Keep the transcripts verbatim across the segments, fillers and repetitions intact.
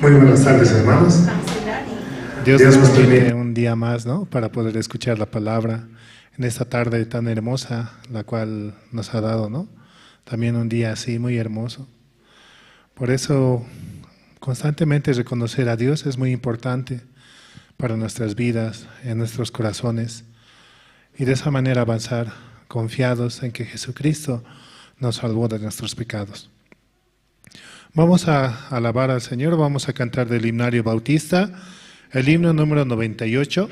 Muy buenas tardes, hermanos. Dios nos permite un día más, ¿no? Para poder escuchar la palabra en esta tarde tan hermosa, la cual nos ha dado, ¿no? También un día así muy hermoso. Por eso, constantemente reconocer a Dios es muy importante para nuestras vidas, en nuestros corazones, y de esa manera avanzar confiados en que Jesucristo nos salvó de nuestros pecados. Vamos a alabar al Señor, vamos a cantar del himnario bautista, el himno número noventa y ocho.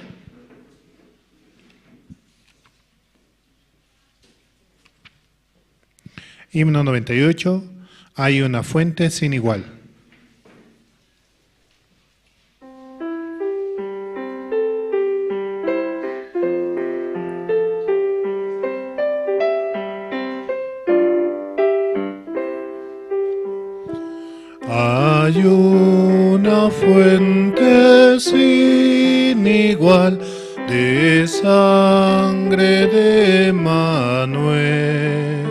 Himno noventa y ocho, Hay una fuente sin igual. Hay una fuente sin igual de sangre de Manuel,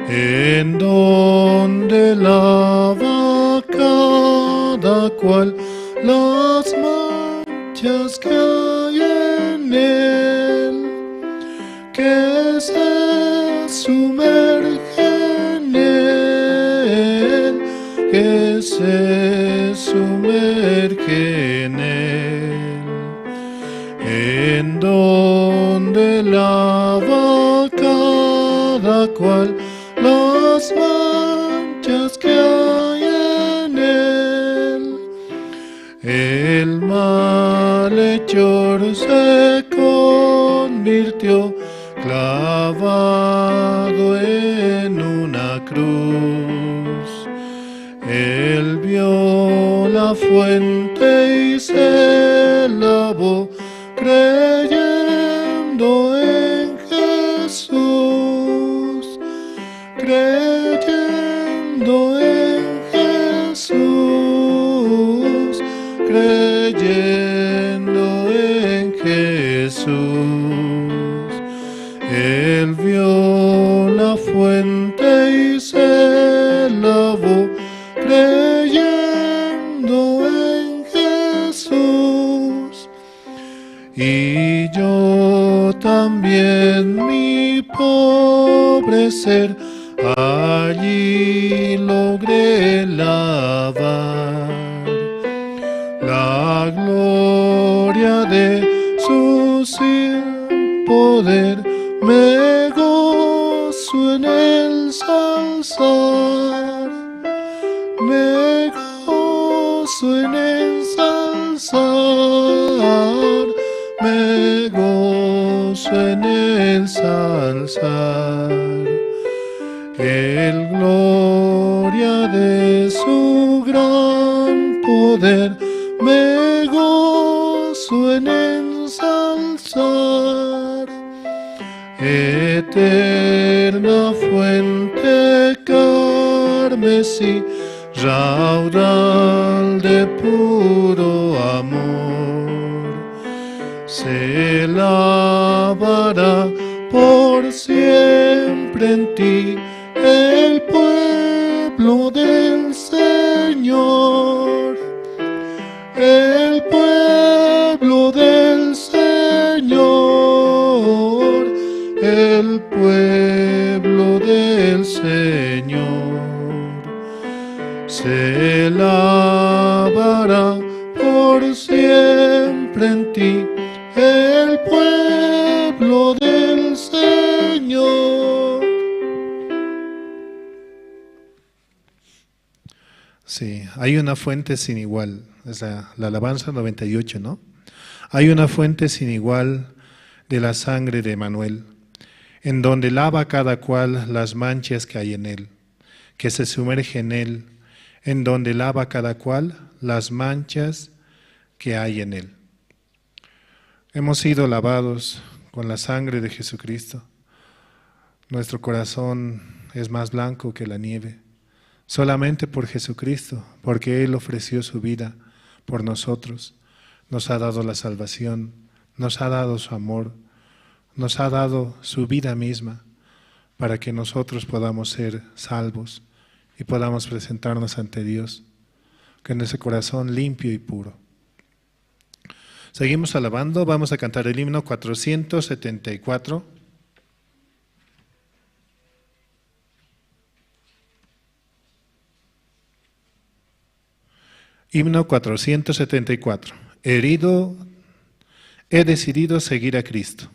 en donde lava cada cual las manchas que hay en él, que se sumerge en él, que se sumerge en él, en donde lava cada cual las manchas que hay en él. El malhechor se convirtió clavado en una cruz. Él vio la fuente y se lavó creyendo en Jesús, creyendo en Jesús, creyendo en Jesús. Él vio la fuente y se lavó creyendo en Jesús. Y yo también, mi pobre ser, allí logré lavar la gloria de su sin poder. Me gozo en el salsar, me gozo en el salsar, me gozo en el salsar. El gloria de su gran poder, me gozo en ensalzar. Eterna fuente carmesí, raudal de puro amor, se lavará por siempre en ti el pueblo del Señor, el pueblo del Señor, el pueblo del Señor. Se lavará por siempre en ti el pueblo del Señor. Sí, hay una fuente sin igual. Es la, la alabanza noventa y ocho, ¿no? Hay una fuente sin igual de la sangre de Emanuel, en donde lava cada cual las manchas que hay en él, que se sumerge en él, en donde lava cada cual las manchas que hay en él. Hemos sido lavados con la sangre de Jesucristo. Nuestro corazón es más blanco que la nieve, solamente por Jesucristo, porque Él ofreció su vida por nosotros, nos ha dado la salvación, nos ha dado su amor, nos ha dado su vida misma, para que nosotros podamos ser salvos y podamos presentarnos ante Dios. con ese corazón limpio y puro. Seguimos alabando, vamos a cantar el himno cuatrocientos setenta y cuatro. Himno cuatrocientos setenta y cuatro. Herido, he decidido seguir a Cristo.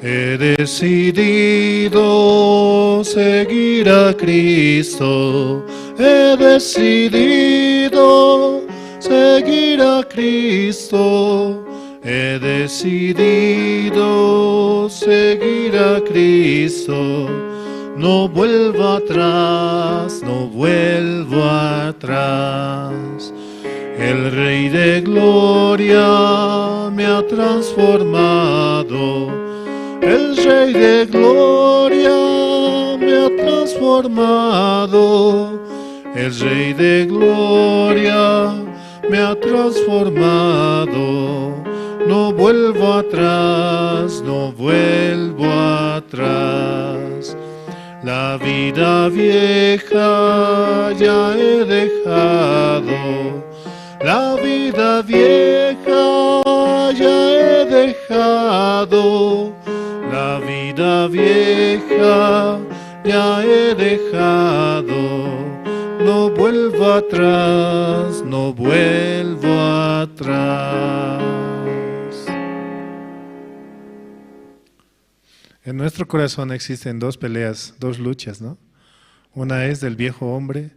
He decidido seguir a Cristo, he decidido seguir a Cristo, he decidido seguir a Cristo, no vuelvo atrás, no vuelvo atrás. El Rey de Gloria me ha transformado, el Rey de Gloria me ha transformado, el Rey de Gloria me ha transformado, no vuelvo atrás, no vuelvo atrás. La vida vieja ya he dejado, la vida vieja ya he dejado, la vida vieja ya he dejado, no vuelvo atrás, no vuelvo atrás. En nuestro corazón existen dos peleas, dos luchas, ¿no? Una es del viejo hombre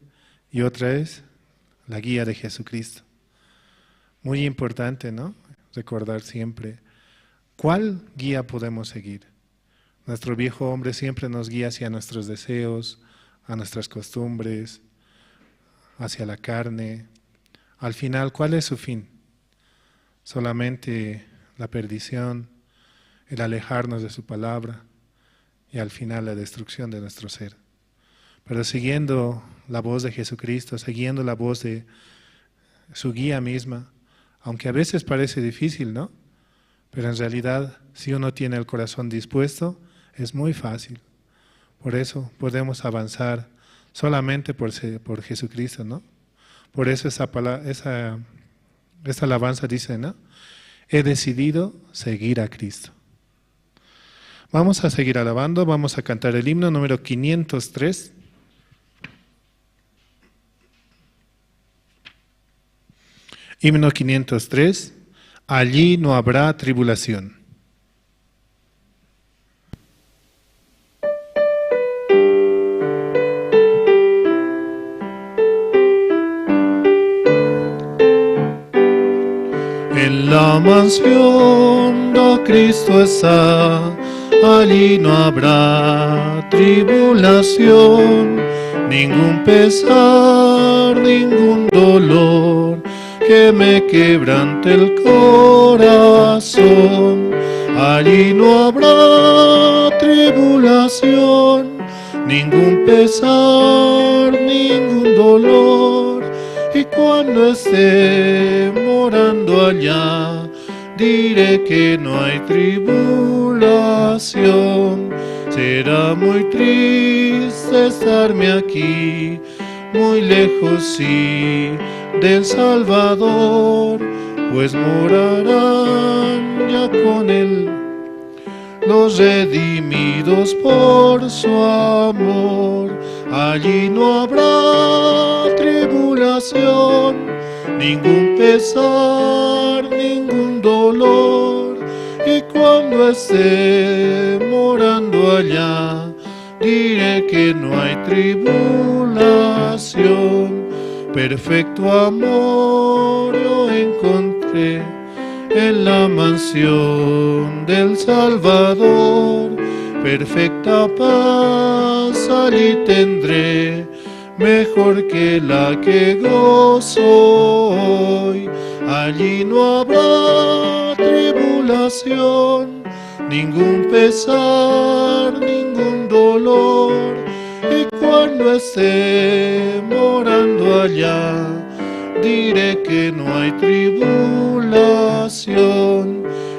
y otra es la guía de Jesucristo. Muy importante, ¿no? Recordar siempre cuál guía podemos seguir. Nuestro viejo hombre siempre nos guía hacia nuestros deseos, a nuestras costumbres, hacia la carne. Al final, ¿cuál es su fin? Solamente la perdición, el alejarnos de su palabra y al final la destrucción de nuestro ser. Pero siguiendo la voz de Jesucristo, siguiendo la voz de su guía misma, aunque a veces parece difícil, ¿no? Pero en realidad, si uno tiene el corazón dispuesto, es muy fácil. Por eso podemos avanzar solamente por, se- por Jesucristo, ¿no? Por eso esa, pala- esa, esa alabanza dice, ¿no? He decidido seguir a Cristo. Vamos a seguir alabando, vamos a cantar el himno número quinientos tres. Himno quinientos tres. Allí no habrá tribulación. En la mansión do Cristo está, allí no habrá tribulación, ningún pesar, ningún dolor que me quebrante el corazón. Allí no habrá tribulación, ningún pesar, ningún dolor. Y cuando esté morando allá, diré que no hay tribulación. Será muy triste estarme aquí, muy lejos, sí, del Salvador, pues morarán ya con él los redimidos por su amor. Allí no habrá tribulación, ningún pesar, ningún dolor. Y cuando esté morando allá, diré que no hay tribulación. Perfecto amor yo encontré en la mansión del Salvador. Perfecta paz allí tendré, mejor que la que gozo hoy. Allí no habrá tribulación, ningún pesar, ningún dolor. Y cuando esté morando allá, diré que no hay tribulación.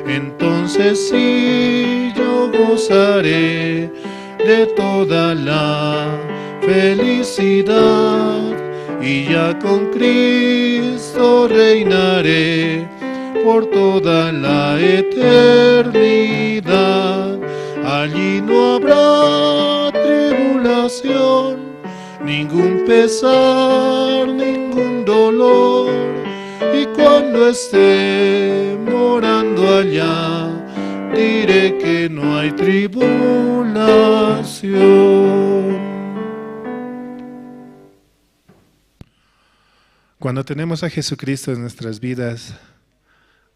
Entonces sí yo gozaré de toda la felicidad, y ya con Cristo reinaré por toda la eternidad. Allí no habrá tribulación, ningún pesar, ningún dolor. Y cuando esté morando allá, diré que no hay tribulación. Cuando tenemos a Jesucristo en nuestras vidas,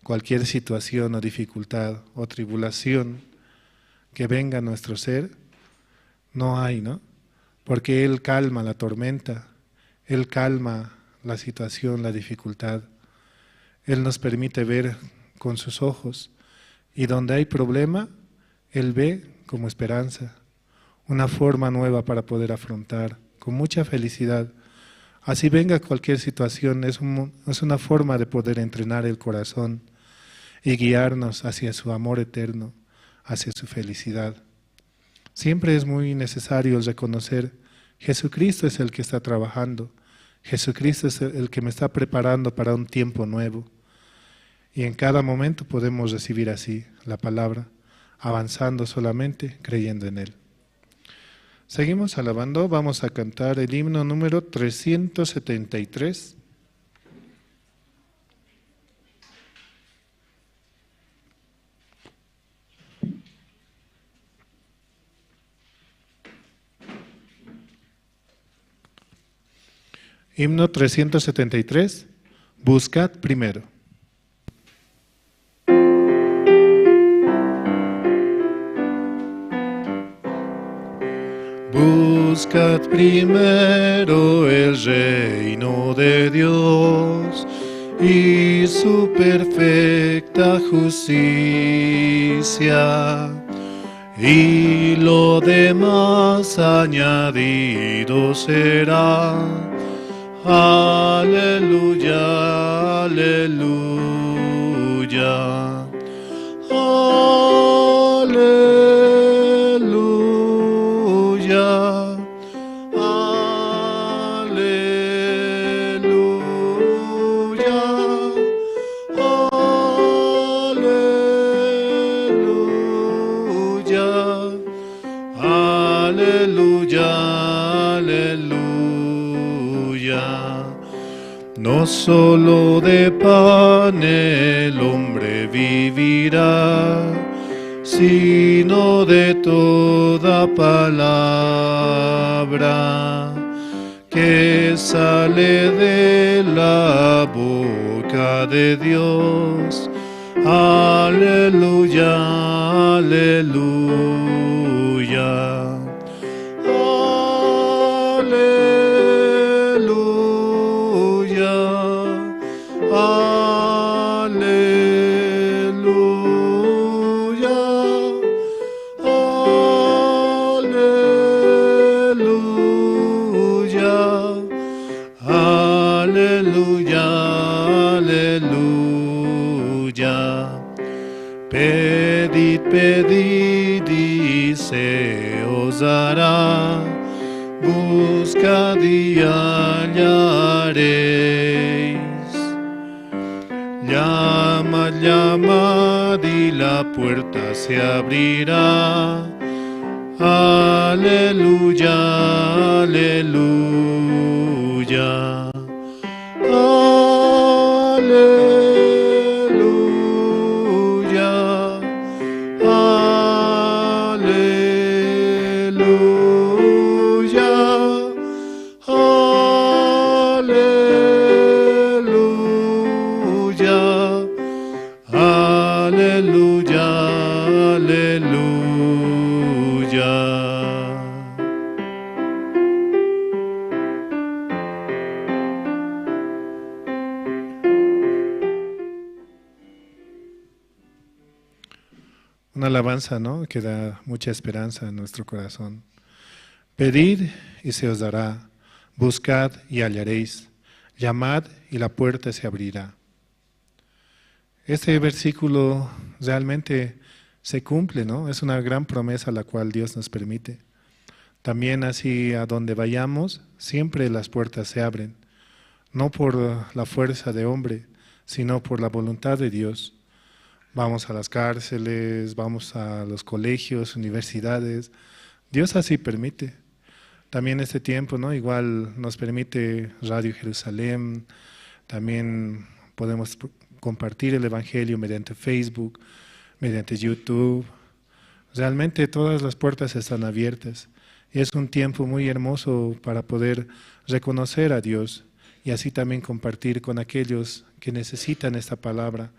cualquier situación o dificultad o tribulación que venga a nuestro ser, no hay, ¿no? Porque Él calma la tormenta, Él calma la situación, la dificultad. Él nos permite ver con sus ojos. Y donde hay problema, Él ve como esperanza, una forma nueva para poder afrontar con mucha felicidad. Así venga cualquier situación, es un, es una forma de poder entrenar el corazón y guiarnos hacia su amor eterno, hacia su felicidad. Siempre es muy necesario el reconocer, Jesucristo es el que está trabajando, Jesucristo es el, el que me está preparando para un tiempo nuevo. Y en cada momento podemos recibir así la palabra, avanzando solamente creyendo en Él. Seguimos alabando, vamos a cantar el himno número trescientos setenta y tres. Himno trescientos setenta y tres, Buscad primero. Buscad primero el reino de Dios y su perfecta justicia, y lo demás añadido será. Aleluya, aleluya, aleluya, aleluya, aleluya. Aleluya, aleluya. No solo de pan el hombre vivirá, sino de toda palabra que sale de la boca de Dios. Aleluya, aleluya. Aleluya, aleluya, aleluya, aleluya, aleluya. Pedid, pedid y se os dará, buscad y hallaréis. Llamad, llamad y la puerta se abrirá. Aleluya, aleluya. Aleluya, aleluya, aleluya, aleluya, aleluya. Una alabanza, ¿no? Que da mucha esperanza a nuestro corazón. Pedid y se os dará, buscad y hallaréis, llamad y la puerta se abrirá. Este versículo realmente se cumple, ¿no? Es una gran promesa la cual Dios nos permite. También así a donde vayamos, siempre las puertas se abren, no por la fuerza de hombre, sino por la voluntad de Dios. Vamos a las cárceles, vamos a los colegios, universidades. Dios así permite. También este tiempo, ¿no? Igual nos permite Radio Jerusalén, también podemos p-, compartir el evangelio mediante Facebook, mediante YouTube. Realmente todas las puertas están abiertas. Y es un tiempo muy hermoso para poder reconocer a Dios y así también compartir con aquellos que necesitan esta palabra,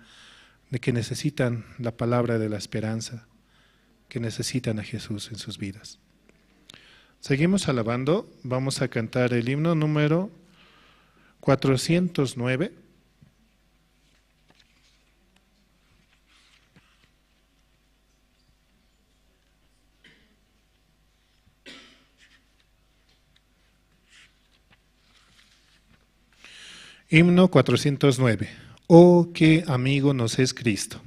de que necesitan la palabra de la esperanza, que necesitan a Jesús en sus vidas. Seguimos alabando, vamos a cantar el himno número cuatrocientos nueve. Himno cuatrocientos nueve. Oh, qué amigo nos es Cristo.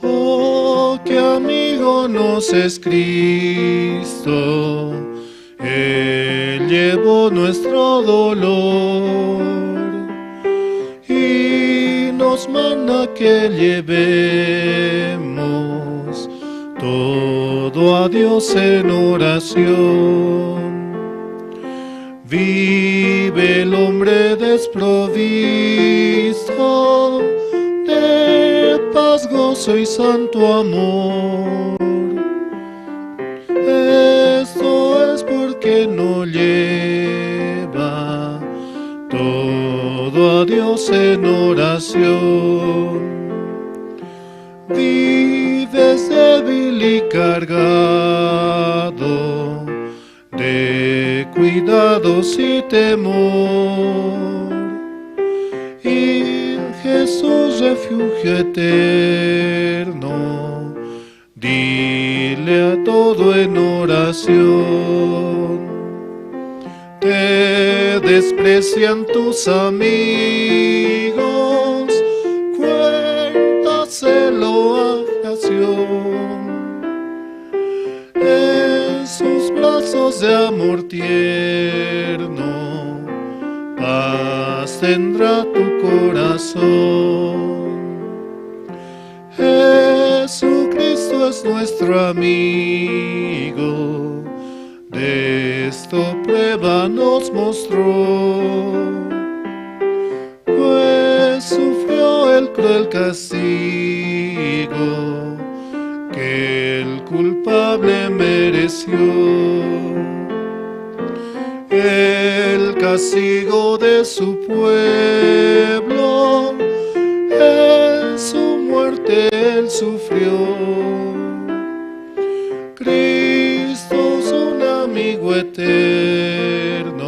Oh, qué amigo nos es Cristo, Él llevó nuestro dolor y nos manda que llevemos todo a Dios en oración. Vive el hombre desprovisto de paz, gozo y santo amor. Esto es porque no lleva todo a Dios en oración. Vives débil y cargado de cuidados y temor. Y Jesús, refugio eterno, dile a todo en oración. Te desprecian tus amigos, cuéntaselo a Jación. En sus brazos de amor tierno, paz tendrá tu corazón. Jesucristo es nuestro amigo, de esto prueba nos mostró, pues sufrió el cruel castigo que el culpable mereció. El castigo de su pueblo en su muerte él sufrió. Cristo es un amigo eterno,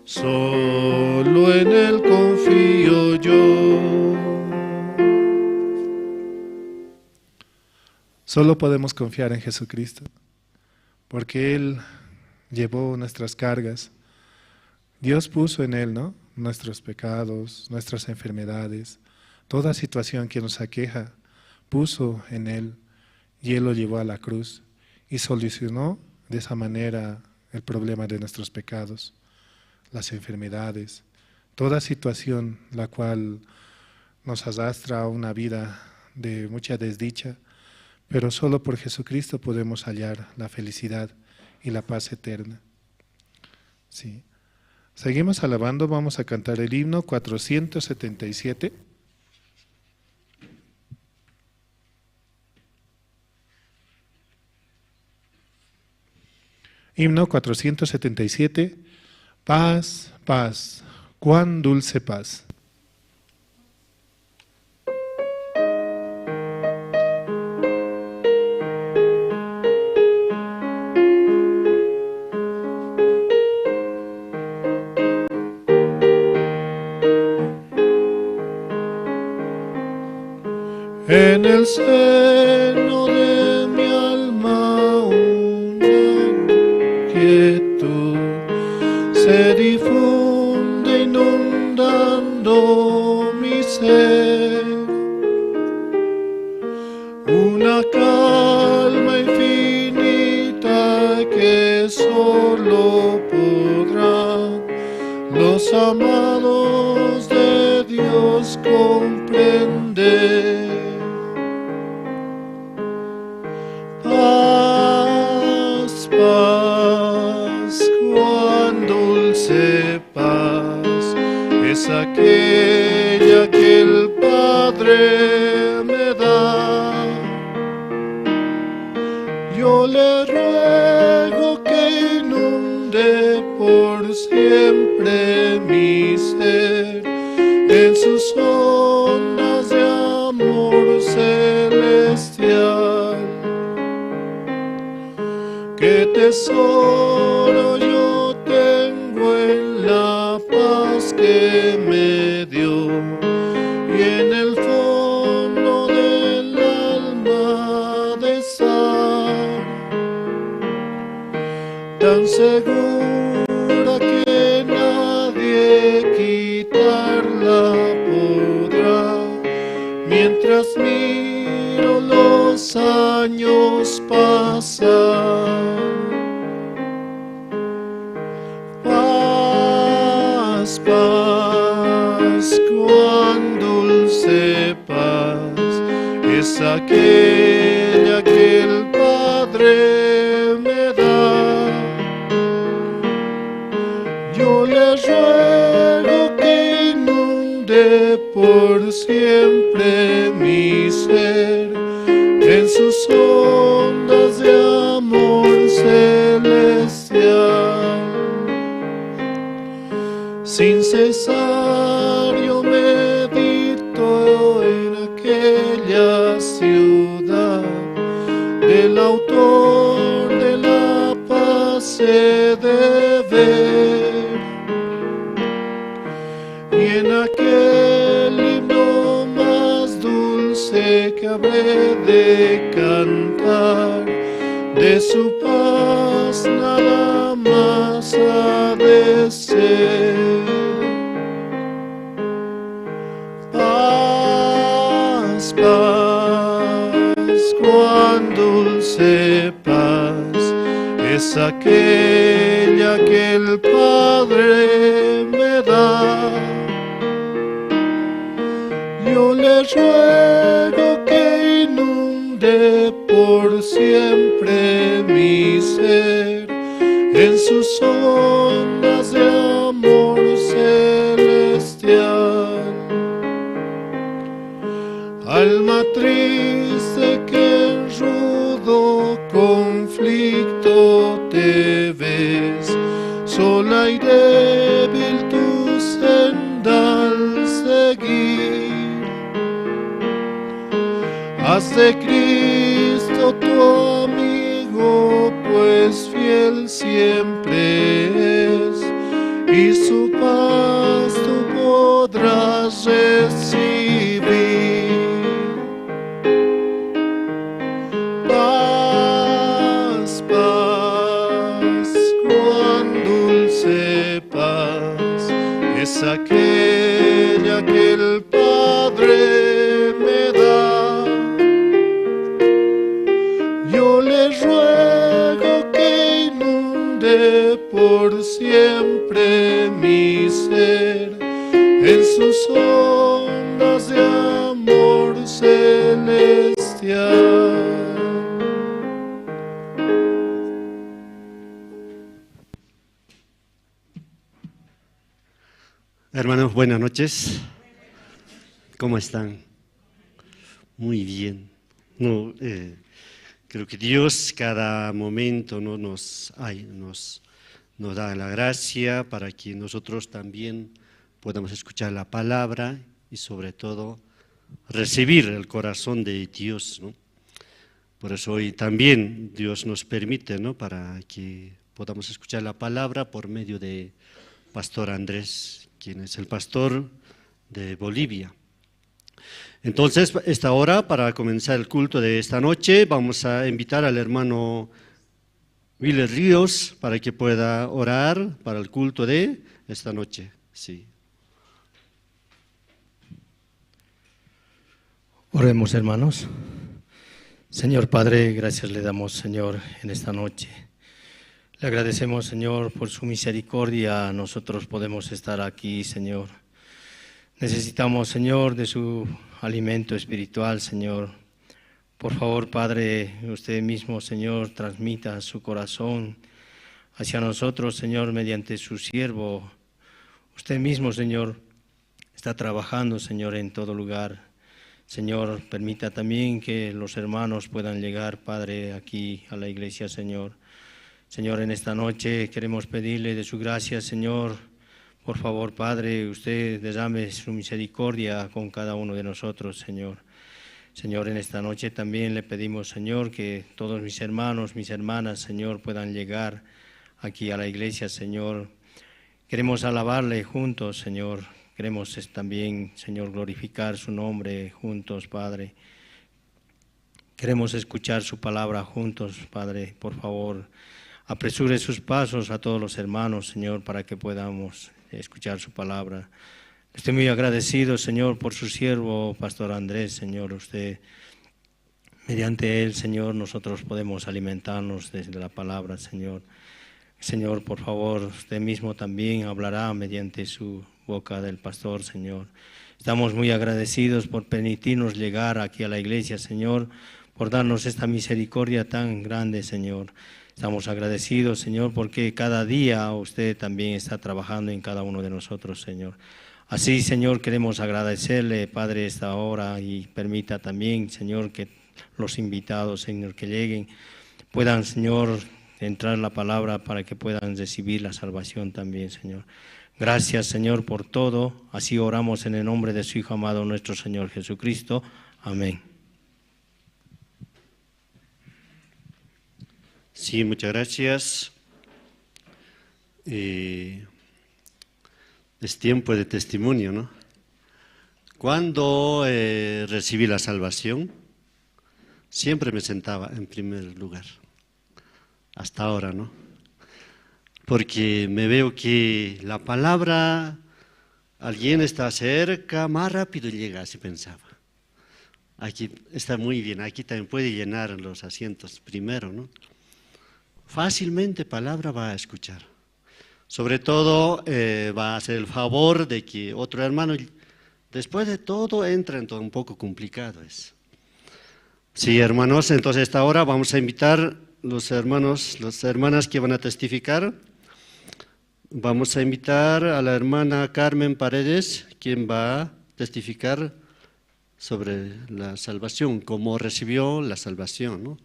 solo en él confío yo. Solo podemos confiar en Jesucristo, porque Él llevó nuestras cargas. Dios puso en Él, ¿no? Nuestros pecados, nuestras enfermedades, toda situación que nos aqueja, puso en Él y Él lo llevó a la cruz y solucionó de esa manera el problema de nuestros pecados, las enfermedades, toda situación la cual nos arrastra a una vida de mucha desdicha, pero solo por Jesucristo podemos hallar la felicidad y la paz eterna. Sí. Seguimos alabando, vamos a cantar el himno cuatrocientos setenta y siete. Himno cuatrocientos setenta y siete. Paz, paz, cuán dulce paz. En el seno de mi alma una quietud se difunde inundando mi ser. Una calma infinita que solo podrán los amados de Dios comprender. Paz, paz, cuán dulce paz es aquella que el Padre me da. Yo le ruego que inunde por siempre mi ser en sus ondas de amor celestial. Qué tesoro yo tengo en la paz que me dio, y en el fondo del alma de estar tan segura que nadie quitarla podrá. Mientras miro los años pasar, paz, paz, cuán dulce paz es aquella que el Padre me da. Yo le ruego que inunde por siempre mi ser en sus ondas de amor celestial. Sin cesar yo medito en aquella ciudad del autor de la paz he de ver. Y en aquel himno más dulce que habré de cantar, de su paz nada más ha de ser. Paz, paz, cuán dulce paz es aquella que el Padre me da. Yo le ruego que inunde por siempre mi ser en sus ondas de amor celestial. Alma triste que en rudo conflicto te ves, sola y débil tu senda al seguir. Haz de Cristo tu amigo, pues fiel siempre es, y su paz tú podrás recibir. Paz, paz, cuán dulce paz es aquella que el Padre me da. Yo le ruego que inunde por siempre mi ser en sus ondas de amor celestial. Hermanos, buenas noches. ¿Cómo están? Muy bien. No, eh, creo que Dios cada momento, ¿no? nos, ay, nos, nos da la gracia para que nosotros también podamos escuchar la palabra y sobre todo recibir el corazón de Dios, ¿no? Por eso hoy también Dios nos permite, ¿no? Para que podamos escuchar la palabra por medio de Pastor Andrés, quien es el pastor de Bolivia. Entonces, esta hora, para comenzar el culto de esta noche, vamos a invitar al hermano Willy Ríos para que pueda orar para el culto de esta noche. Sí. Oremos, hermanos. Señor Padre, gracias le damos, Señor, en esta noche. Le agradecemos, Señor, por su misericordia. Nosotros podemos estar aquí, Señor. Necesitamos, Señor, de su alimento espiritual, Señor. Por favor, Padre, usted mismo, Señor, transmita su corazón hacia nosotros, Señor, mediante su siervo. Usted mismo, Señor, está trabajando, Señor, en todo lugar. Señor, permita también que los hermanos puedan llegar, Padre, aquí a la iglesia, Señor. Señor, en esta noche queremos pedirle de su gracia, Señor. Por favor, Padre, usted derrame su misericordia con cada uno de nosotros, Señor. Señor, en esta noche también le pedimos, Señor, que todos mis hermanos, mis hermanas, Señor, puedan llegar aquí a la iglesia, Señor. Queremos alabarle juntos, Señor. Queremos es-, también, Señor, glorificar su nombre juntos, Padre. Queremos escuchar su palabra juntos, Padre. Por favor, apresure sus pasos a todos los hermanos, Señor, para que podamos escuchar su palabra. Estoy muy agradecido, Señor, por su siervo, Pastor Andrés, Señor. Usted, mediante él, Señor, nosotros podemos alimentarnos desde la palabra, Señor. Señor, por favor, usted mismo también hablará mediante su boca del pastor, Señor. Estamos muy agradecidos por permitirnos llegar aquí a la iglesia, Señor, por darnos esta misericordia tan grande, Señor. Estamos agradecidos, Señor, porque cada día usted también está trabajando en cada uno de nosotros, Señor. Así, Señor, queremos agradecerle, Padre, esta hora y permita también, Señor, que los invitados, Señor, que lleguen, puedan, Señor, entrar la palabra para que puedan recibir la salvación también, Señor. Gracias, Señor, por todo. Así oramos en el nombre de su Hijo amado, nuestro Señor Jesucristo. Amén. Sí, muchas gracias. Eh, es tiempo de testimonio, ¿no? Cuando, eh, recibí la salvación, siempre me sentaba en primer lugar. Hasta ahora, ¿no? Porque me veo que la palabra, alguien está cerca, más rápido llega, así pensaba. Aquí está muy bien, aquí también puede llenar los asientos primero, ¿no? Fácilmente palabra va a escuchar. Sobre todo, eh, va a hacer el favor de que otro hermano, después de todo, entra en todo, un poco complicado es. Sí, hermanos, entonces esta hora vamos a invitar los hermanos, las hermanas que van a testificar. Vamos a invitar a la hermana Carmen Paredes, quien va a testificar sobre la salvación, cómo recibió la salvación, ¿no?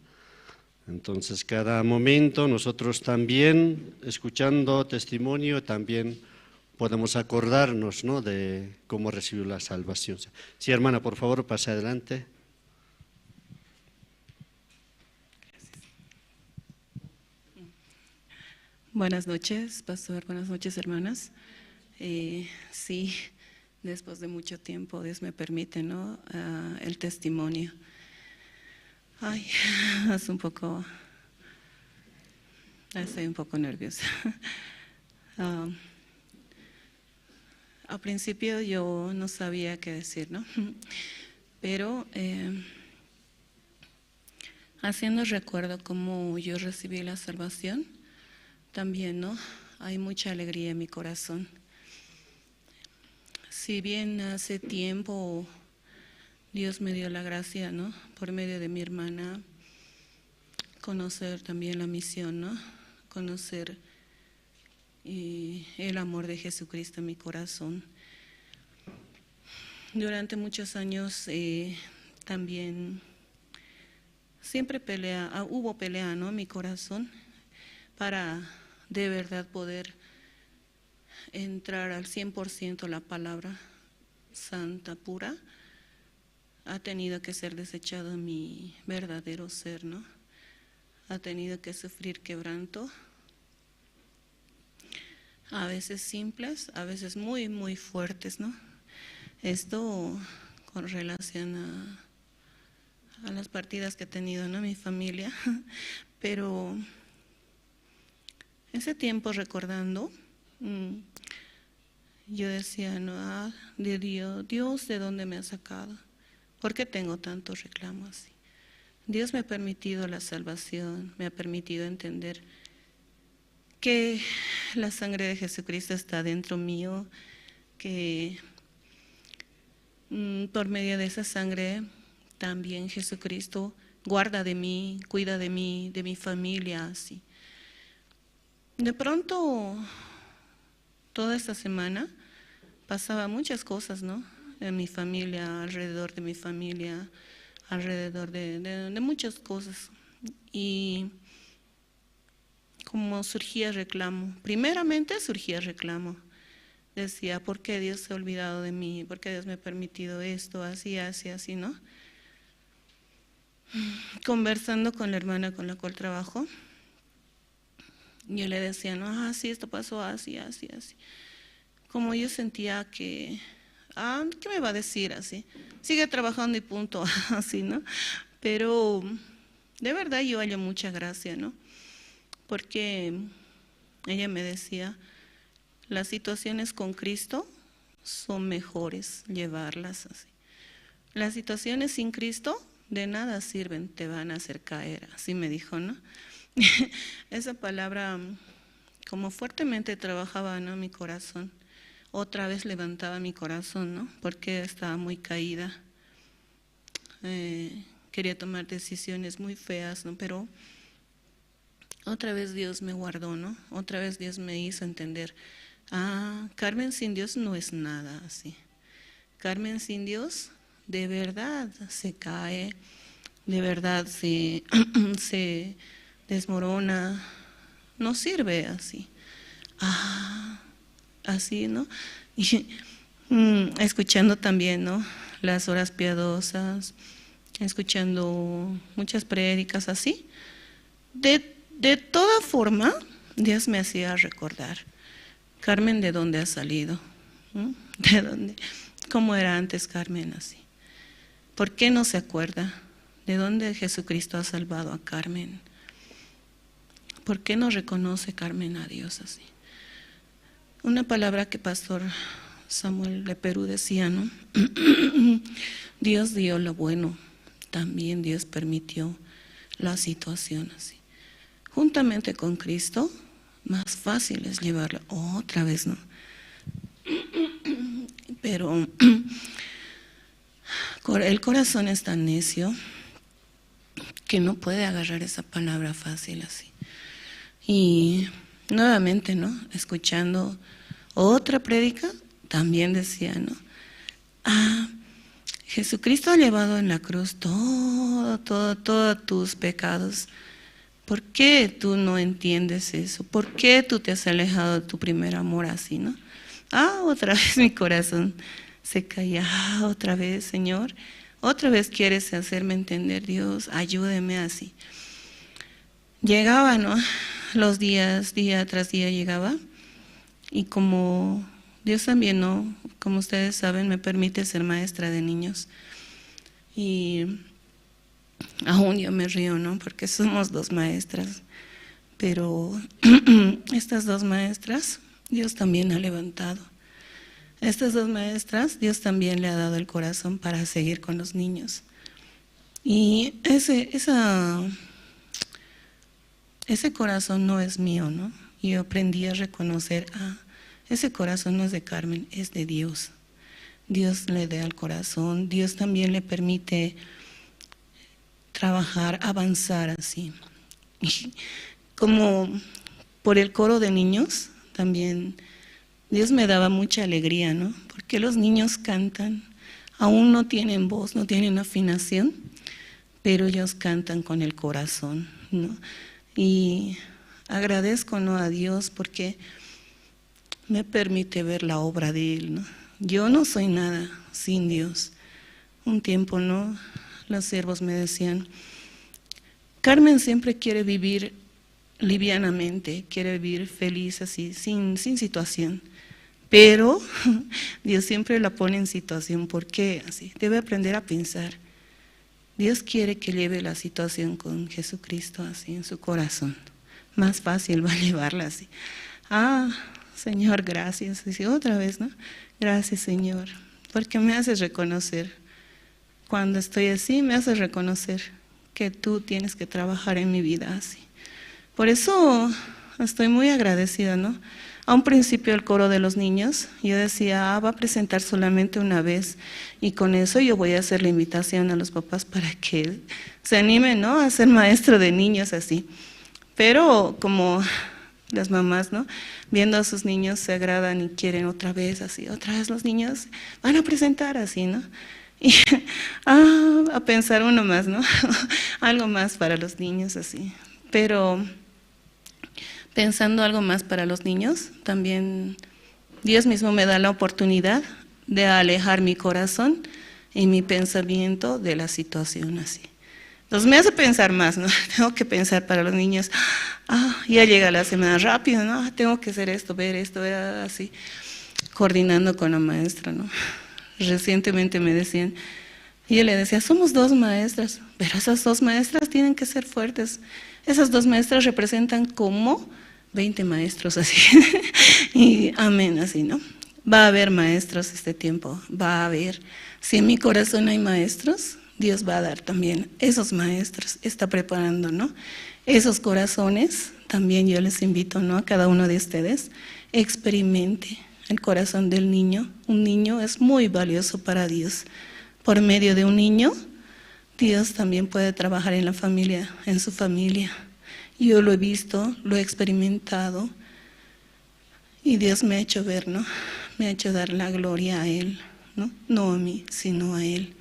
Entonces, cada momento nosotros también, escuchando testimonio, también podemos acordarnos, ¿no?, de cómo recibió la salvación. Sí, hermana, por favor, pase adelante. Buenas noches, pastor. Buenas noches, hermanas. Eh, sí, después de mucho tiempo, Dios me permite, ¿no? Ah, el testimonio. Ay, es un poco, estoy un poco nerviosa. Ah, al principio yo no sabía qué decir, ¿no? Pero eh, haciendo recuerdo cómo yo recibí la salvación, también, ¿no? Hay mucha alegría en mi corazón. Si bien hace tiempo Dios me dio la gracia, ¿no? Por medio de mi hermana, conocer también la misión, ¿no? Conocer eh, el amor de Jesucristo en mi corazón. Durante muchos años eh, también siempre pelea, ah, hubo pelea, ¿no? En mi corazón para de verdad poder entrar al cien por ciento la palabra santa, pura. Ha tenido que ser desechado mi verdadero ser, ¿no? Ha tenido que sufrir quebranto, a veces simples, a veces muy, muy fuertes, ¿no? Esto con relación a, a las partidas que he tenido, ¿no? Mi familia. Pero ese tiempo recordando, mm, yo decía, no, ah, de Dios, Dios, ¿de dónde me ha sacado? ¿Por qué tengo tantos reclamos así? Dios me ha permitido la salvación, me ha permitido entender que la sangre de Jesucristo está dentro mío, que, mm, por medio de esa sangre también Jesucristo guarda de mí, cuida de mí, de mi familia, así. De pronto, toda esta semana pasaba muchas cosas, ¿no? En mi familia, alrededor de mi familia, alrededor de, de, de muchas cosas. Y como surgía reclamo, primeramente surgía reclamo. Decía, ¿por qué Dios se ha olvidado de mí? ¿Por qué Dios me ha permitido esto? Así, así, así, ¿no? Conversando con la hermana con la cual trabajo, yo le decía, no, así, esto pasó, así, así, así. Como yo sentía que, ah, ¿qué me va a decir así? Sigue trabajando y punto, así, ¿no? Pero de verdad yo hallo mucha gracia, ¿no? Porque ella me decía, las situaciones con Cristo son mejores llevarlas así. Las situaciones sin Cristo de nada sirven, te van a hacer caer, así me dijo, ¿no? Esa palabra, mm, como fuertemente trabajaba, ¿no? Mi corazón, otra vez levantaba mi corazón, ¿no? Porque estaba muy caída. Eh, quería tomar decisiones muy feas, ¿no? Pero otra vez Dios me guardó, ¿no? Otra vez Dios me hizo entender, ah, Carmen sin Dios no es nada, así. Carmen sin Dios de verdad se cae, de verdad se, se desmorona, no sirve así. Ah, así, ¿no? Y, mm, escuchando también, ¿no? Las horas piadosas, escuchando muchas prédicas así. De, de toda forma, Dios me hacía recordar, Carmen, ¿de dónde has salido? ¿Mm? ¿De dónde? ¿Cómo era antes Carmen así? ¿Por qué no se acuerda de dónde Jesucristo ha salvado a Carmen? ¿Por qué no reconoce Carmen a Dios así? Una palabra que pastor Samuel de Perú decía, ¿no? Dios dio lo bueno, también Dios permitió la situación así. Juntamente con Cristo, más fácil es llevarla otra vez, ¿no? Pero cor- el corazón es tan necio que no puede agarrar esa palabra fácil así. Y nuevamente, ¿no? Escuchando otra prédica, también decía, ¿no? Ah, Jesucristo ha llevado en la cruz todo, todo, todos tus pecados. ¿Por qué tú no entiendes eso? ¿Por qué tú te has alejado de tu primer amor así, no? Ah, otra vez mi corazón se caía. Ah, otra vez, Señor. Otra vez quieres hacerme entender, Dios, ayúdeme así. Llegaba, ¿no? Los días, día tras día llegaba. Y como Dios también, ¿no? Como ustedes saben, me permite ser maestra de niños. Y aún yo me río, ¿no? Porque somos dos maestras. Pero estas dos maestras, Dios también ha levantado. Estas dos maestras, Dios también le ha dado el corazón para seguir con los niños. Y ese, esa, ese corazón no es mío, ¿no? Yo aprendí a reconocer, ah, ese corazón no es de Carmen, es de Dios. Dios le da el corazón, Dios también le permite trabajar, avanzar así. Como por el coro de niños, también Dios me daba mucha alegría, ¿no? Porque los niños cantan, aún no tienen voz, no tienen afinación, pero ellos cantan con el corazón, ¿no? Y agradezco, ¿no?, a Dios porque me permite ver la obra de Él, ¿no? Yo no soy nada sin Dios. Un tiempo, ¿no?, los siervos me decían, Carmen siempre quiere vivir livianamente, quiere vivir feliz así, sin, sin situación. Pero Dios siempre la pone en situación. ¿Por qué? Así, debe aprender a pensar. Dios quiere que lleve la situación con Jesucristo así en su corazón. Más fácil va a llevarla así. Ah, Señor, gracias. Dice otra vez, ¿no? Gracias, Señor, porque me haces reconocer. Cuando estoy así, me haces reconocer que tú tienes que trabajar en mi vida así. Por eso estoy muy agradecida, ¿no? A un principio el coro de los niños, yo decía, ah, va a presentar solamente una vez y con eso yo voy a hacer la invitación a los papás para que se animen, ¿no? A ser maestro de niños así. Pero como las mamás, ¿no? Viendo a sus niños se agradan y quieren otra vez así, otra vez los niños van a presentar así, ¿no? Y ah, a pensar uno más, ¿no? Algo más para los niños así. Pero pensando algo más para los niños, también Dios mismo me da la oportunidad de alejar mi corazón y mi pensamiento de la situación así. Entonces me hace pensar más, ¿no? Tengo que pensar para los niños, ah, ya llega la semana rápido, ¿no? Ah, tengo que hacer esto, ver esto, ver así, coordinando con la maestra, ¿no? Recientemente me decían, y yo le decía, somos dos maestras, pero esas dos maestras tienen que ser fuertes. Esas dos maestras representan como veinte maestros así. Y amén, así, ¿no? Va a haber maestros este tiempo, va a haber. Si en mi corazón hay maestros, Dios va a dar también esos maestros, está preparando, ¿no? Esos corazones, también yo les invito, ¿no? A cada uno de ustedes, experimente el corazón del niño. Un niño es muy valioso para Dios. Por medio de un niño, Dios también puede trabajar en la familia, en su familia. Yo lo he visto, lo he experimentado, y Dios me ha hecho ver, ¿no? Me ha hecho dar la gloria a Él, ¿no? No a mí, sino a Él.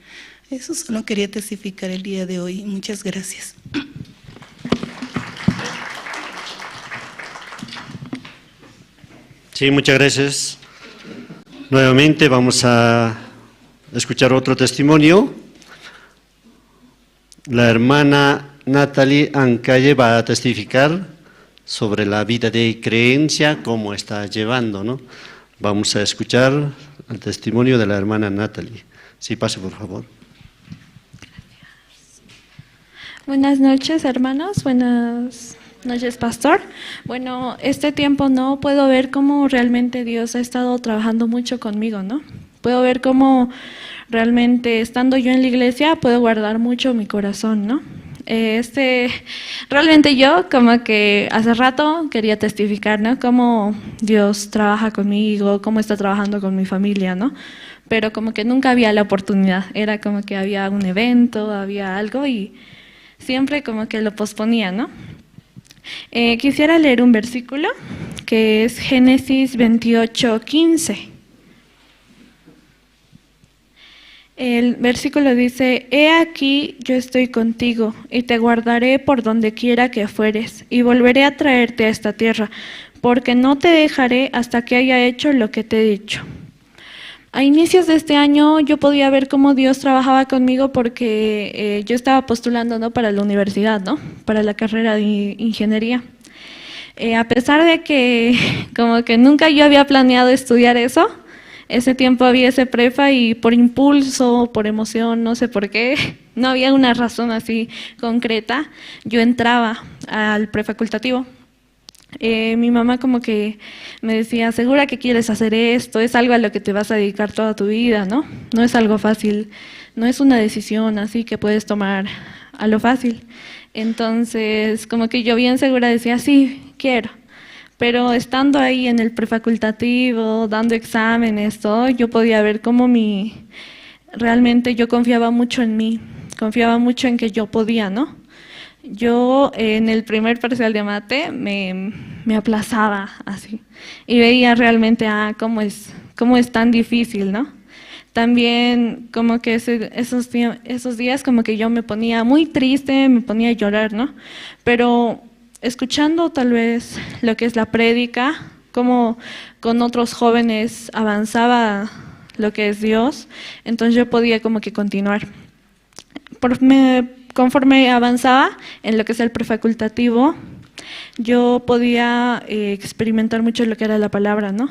Eso solo quería testificar el día de hoy. Muchas gracias. Sí, muchas gracias. Nuevamente vamos a escuchar otro testimonio. La hermana Natalie Ancalle va a testificar sobre la vida de creencia, cómo está llevando, ¿no? Vamos a escuchar el testimonio de la hermana Natalie. Sí, pase, por favor. Buenas noches, hermanos. Buenas noches, pastor. Bueno, este tiempo no puedo ver cómo realmente Dios ha estado trabajando mucho conmigo, ¿no? Puedo ver cómo realmente estando yo en la iglesia puedo guardar mucho mi corazón, ¿no? Eh, Este, realmente yo como que hace rato quería testificar, ¿no? Cómo Dios trabaja conmigo, cómo está trabajando con mi familia, ¿no? Pero como que nunca había la oportunidad. Era como que había un evento, había algo y siempre como que lo posponía, ¿no? Eh, quisiera leer un versículo que es Génesis veintiocho quince. El versículo dice, He aquí, yo estoy contigo, y te guardaré por donde quiera que fueres, y volveré a traerte a esta tierra, porque no te dejaré hasta que haya hecho lo que te he dicho. A inicios de este año yo podía ver cómo Dios trabajaba conmigo porque eh, yo estaba postulando, ¿no? Para la universidad, ¿no? Para la carrera de ingeniería. Eh, a pesar de que como que nunca yo había planeado estudiar eso, ese tiempo había ese prefa y por impulso, por emoción, no sé por qué, no había una razón así concreta, yo entraba al prefacultativo. Eh, mi mamá como que me decía, segura que quieres hacer esto, es algo a lo que te vas a dedicar toda tu vida, ¿no? No es algo fácil, no es una decisión así que puedes tomar a lo fácil. Entonces, como que yo bien segura decía, sí, quiero. Pero estando ahí en el prefacultativo, dando exámenes, todo, yo podía ver cómo mi, realmente yo confiaba mucho en mí, confiaba mucho en que yo podía, ¿no? Yo en el primer parcial de mate me, me aplazaba así y veía realmente, ah, cómo es, cómo es tan difícil, ¿no? También como que ese, esos, esos días como que yo me ponía muy triste, me ponía a llorar, ¿no? Pero escuchando tal vez lo que es la prédica, como con otros jóvenes avanzaba lo que es Dios, entonces yo podía como que continuar. Por, me, conforme avanzaba en lo que es el prefacultativo, yo podía eh, experimentar mucho lo que era la palabra, ¿no?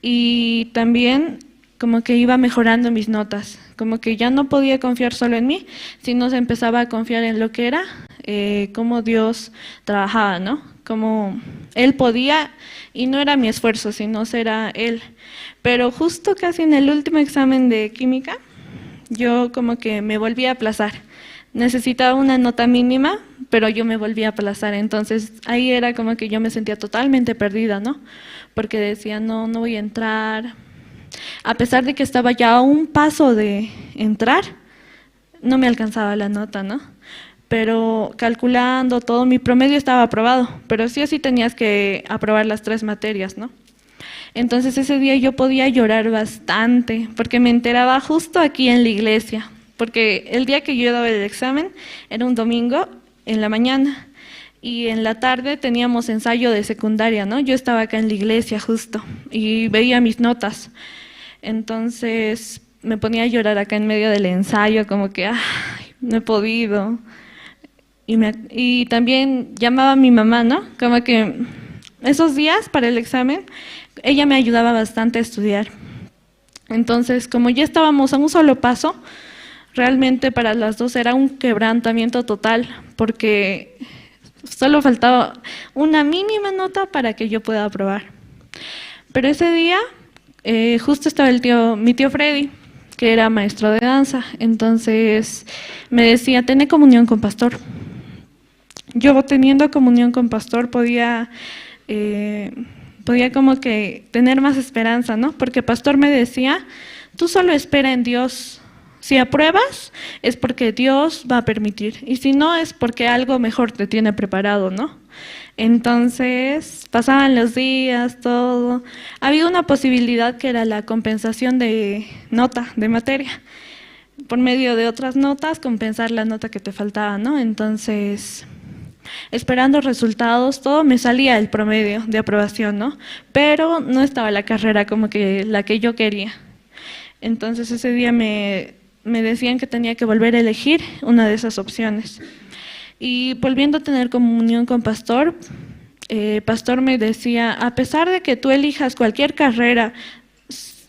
Y también como que iba mejorando mis notas, como que ya no podía confiar solo en mí, sino se empezaba a confiar en lo que era, eh, cómo Dios trabajaba, ¿no? Cómo Él podía, y no era mi esfuerzo, sino era Él. Pero justo casi en el último examen de química, yo como que me volví a aplazar. Necesitaba una nota mínima, pero yo me volví a aplazar. Entonces ahí era como que yo me sentía totalmente perdida, ¿no? Porque decía, no, no voy a entrar. A pesar de que estaba ya a un paso de entrar, no me alcanzaba la nota, ¿no? Pero calculando todo, mi promedio estaba aprobado, pero sí o sí tenías que aprobar las tres materias, ¿no? Entonces ese día yo podía llorar bastante, porque me enteraba justo aquí en la iglesia, porque el día que yo daba el examen era un domingo en la mañana y en la tarde teníamos ensayo de secundaria, ¿no? Yo estaba acá en la iglesia justo y veía mis notas. Entonces me ponía a llorar acá en medio del ensayo, como que, ay, no he podido. Y, me, y también llamaba a mi mamá, ¿no? Como que esos días para el examen, ella me ayudaba bastante a estudiar. Entonces, como ya estábamos a un solo paso, realmente para las dos era un quebrantamiento total, porque solo faltaba una mínima nota para que yo pueda aprobar. Pero ese día eh, justo estaba el tío, mi tío Freddy, que era maestro de danza. Entonces me decía, tené comunión con pastor. Yo teniendo comunión con pastor podía, eh, podía como que tener más esperanza, ¿no? Porque pastor me decía, tú solo espera en Dios. Si apruebas, es porque Dios va a permitir. Y si no, es porque algo mejor te tiene preparado, ¿no? Entonces, pasaban los días, todo. Había una posibilidad que era la compensación de nota, de materia, por medio de otras notas, compensar la nota que te faltaba, ¿no? Entonces, esperando resultados, todo me salía el promedio de aprobación, ¿no? Pero no estaba la carrera como que la que yo quería. Entonces, ese día me, me decían que tenía que volver a elegir una de esas opciones. Y volviendo a tener comunión con pastor, eh, pastor me decía, a pesar de que tú elijas cualquier carrera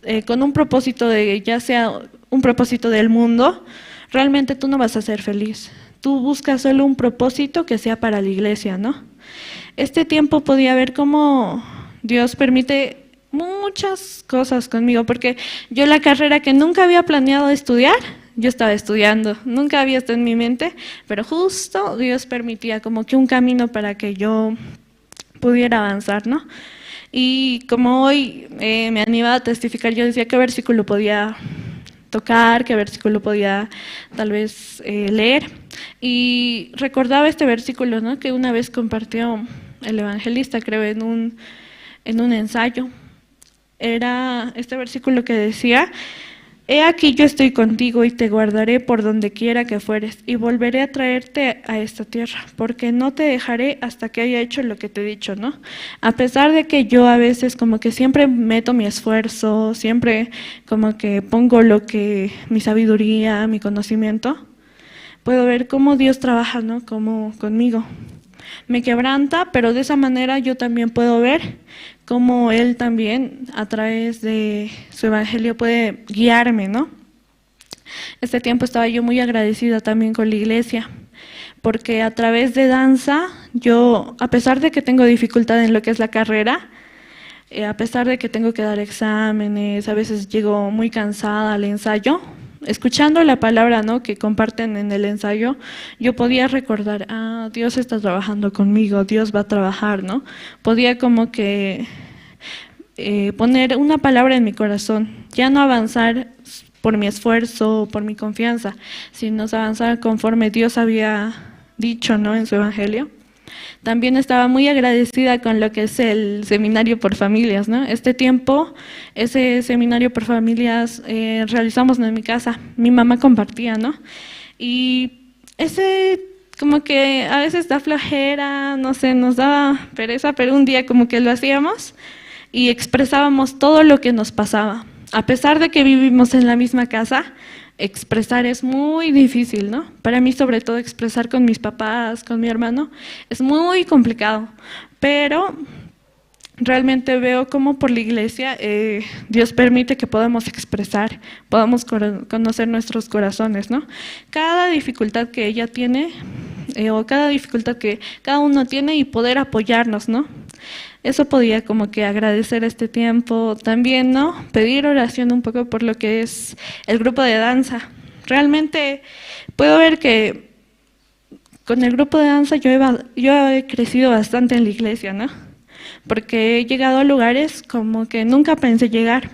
eh, con un propósito de, ya sea un propósito del mundo, realmente tú no vas a ser feliz. Tú buscas solo un propósito que sea para la iglesia, ¿no? Este tiempo podía ver cómo Dios permite muchas cosas conmigo, porque yo la carrera que nunca había planeado estudiar, yo estaba estudiando, nunca había estado en mi mente, pero justo Dios permitía como que un camino para que yo pudiera avanzar, ¿no? Y como hoy eh, me animaba a testificar, yo decía qué versículo podía tocar, qué versículo podía tal vez eh, leer. Y recordaba este versículo, ¿no? Que una vez compartió el evangelista, creo, en un, en un ensayo. Era este versículo que decía, he aquí yo estoy contigo y te guardaré por donde quiera que fueres, y volveré a traerte a esta tierra, porque no te dejaré hasta que haya hecho lo que te he dicho, ¿no? A pesar de que yo a veces como que siempre meto mi esfuerzo, siempre como que pongo lo que mi sabiduría, mi conocimiento, puedo ver cómo Dios trabaja, ¿no? Como conmigo. Me quebranta, pero de esa manera yo también puedo ver cómo Él también, a través de su evangelio, puede guiarme, ¿no? Este tiempo estaba yo muy agradecida también con la iglesia, porque a través de danza, yo, a pesar de que tengo dificultad en lo que es la carrera, eh, a pesar de que tengo que dar exámenes, a veces llego muy cansada al ensayo, escuchando la palabra, ¿no? Que comparten en el ensayo, yo podía recordar, ah, Dios está trabajando conmigo, Dios va a trabajar, ¿no? Podía como que eh, poner una palabra en mi corazón, ya no avanzar por mi esfuerzo, por mi confianza, sino avanzar conforme Dios había dicho, ¿no? En su evangelio. También estaba muy agradecida con lo que es el seminario por familias, ¿no? Este tiempo, ese seminario por familias eh, realizamos en mi casa. Mi mamá compartía, ¿no? Y ese como que a veces da flojera, no sé, nos daba pereza, pero un día como que lo hacíamos y expresábamos todo lo que nos pasaba. a pesar de que vivimos en la misma casa, expresar es muy difícil, ¿no? Para mí, sobre todo, expresar con mis papás, con mi hermano, es muy complicado. Pero realmente veo cómo por la iglesia, eh, Dios permite que podamos expresar, podamos coro-, conocer nuestros corazones, ¿no? Cada dificultad que ella tiene, eh, o cada dificultad que cada uno tiene y poder apoyarnos, ¿no? Eso podía como que agradecer este tiempo. También, ¿no? Pedir oración un poco por lo que es el grupo de danza. Realmente puedo ver que con el grupo de danza yo he ba-, yo he crecido bastante en la iglesia, ¿no? Porque he llegado a lugares como que nunca pensé llegar.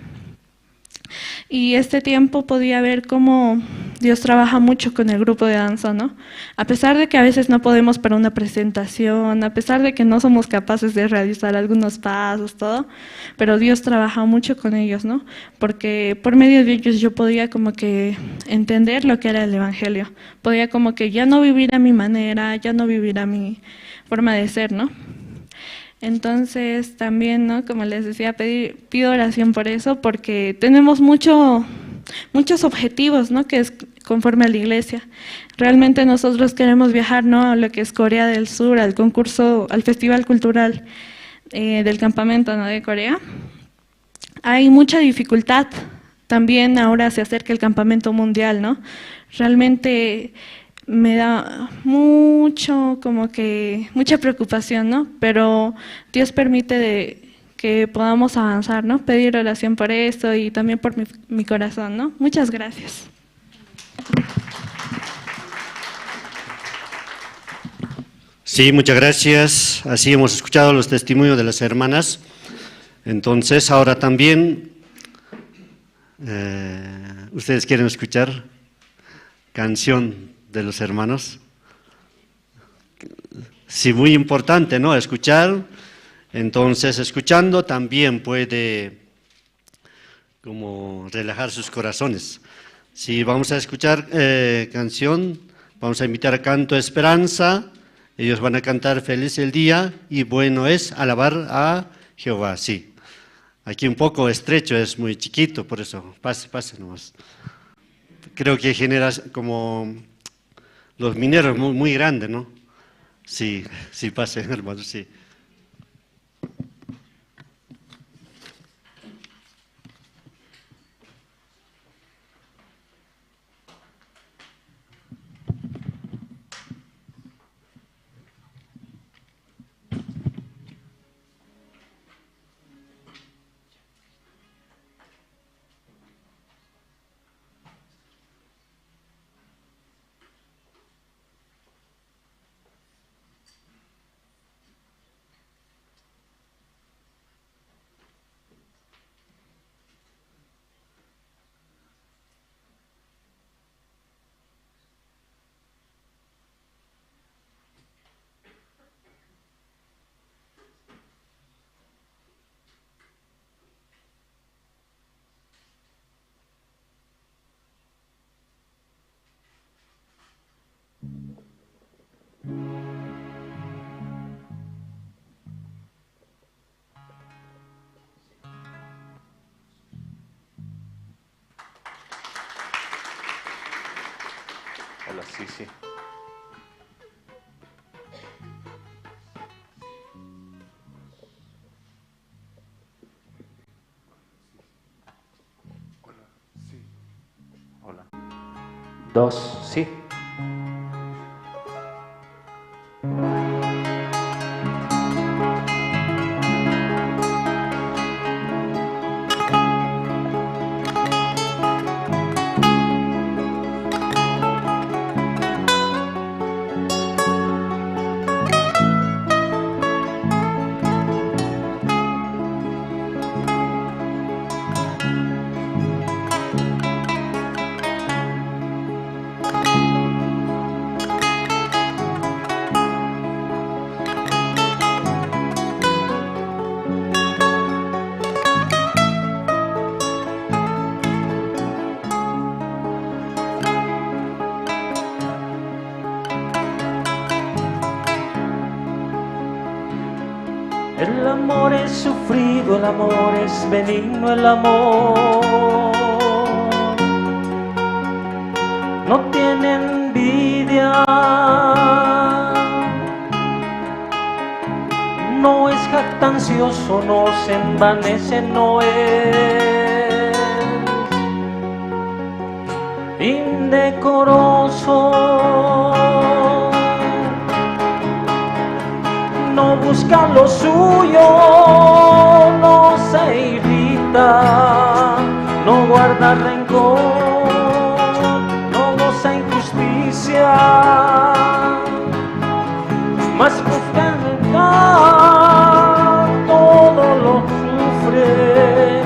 Y este tiempo podía ver cómo Dios trabaja mucho con el grupo de danza, ¿no? A pesar de que a veces no podemos para una presentación, a pesar de que no somos capaces de realizar algunos pasos, todo, pero Dios trabaja mucho con ellos, ¿no? Porque por medio de ellos yo podía como que entender lo que era el evangelio. Podía como que ya no vivir a mi manera, ya no vivir a mi forma de ser, ¿no? Entonces, también, ¿no? Como les decía, pedí, pido oración por eso, porque tenemos mucho, muchos objetivos, ¿no? Que es conforme a la iglesia. Realmente nosotros queremos viajar, ¿no? A lo que es Corea del Sur, al concurso, al Festival Cultural, eh, del campamento, ¿no? De Corea. Hay mucha dificultad. También ahora se acerca el campamento mundial, ¿no? Realmente me da mucho, como que, mucha preocupación, ¿no? Pero Dios permite de que podamos avanzar, ¿no? Pedir oración por esto y también por mi, mi corazón, ¿no? Muchas gracias. Sí, muchas gracias. Así hemos escuchado los testimonios de las hermanas. Entonces, ahora también, eh, ¿ustedes quieren escuchar canción de los hermanos? Sí, muy importante, ¿no? Escuchar. Entonces, escuchando también puede como relajar sus corazones. Sí, vamos a escuchar, eh, canción, vamos a invitar a Canto Esperanza, ellos van a cantar Feliz el día y bueno es alabar a Jehová, sí. Aquí un poco estrecho, es muy chiquito, por eso, pase, pase nomás. Creo que genera como los mineros muy, muy grande, ¿no? Sí, sí, pase, hermano, sí. Hola, sí, sí. Hola. Dos, sí. El amor es sufrido, el amor es benigno, el amor no tiene envidia, no es jactancioso, no se envanece, no es indecoroso, no busca lo suyo, no se irrita, no guarda rencor, no goza injusticia, mas busca el paz, todo lo sufre,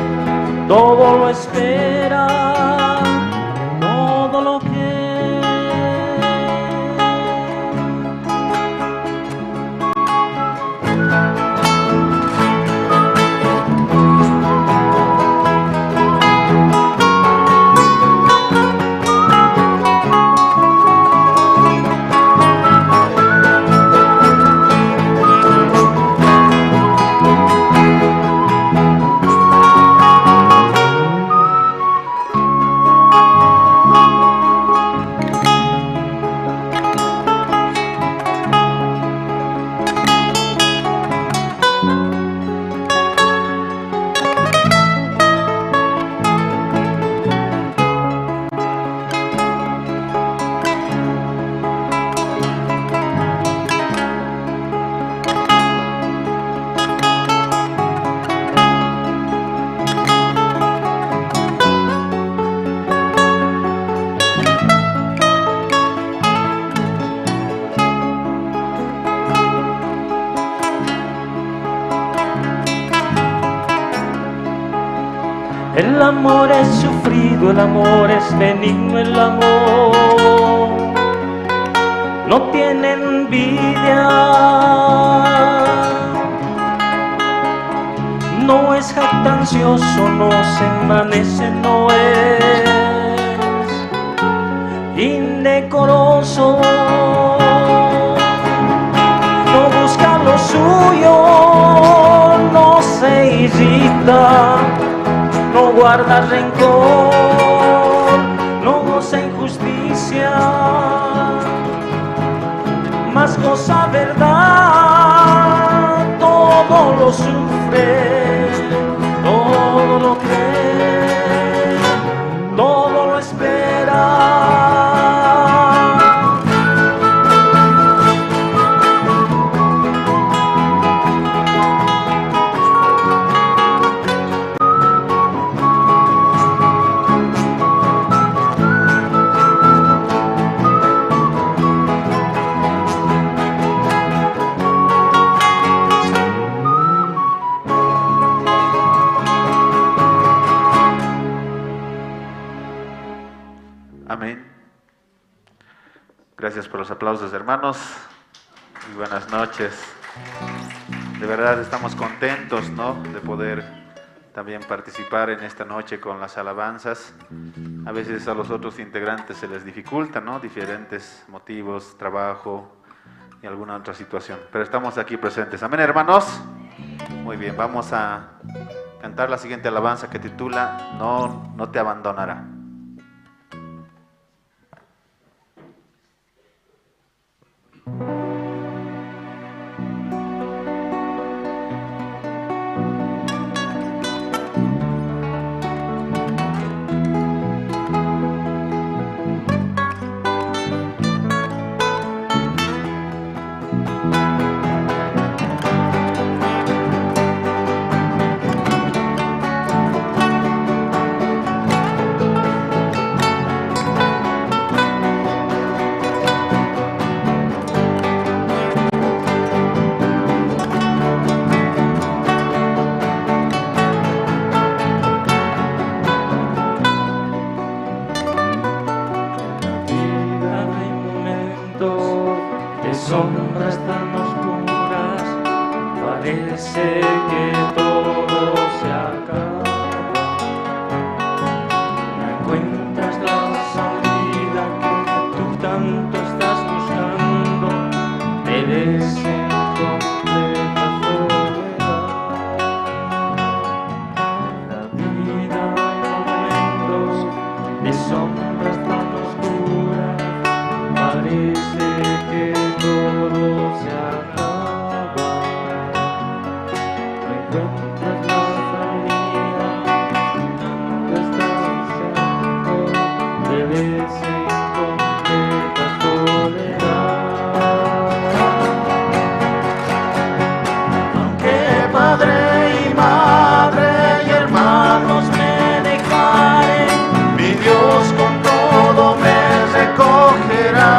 todo lo espera, todo lo cree. El amor es sufrido, el amor es benigno, el amor no tiene envidia, no es jactancioso, no se envanece, no es indecoroso, no busca lo suyo, no se irrita, no guarda rencor, no goza injusticia, mas goza verdad, todo lo sufre, todo lo cree, todo lo espera. Amén. Gracias por los aplausos, hermanos. Muy buenas noches. De verdad estamos contentos, ¿no? De poder también participar en esta noche con las alabanzas. A veces a los otros integrantes se les dificulta, ¿no? Diferentes motivos, trabajo y alguna otra situación. Pero estamos aquí presentes. Amén, hermanos. Muy bien, vamos a cantar la siguiente alabanza que titula No, no te abandonará. Vida hay momentos de sombras tan oscuras, parece que todo se acaba. No encuentras la salida que tú tanto estás buscando, te ves en completa soledad. Aunque padre y madre y hermanos me dejaren, mi Dios con todo me recogerá.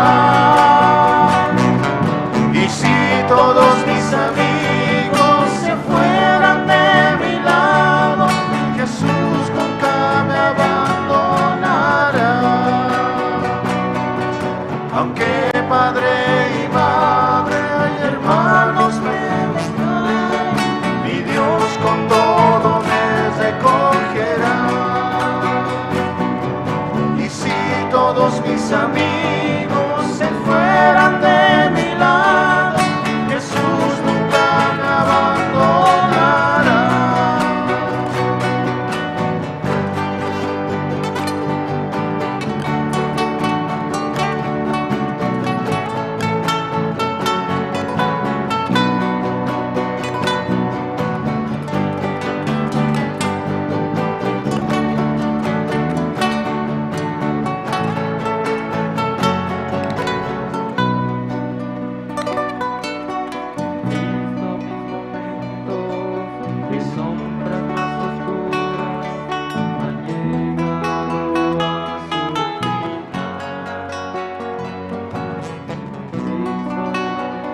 Y si todos mis amigos se fueran de mi lado, Jesús nunca me abandonará. Aunque padre y madre y hermanos me dejaran, mi Dios con todo me recogerá. Y si todos mis amigos se fueran de mi lado, Jesús nunca me abandonará. Mis sombras más oscuras han llegado a su final. Cristo,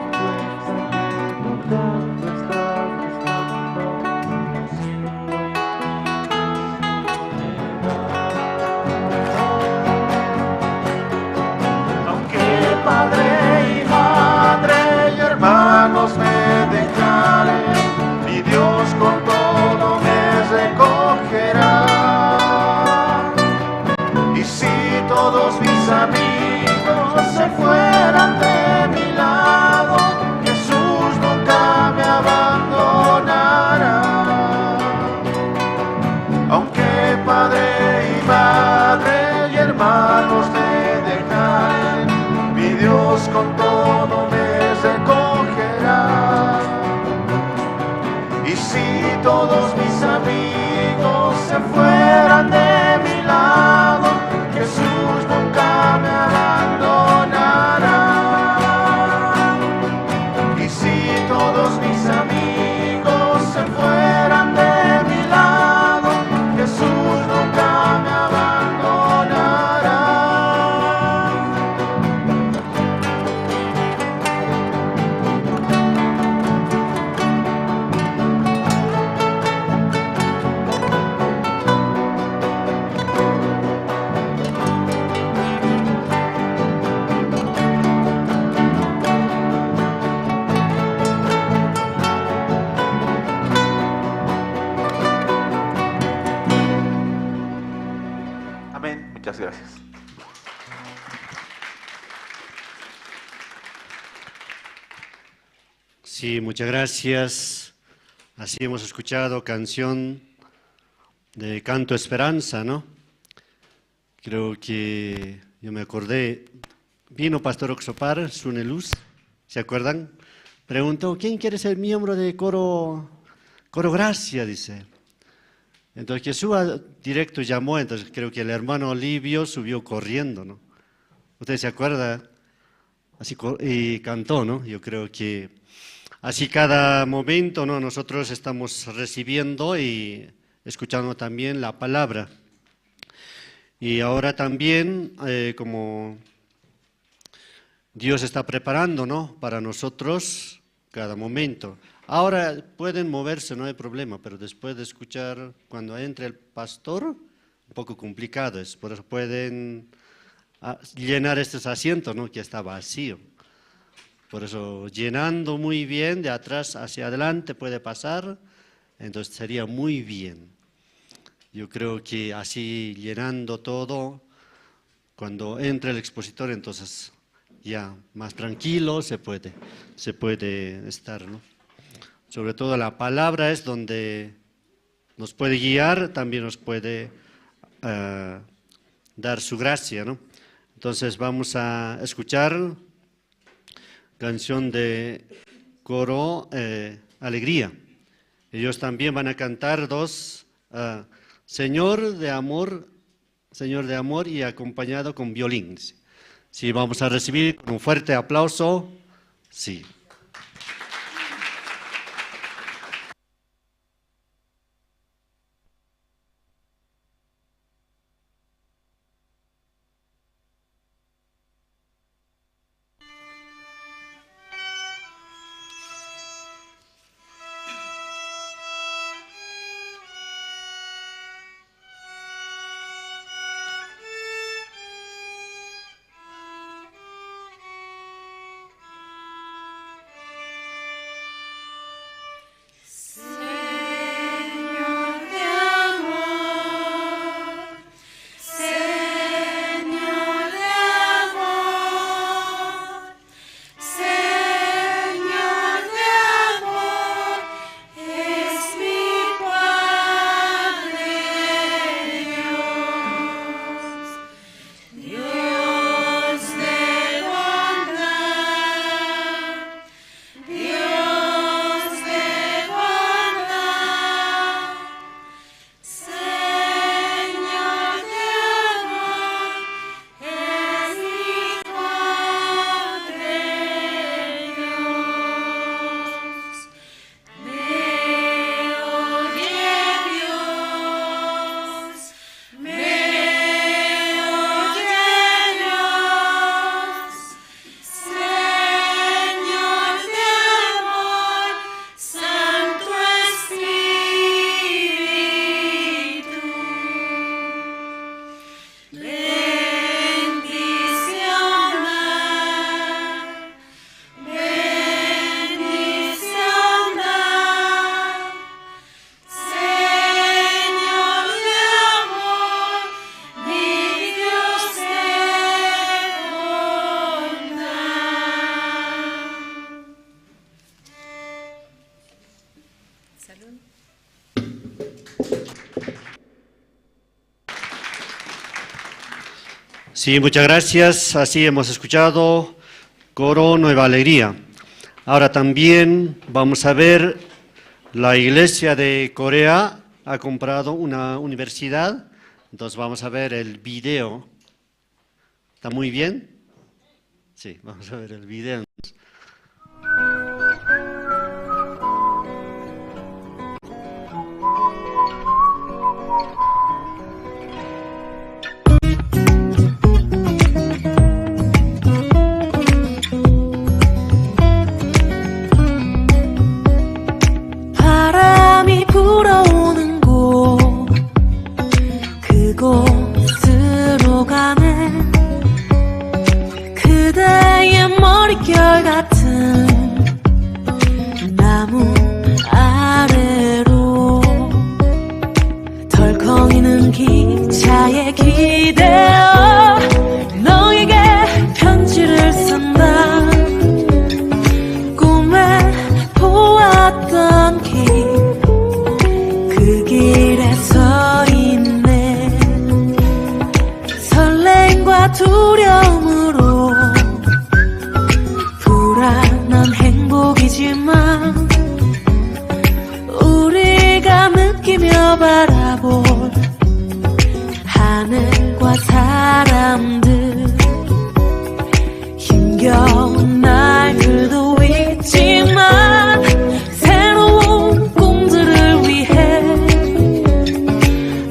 respuesta que tú tanto estás buscando, siendo infinito. Aunque padre y madre y hermanos me dejaren, mi Dios con todo me recogerá. Y si todos mis amigos se fueran de mi lado, Jesús nunca me abandonará. Aunque padre y madre y hermanos me dejaran, mi Dios con todo me recogerá. Y si todos mis amigos se fueran de mi lado, Jesús nunca me abandonará. Y si todos mis amigos se fueran de mi lado, Jesús nunca me abandonará. Amén. Muchas gracias. Sí, muchas gracias. Así hemos escuchado canción de Canto Esperanza, ¿no? Creo que yo me acordé, vino Pastor Oxopar, Sune Luz, ¿se acuerdan? Preguntó: "¿Quién quiere ser miembro de coro, coro Gracia?", dice. Entonces Jesús a-, directo llamó, entonces creo que el hermano Livio subió corriendo, ¿no? ¿Usted se acuerda? Así co-, y cantó, ¿no? Yo creo que así cada momento, ¿no? Nosotros estamos recibiendo y escuchando también la palabra. Y ahora también, eh, como Dios está preparando, ¿no? Para nosotros cada momento. Ahora pueden moverse, no hay problema, pero después de escuchar, cuando entre el pastor, un poco complicado es. Por eso pueden, ah, llenar estos asientos, ¿no? Que está vacío. Por eso, llenando muy bien, de atrás hacia adelante puede pasar, entonces sería muy bien. Yo creo que así, llenando todo, cuando entre el expositor, entonces ya más tranquilo se puede, se puede estar, ¿no? Sobre todo la palabra es donde nos puede guiar, también nos puede, eh, dar su gracia, ¿no? Entonces vamos a escuchar canción de coro, eh, Alegría. Ellos también van a cantar dos, ah, Señor de amor, Señor de Amor y acompañado con violín. Sí, vamos a recibir con un fuerte aplauso. Sí. Señor de amor, Señor de amor, Señor de amor, es mi Padre Dios, Dios de bondad, Dios de bondad, Señor de amor, es mi Padre Dios. Me oye Dios, me oye Dios, Señor de amor, Santo Espíritu. Bendición da, bendición da, Señor de amor, mi Dios de bondad. Salud. Sí, muchas gracias. Así hemos escuchado Coro Nueva Alegría. Ahora también vamos a ver, la iglesia de Corea ha comprado una universidad. Entonces vamos a ver el video. ¿Está muy bien? Sí, vamos a ver el video. 바람이 불어오는 곳, 그곳으로 가네. 그대의 머릿결 같은 나무 아래로, 덜컹이는 기차에 기대어 너에게 편지를 쓴다. 꿈에 보았던 길, 그 길에 서 있네. 설렘과 두려움으로, 불안한 행복이지만, 우리가 느끼며 바라볼 하늘과 사람들, 힘겨운 날들도 있지만, 새로운 꿈들을 위해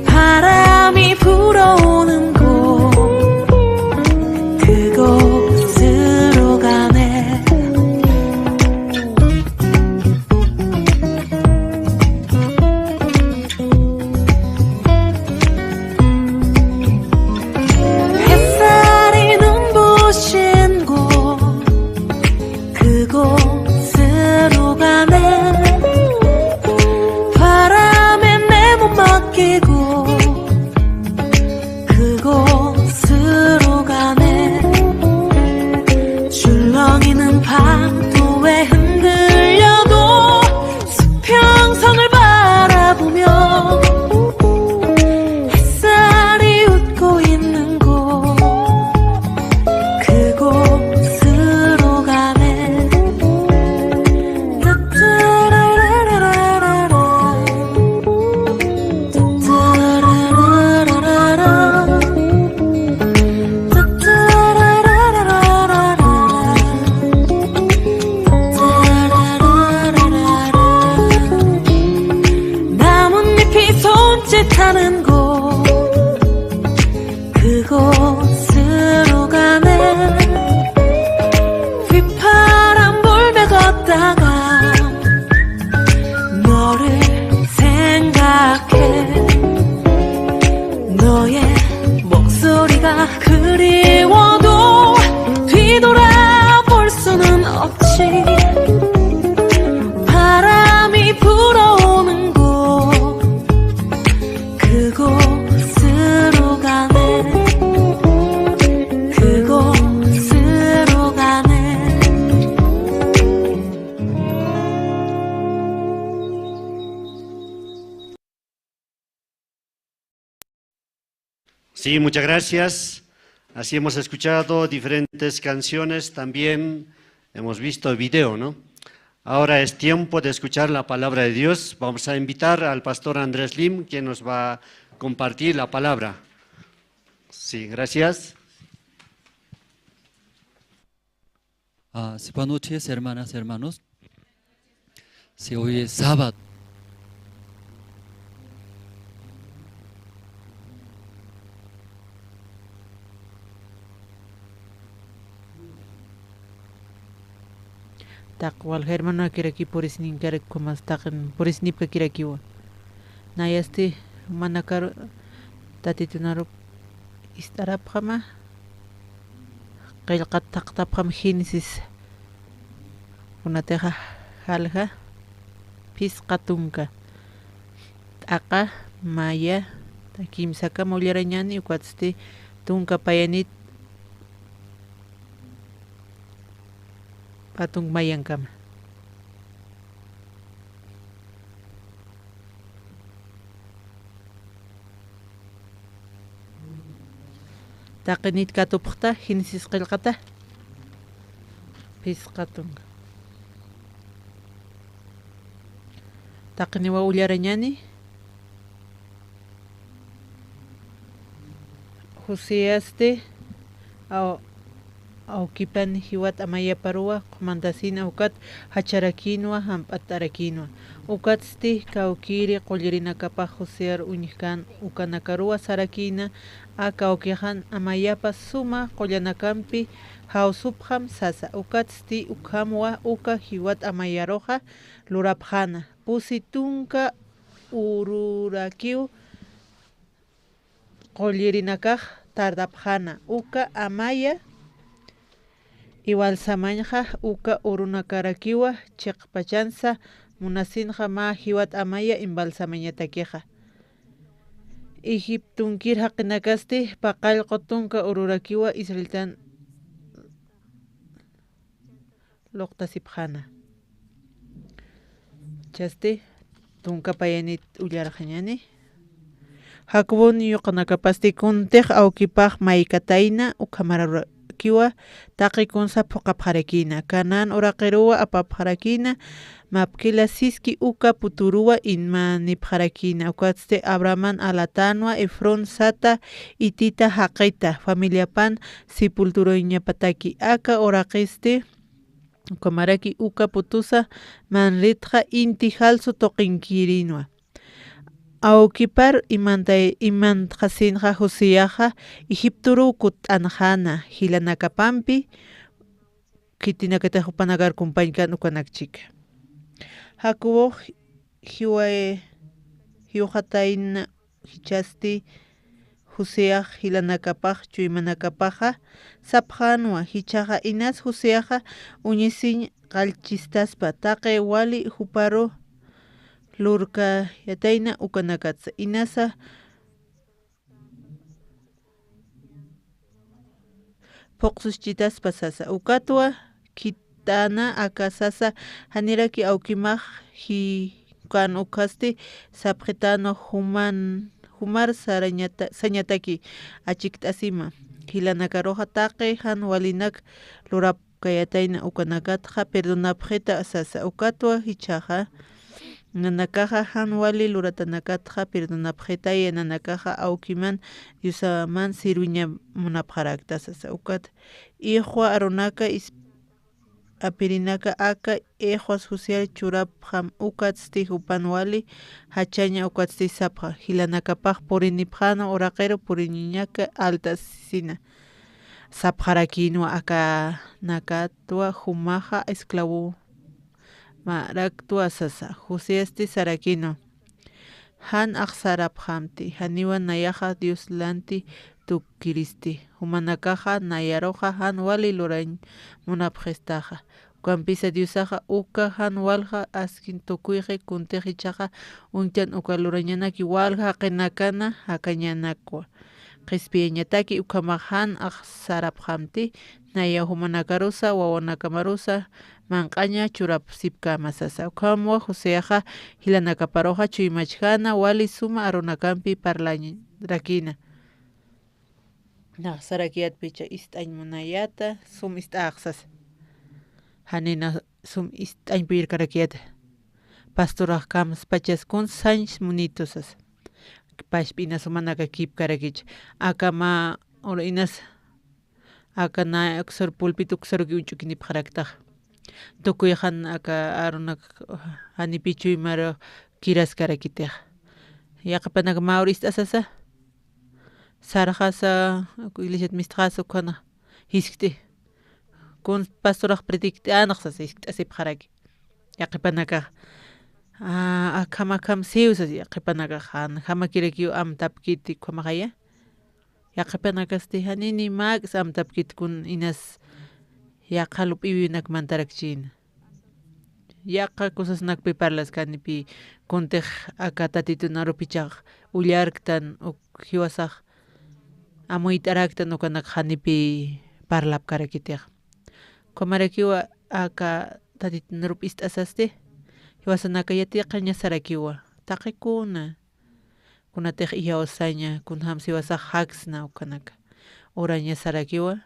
바람이 불어오는 곳, Sí, muchas gracias. Así hemos escuchado diferentes canciones, también hemos visto video, ¿no? Ahora es tiempo de escuchar la palabra de Dios. Vamos a invitar al pastor Andrés Lim, quien nos va a compartir la palabra. Sí, gracias. Ah, sí, buenas noches, hermanas, hermanos. Sí, hoy es sábado. Taq walja hermanakiraki purisninkarak, ukhamax taqin purisnipkakirakiwa. Nayasti manakar Tatitunarup ist'arapxama, qillqat thaqtapxam Génesis. Kunatixa jalja phisqa tunka t'aqa maya kimsakama ullarañani, ukatsti tunka payanit pä tunk mayankama. Taqinit katupxta, Génesis qillqata. Phisqa tunka. Taqiniwa ullarañani. Joseasti, aw-, awkipan jiwat amayaparuwa qhumantasina, ukat jacharakinwa, jamp'atarakïnwa. Ukatsti kawkiri qullirinakapax Josear uñjkän ukanakaruwa sarakïna, a kawkixan amayapa suma qullanakampi jawsupxam sasa. Ukatsti ukhamwa uka jiwat amayaruxa lurapxäna, pusi tunka ururakiw qullirinakax tardapxäna, uka amaya iwalsamañxa uka urunakarakiwa chiqpachansa munasinxa mä jiwat amaya imbalsamañatakixa. Egiptunkir jaqinakasti paqallqu tunka ururakiwa israelitan luqtasipxäna. Chasti tunka payanit ullarxañani. Jacobon yuqanakapasti kuntix awkipax maykatayna, ukhamarurakiwa taqi kunsa phuqapxarakïna. Canaán uraqiruwa apapxarakïna, mapkila siski uka puturuwa inmanipxarakïna. Ukatsti Abrahaman alatänwa Efrón sata hitita jaqita, familiapan sepulturañapataki. Aka uraqisti ukhamaraki uka putusa Manretxa inti jalsu tuqinkirïnwa. Awkipar imantay-, imantxasinxa Joseaxa Egiptoruw kutt'anxäna jilanakapampi, khitinakatix jupanakar kumpañkän ukanak chika. Jacobox jiwa-, jiwxatayna jichhasti Joseax jilanakapax chuymanakapaxa sapxänwa, jichhaxa inas Joseaxa uñisiñ qallchistaspa, taqi wali juparu lurkayatayna ukanakatsa, inasa phuqsuschitaspa sasa. Ukatwa khitana aka sasa, janiraki awkimax jikan ukhasti sapxitanwa juman, jumar sarañata-, sañataki achikt'asima. Jilanakaruxa taqi jan walinak lurapkayatayna ukanakatxa perdonapxita sasa. Ukatwa jichhaxa nanakaxa jan wali luratanakatxa perdonapxitaya, nanakaxa awkiman Diosaman sirwiña munapxarakta sasa. Ukat ixwa arunaka is-, apirinaka aka ixwas Josear churapxam, ukatsti jupan wali jachaña, ukatsti sapxa: Jilanakapax purinipxäna uraqiru puriñaka alt'asisina. Sapxarakïnwa akanakatwa: Jumaxa esclavo maraktwa sasa. Joseasti sarakïnwa: Jan axsarapxamti, janiwa nayaxa Dios lanti tukiristi. Jumanakaxa nayaruxa jan wali lurañ munapxistaxa. Ukampisa Diosaxa uka jan walja askin tukuyxi, kuntix jichhaxa uñtan uka lurañanaki walja jaqinakana jakañanakwa. Qhispiyañataki ukhamax jan axsarapxamti, naya jumanakarusa wawanakamarusa manq'aña churapxsipkama sasa. Ukhamwa Joseaxa jilanakaparuxa chuymachjäna, wali suma arunakampi parlañarakïna. Nax sarakiyatpicha ist'añ munayata, sum ist'axsas. Janina sum ist'añ puyirkarakiyata. Pastorax kamspachas kun sañs munitusas. Pashp'inas jumanaka kipkarakicha. Aka mä uru inas, aka na uksar pulpit uksaruki uñch'ukinipxaraktax. Tukuyxan aka arunak janipi chuymaru kiraskarakitix. Yaqhipanak mä uru ist'asasa. Sarxasa, iglesiat mistxasa ukhana. Jiskt'i. Kun pastorax predikt'anxsasa jiskt'asipxaraki. Yaqhipanakax. Ah, akham, akham siw sasa yaqhipanakax. Jan, jamakirakiw amtapkiti ukhamaxaya. Yaqhipanakasti janini mäk'sa amtapkiti kun inas yaqha lup'iwinak mantarakchïna. Yaqha cosasnakpi parlaskanipi kuntix aka Tatitun arupichax ullarktan uk jiwasax amuyt'araktan ukanak janipi parlapkarakitix. Ukhamarakiwa aka Tatitun arup ist'asasti, jiwasanaka yatiqañasarakiwa, taqikuna. Kunatix iyawsaña, kunjams jiwasax jaksna ukanaka. Urañasarakiwa,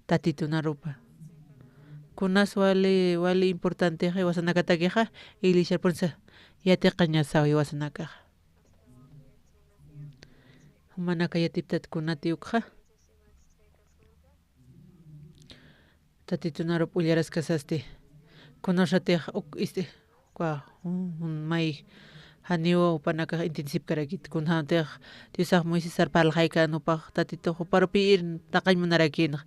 Tatitun arupa. Kunas wali, wali importantexa jiwasanakatakixa, iglesiarpunsa yatiqañasaw jiwasanakaxa. Jumanaka yatiptat kunati ukxa. Tatitun arup ullaraskasasti. Kunasatix uk isti, uka, jun, jun may, janiw jupanakax intindisipkarakit. Kunjämtix Diosax Moisesar parlxaykän jupax Tatitux juparupi irnaqañ munarakïnxa.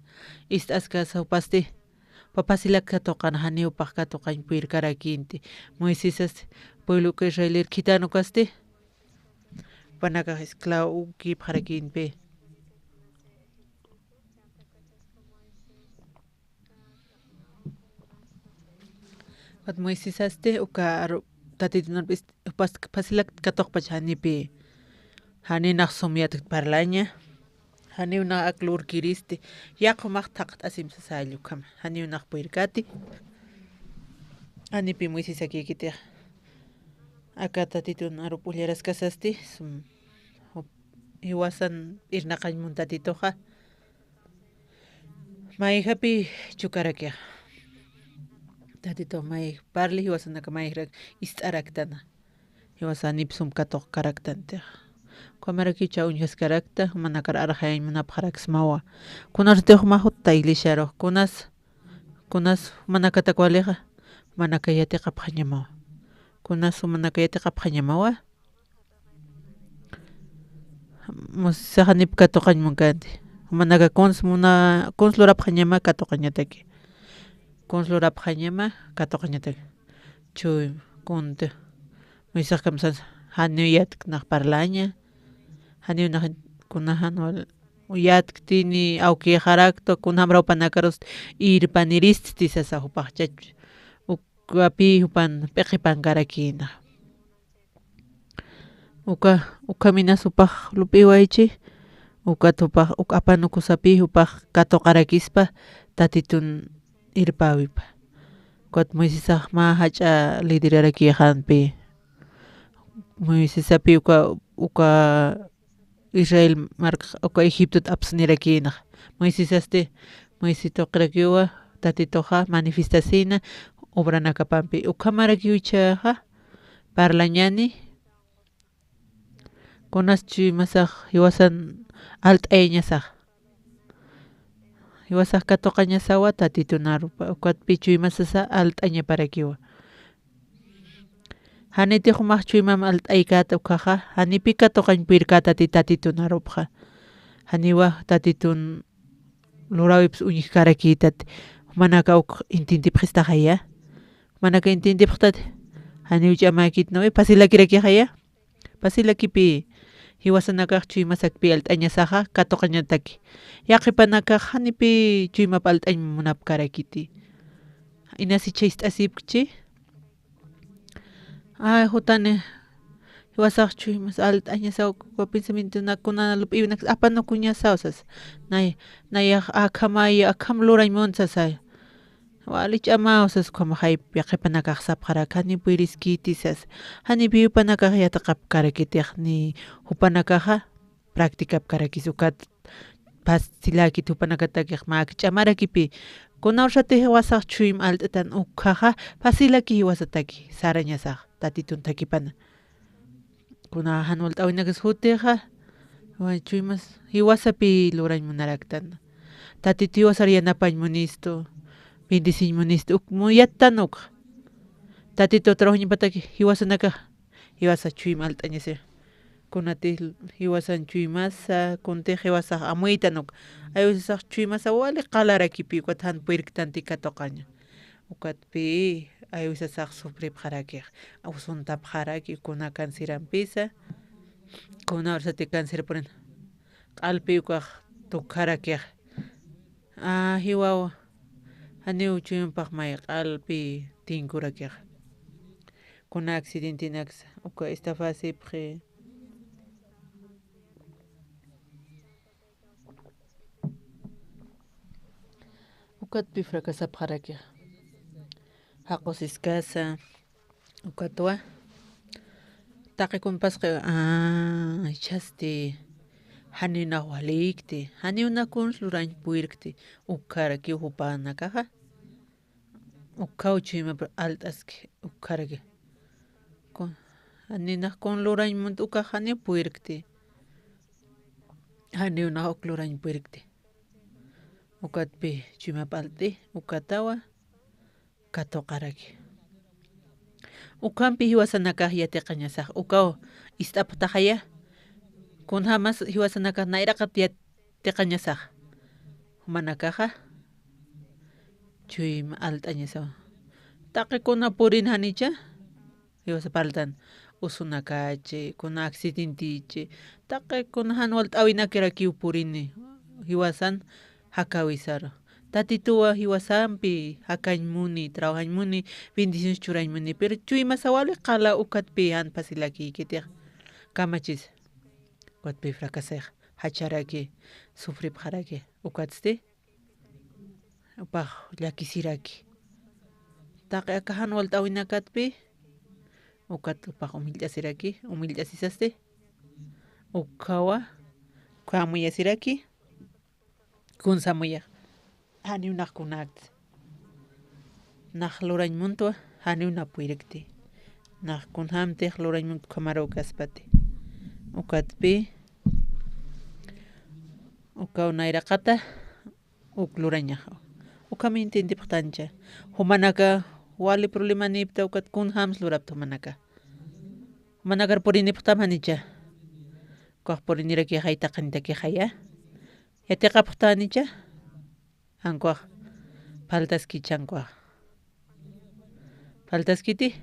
Ist'askasa jupasti. Jupa pasilak katuqan, janiw jupax katuqañ puyirkarakïnti. Moisesasti pueblo uka Israelir khitän ukasti. Jupanakax esclavo ukïpxarakïnpi. Ukat Moisesasti uka aru Tatitun arup ist-, jupas pasilak katuqpach janipi. Janinax sum yatkt parlaña. Janiw nax ak lurkiristi. Yaqha jumax thaqt'asim sasa jall ukhama. Janiw nax puyirkati. Janipi Moisesakïkitix. Aka Tatitun arup ullaraskasasti, sum, jup-, jiwasan irnaqañ mun Tatituxa. Mayjapi chukarakixa. Tatitux mayj parli jiwasanaka mayjrak ist'araktana. Jiwasanip sum katuqkaraktantix. Ukhamarakicha uñjaskarakta, jumanakar arxayañ munapxaraksmawa. Kunasatix mä jutta iglesiarux, kunas, kunas jumanakatak walixa, jumanaka yatiqapxañamawa. Kunas jumanaka yatiqapxañamawa. Moisesax janip katuqañ munkänti. Jumanaka kuns muna, kuns lurapxañama katuqañataki. Kuns lurapxañama katuqañataki. Chuy, kunti. Moisesax kamsas, janiw yatk nax parlaña. Janiw nax kuna jan wal yatktini awkixarakta, kunjamra jupanakarus irpaniristi sasa jupax chach. Ukapi jupan p'iqipankarakïna. Uka, ukhaminas jupax lup'iwaychi, ukat jupax, uk apanukusapi jupax katuqarakispa Tatitun irpäwipa. Ukat Moisesax mä jach'a liderarakïxänpi. Moisesapi uka, uka Israel marka, uka Egiptot apsnirakïnax. Moisesasti, Moisés tuqirakiwa, Tatituxa manifestasina, obranakapampi. Ukhamarakiw ichhaxa, parlañani, kunas chuymasax jiwasan alt'ayañasax. Jiwasax katuqañasawa Tatitun arupa, ukatpi chuymasasa alt'añaparakiwa. Janitix jumax chuymam alt'aykäta ukkhaxa, janipi katuqañ puyirkätati Tatitun arupxa. Janiwa Tatitun luräwips uñjkarakïtati, jumanaka uk intintipxistaxaya. Jumanaka intintipxtati, janiw ch'amäkit, ¿no ve? Pasilakirakixaya. Pasilakipï, jiwasanakax chuymasakpï alt'añasaxa katuqañataki. Yaqhipanakax janipï chuymap alt'añ munapkarakiti. Inasicha ist'asipkchi. Ay, jutani, jiwasax chuymas alt'añasaw, pensamientonak kuna lup'iwinak apanukuñasaw sas. Nay, nayax akhamay, akham lurañ mun sasay. Wali ch'amaw sas, ukhamax jayp'i yaqhipanakax sapxarak, jani puyiriskiti sas. Janipi jupanakax yatiqapkarakitix, ni jupanakaxa practicapkarakis ukat Pasilakit jupanakatakix mä akch'amarakipi. Kuna ursatix jiwasax chuyma alt'tan ukhaxa, pasilaki jiwasataki, sarañasax, Tatitun thakipana. Kuna jan walt'äwinakis jutixa, way chuymas jiwasapi lurañ munaraktan. Tatitu jiwasar yanapañ munistu, bendiciñ munistu, uk muyattan ukxa. Tatitu trabajoñapataki jiwasanakax, jiwasa chuyma alt'añasa. Kunatix jiwasan chuymasa, kuntix jiwasax amuytan uk. Aywisasax chuymasa wali qalarakipi, ukat jan purirktanti katuqaña. Ukatpi, aywisasax sufripxarakix, usuntapxaraki, kuna cancerampisa, kuna ursati cancer purin, q'alpi ukax tukxarakix. A, jiwaw, janiw chuymapax may q'alpi tinkurakix. Kuna accidentenaksa, uka estafasipxi. Ukatpi fracasapxaraki. Jaqusiskasa, ukatwa. Taqi kunpasqa, a, ichhasti, janiw nax walïkti, janiw nax kuns lurañ purirkti, ukharaki jupanakaxa. Ukhaw chuymap alt'aski, ukharaki. Kun, janiw nax kun lurañ munt ukax janiw purirkti. Janiw nax uk lurañ purirkti. Ukatpi chuymap alt'i, ukatawa, katuqaraki. Ukhampi jiwasanakax yatiqañasax, ukaw ist'apxtaxaya. Kunjämas jiwasanakax nayraqat yatiqañasax. Jumanakaxa, chuyma alt'añasawa. Taqi kuna purin janicha, jiwasa parltan, usunakachi, kuna accidentichi, taqi kuna jan walt'äwinakirakiw purini, jiwasan jakäwisaru. Tatituwa jiwasampi jakañ muni, trabajañ muni, bendiciones churañ muni, pero chuymasa wali qala ukatpi jan pasilakïkitix. Kamachis, ukatpi fracasix, jacharaki, sufripxaraki, ukatsti, jupax llakisiraki. Taqi aka jan walt'äwinakatpi, ukat jupax umillt'asiraki, umillt'asisasti, ukhawa, ukham amuyasiraki, kuns amuyax, janiw nax kunakti. Nax lurañ muntwa, janiw nax purirkti. Nax kunjämtix lurañ munt ukhamaruw kaspati. Ukatpi, ukaw nayraqata, uk lurañaxa. Ukham entiendipxtancha. Jumanaka wali problemanïpta ukat kunjämsa lurapta jumanaka. Jumanakar purinipxtam janicha. Ukax puriniraki jaytaqanitakixaya. Yatiqapxta janicha. Jan ukax. Faltaskicha jan ukax. Faltaskiti.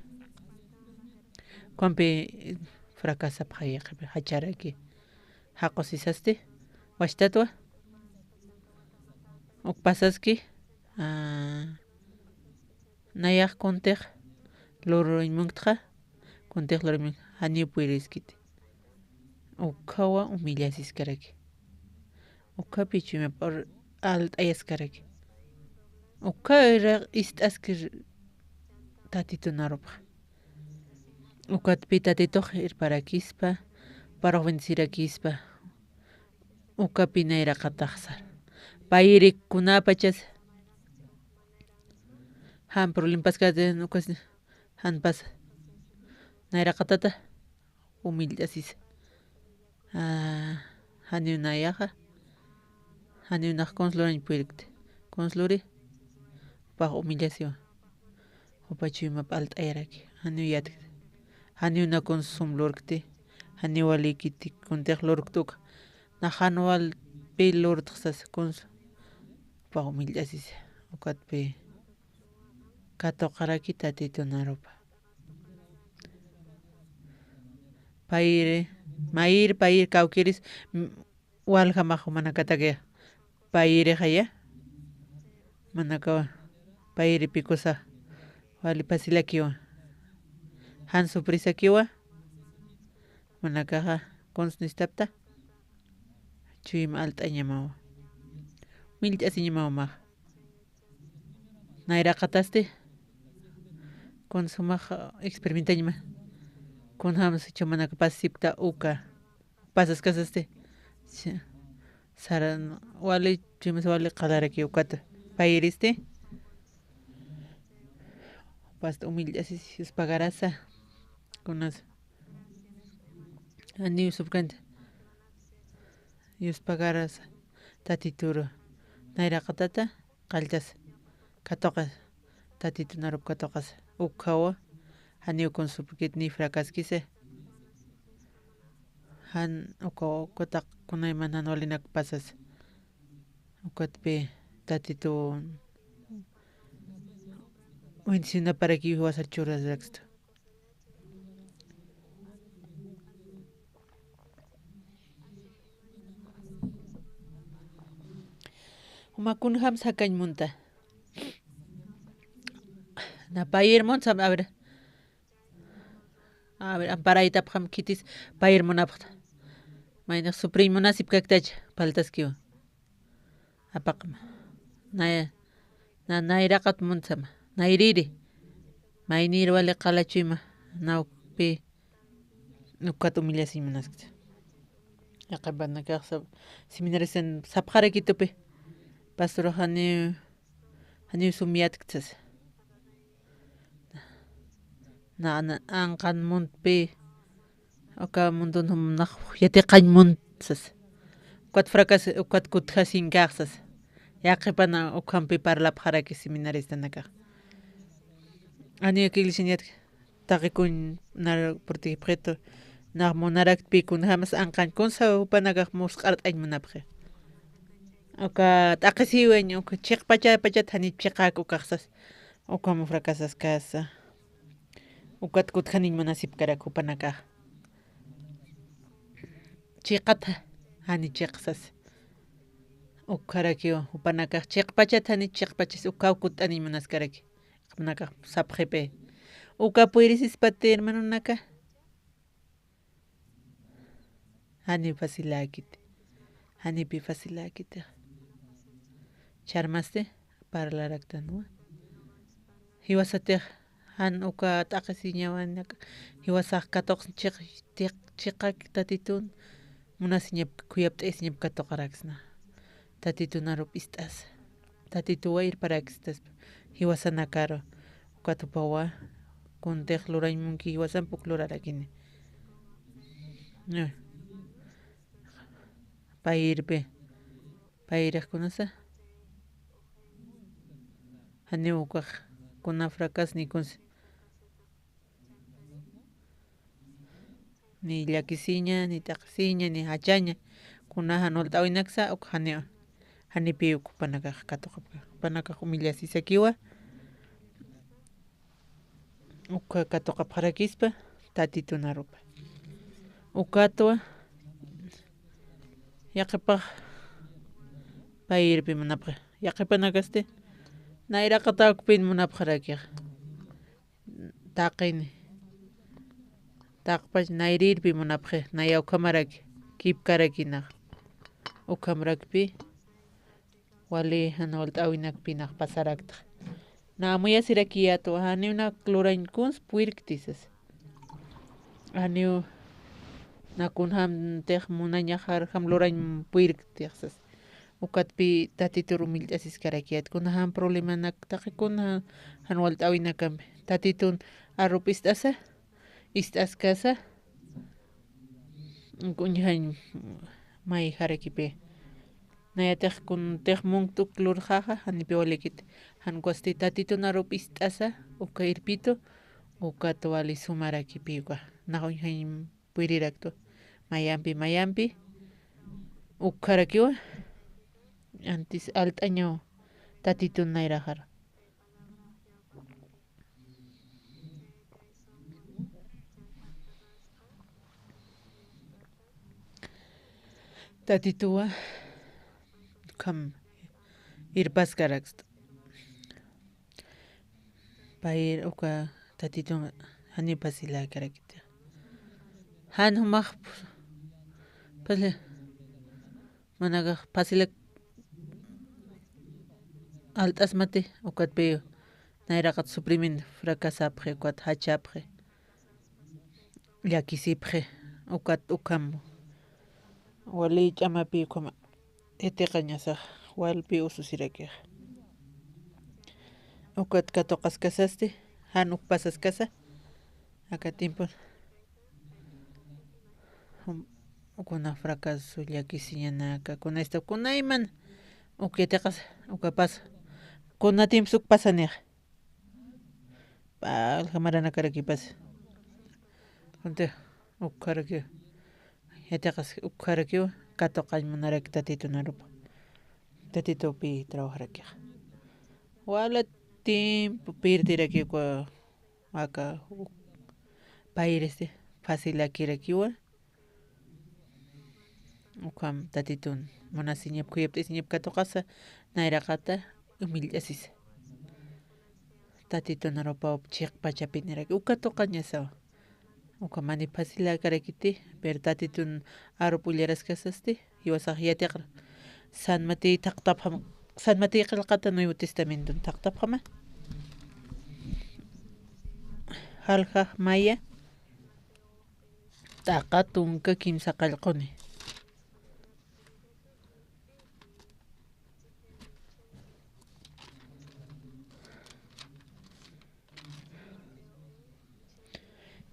Ukhampi fracasapxaya, jacharaki. Jaqusisasti, wachtatwa. Uk pasaski, a, nayax kuntix lurañ munktxa, kuntix lurañ munk-, janiw puyiriskiti. Ukhawa umillasiskaraki. Ukhapi chuymap alt'ayaskaraki. Ukhayraq ist'askir Tatitun arupxa. Ukatpi Tatitux irparakispa, parux bendecirakispa, ukapi nayraqataxsar. Payri kunapachas jan problemapaskati, ukas jan pasa. Nayraqatata, umillt'asisa. A, janiw nayaxa, janiw nax kuns lurañ puyirkti. Kuns luri, jupax umillasiwa. Jupa chuymap alt'ayaraki, janiw yatkti. Janiw nax kuns sum lurkti, janiw walïkiti, kuntix lurkti uka. Nax jan walpi lurtxa sasa, kuns. Jupax umillt'asisa, ukatpi katuqaraki Tatitun arupa. Payri, mayri, payri kawkiris, m-, waljamax jumanakataki. Payrixaya. Jumanakawa. Payri pikusa. Wali pasilakiwa. Jan sufrisakiwa. Jumanakaxa kuns nistapta. Chuyma alt'añamawa. Millt'asiñamawa max. Nayraqatasti, kun sumax experimentañma, kun jams chumanaka pasipkta uka, pasaskasasti, chi-, Saran wali, chimas wali qalaraki ukat payiristi. Past umillt'asis yuspagarasa. Kunas. Ani yusupkanta. Yuspagarasa. Tatituru. Nayraqatata. Qalltas. Katuqas. Tatitunarup katuqas. Ukhawa. Janiw kun supkit ni fracaskisa. Jan uka, uka taq kunayman jan walinak pasas. Ukatpi Tatitu bendicionaparaki jiwasar churasrakstu. Juma kunjam sakañ munta. Na payir munsam, a ver. A ver, amparaytapxam khitis payir munapxta. Maynax supriñ munasipkaktacha, paltaskiwa. Apaqma. Nay-, na-, nayraqat munsama. Nayriri. Maynir wali qalachuyma. Nawpi. Ukat humillasiñ munaskta. Yaqhipanakax sap-, seminaristan sapxarakitupi. Pastor janiw, janiw sumyatksas. Na, na, anqan muntpi, uka mundun jumnax yatiqañ munt sas. Ukat fracas, ukat kutjasinkax sas. Yaqhipana ukhampi parlapxaraki seminaristanakax. Ani uk iglesiañat taqikuñ nar protegepxitu, nax munaraktpi kunjamas anqañ kunsa jupanakax musq'art'añ munapxi. Uka t'aqhisiwañ, uka chiqpacha pachat janich chiqak ukax sas. Ukham fracasaskasa. Ukat kutjaniñ munasipkarak jupanakax. Chiqata, jani chiqsas. Ukharakiw, jupanakax chiqpachat jani chiqpachas ukhaw kutt'aniñ munaskaraki. Jupanakax sapxipi. Uka puyirisispati, hermanonaka. Jani faciläkiti. Janipi faciläkiti. Charmasti parlaraktanwa. Jiwasatix jan uka t'aqhisiñawanak, jiwasax katuqs chiq-, chiq-, chiqak Tatitun, munasiñap, khuyapt'aysiñap katuqaraksna. Tatitunarup ist'asa. Tatituwa irparakstaspa. Jiwasanakaru. Ukat jupawa. Kuntix lurañ munki jiwasamp uk lurarakini. Payirpi. Payirix kunasa. Janiw ukax. Kuna fracas ni kunsa. Ni llakisiña, ni t'aqhisiña, ni jachaña. Kuna jan walt'awinaksa, uk janiw. Janipi uk jupanakax katuqapka. Jupanakax humillasisakiwa. Uk katuqapxarakispa, Tatitunarupa. Ukatwa, yaqhipax, payirpi munapxi. Yaqhipanakasti, nayraqata ukpin munapxarakix. Taqini. Taqpach nayrirpi munapxi, naya ukhamaraki, kipkarakinax. Ukhamrakpi, wali jan walt'awinakpinax pasarakta. Na amuyasirakiyätwa, janiw na lurañ kuns purirkti sas. Janiw na kunjamtix munañaxarjam lurañ purirkti sas. Ukatpi Tatitur humillt'asiskarakiyät. Kuna jan problemanak taqi kuna jan walt'awinakampi. Tatitun arup ist'asa, ist'askasa, uñjañ mayjarakipi. Nayatix kuntix munkt uk lurxaxa, janipi walikit. Jan ukwasti Tatitun arup ist'asa, uka irpitu, ukat wali sumarakipi uka. Nax uñjañ puyiriraktu. Mayampi, mayampi. Ukharakiwa. Antis alt'añaw Tatitun nayraxar. Tatituwa, ukham irpaskaraksta. Payir uka Tatitun janiw pasilakarakiti. Jan jumax, pasi-, manakax pasilak alt'asmati, ukatpiw nayraqat suprimin fracasapxi, ukat jachapxi, llakisipxi, ukat ukham wali ch'amapi ukhama jitiqañasax walpi ususirakixa. Ukat katuqaskasasti, jan uk pasaskasa, aka tiempon. Jum, kuna fracaso, llakisiñanaka, kuna esta, kuna iman, uk yatiqas, uka pasa. Kuna tiempos uk pasanix. P'alja maranakarakipas. Kunti ukharaki, yatiqas ukharaki, katuqañ munaraki Tatitun arupa. Tatitupi trabajarakixa. Wala tiempo pirdirakiwa, aka, u-, payristi facilakirakiwa. Ukham Tatitun munasiñap, khuyapt'asiñap katuqasa, nayraqata humillt'asisa. Tatitun arupaw chiqpachapiniraki, uka tuqañasawa. Uka mani facilakarakiti, pero Tatitun arup ullaraskasasti, jiwasax yatiqra. San Matey thaqtapxam, San Matey qillqata Nuevo Testamenton thaqtapxama. Jaljax maya, t'aqa tunka kimsa qallquni.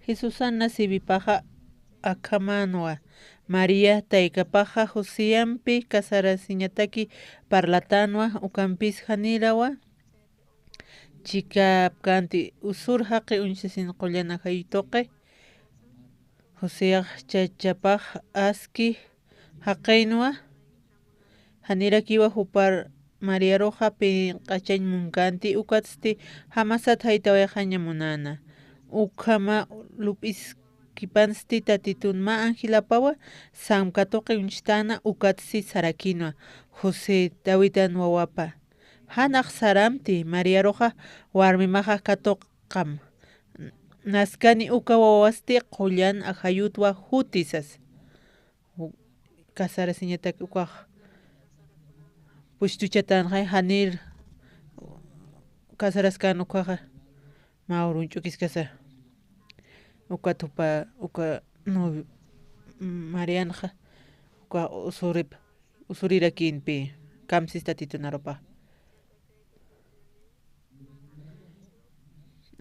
Jesusan nasiwipaxa akhamänwa, María taykapaxa Joseampi casarasiñataki parlatänwa, ukampis janirawa chikapkänti usur jaqi uñsasin qullan ajayutuqi. Joseax chachapax aski jaqinwa, janirakiwa jupar Mariaruxa pinq'achañ munkänti, ukatsti jamasat jaytawayxaña munäna. Ukhama lup'iskipansti Tatitun mä angelapawa, samka tuqi uñstäna, ukatsti sarakïnwa, José, Davidan wawapa, janax saramti, Mariaruxa warmimaxa katuqam. Naskani uka wawasti qullan ajayutwa juti sas. Ju-, casarasiñatak ukax pushtuchatanxay, janir casaraskan ukaxa mä uruñch'ukiskasa. Ukat jupa, uka novio, Marianxa, uka usurip, usurirakïnpi, kamsis Tatitun arupa.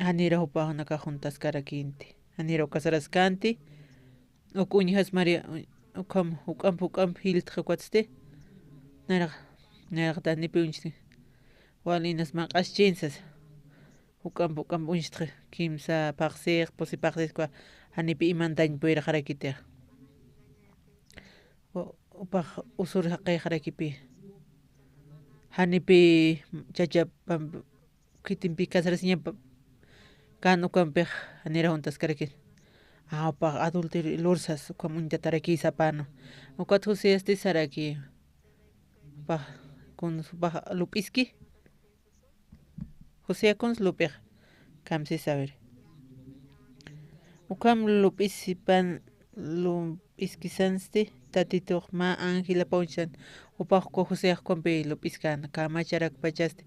Janira jupax nakax juntaskarakïnti. Janira casaraskänti. Uk uñjas María, ukham, juk'amp, juk'amp jiltxa ukatsti. Nayraq, nayraqta janipi uñsti. Walinas manq'aschin sas. Juk'amp, juk'amp uñstxa. Kimsa phaxsix, pusi phaxsix, ukwa janipi imantañ puyrxarakiti. U-, upax usur jaqixarakipï. Janipi chachapamp khitimpi casarasiñap kan ukampix janira juntaskarakïn. A, upax adulterio lursas, ukham uñtatarakï sapänwa. Ukat Joseasti sarakï. Upax, kuns upax lup'iski. José kuns lup'ix, kamsis saber. Ukham lup'isipan, lup'iskisansti, Tatitux mä angelapaw uñsan, upax uka Joseax ukampi lup'iskän, kamacharakpachasti.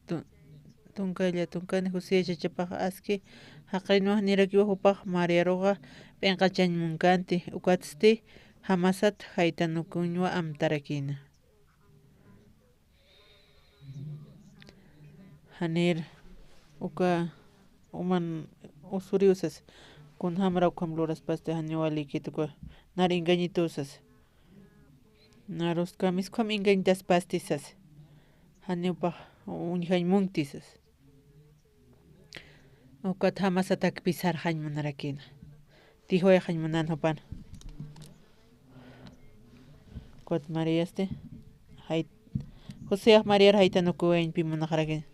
Tu-, tunkalla, tunkani José chachapax aski jaqinwa, janirakiwa jupax Mariaruxa p'inqachañ munkänti, ukatsti jamasat jaytanukuñwa amtarakïna. Janir uka uman usuriw sas, kunjamra ukham luraspasti janiw walikit uka, nar engañituw sas. Narust kamis ukham engañtaspasti sas. Janiw pax uñjañ munkti sas. Ukat jamasatakpi sarxañ munarakïna. Tijwayxañ munan jupan. Ukat Mariasti, jay-, Joseax Mariar jaytanukuwañpi munaxarakïna.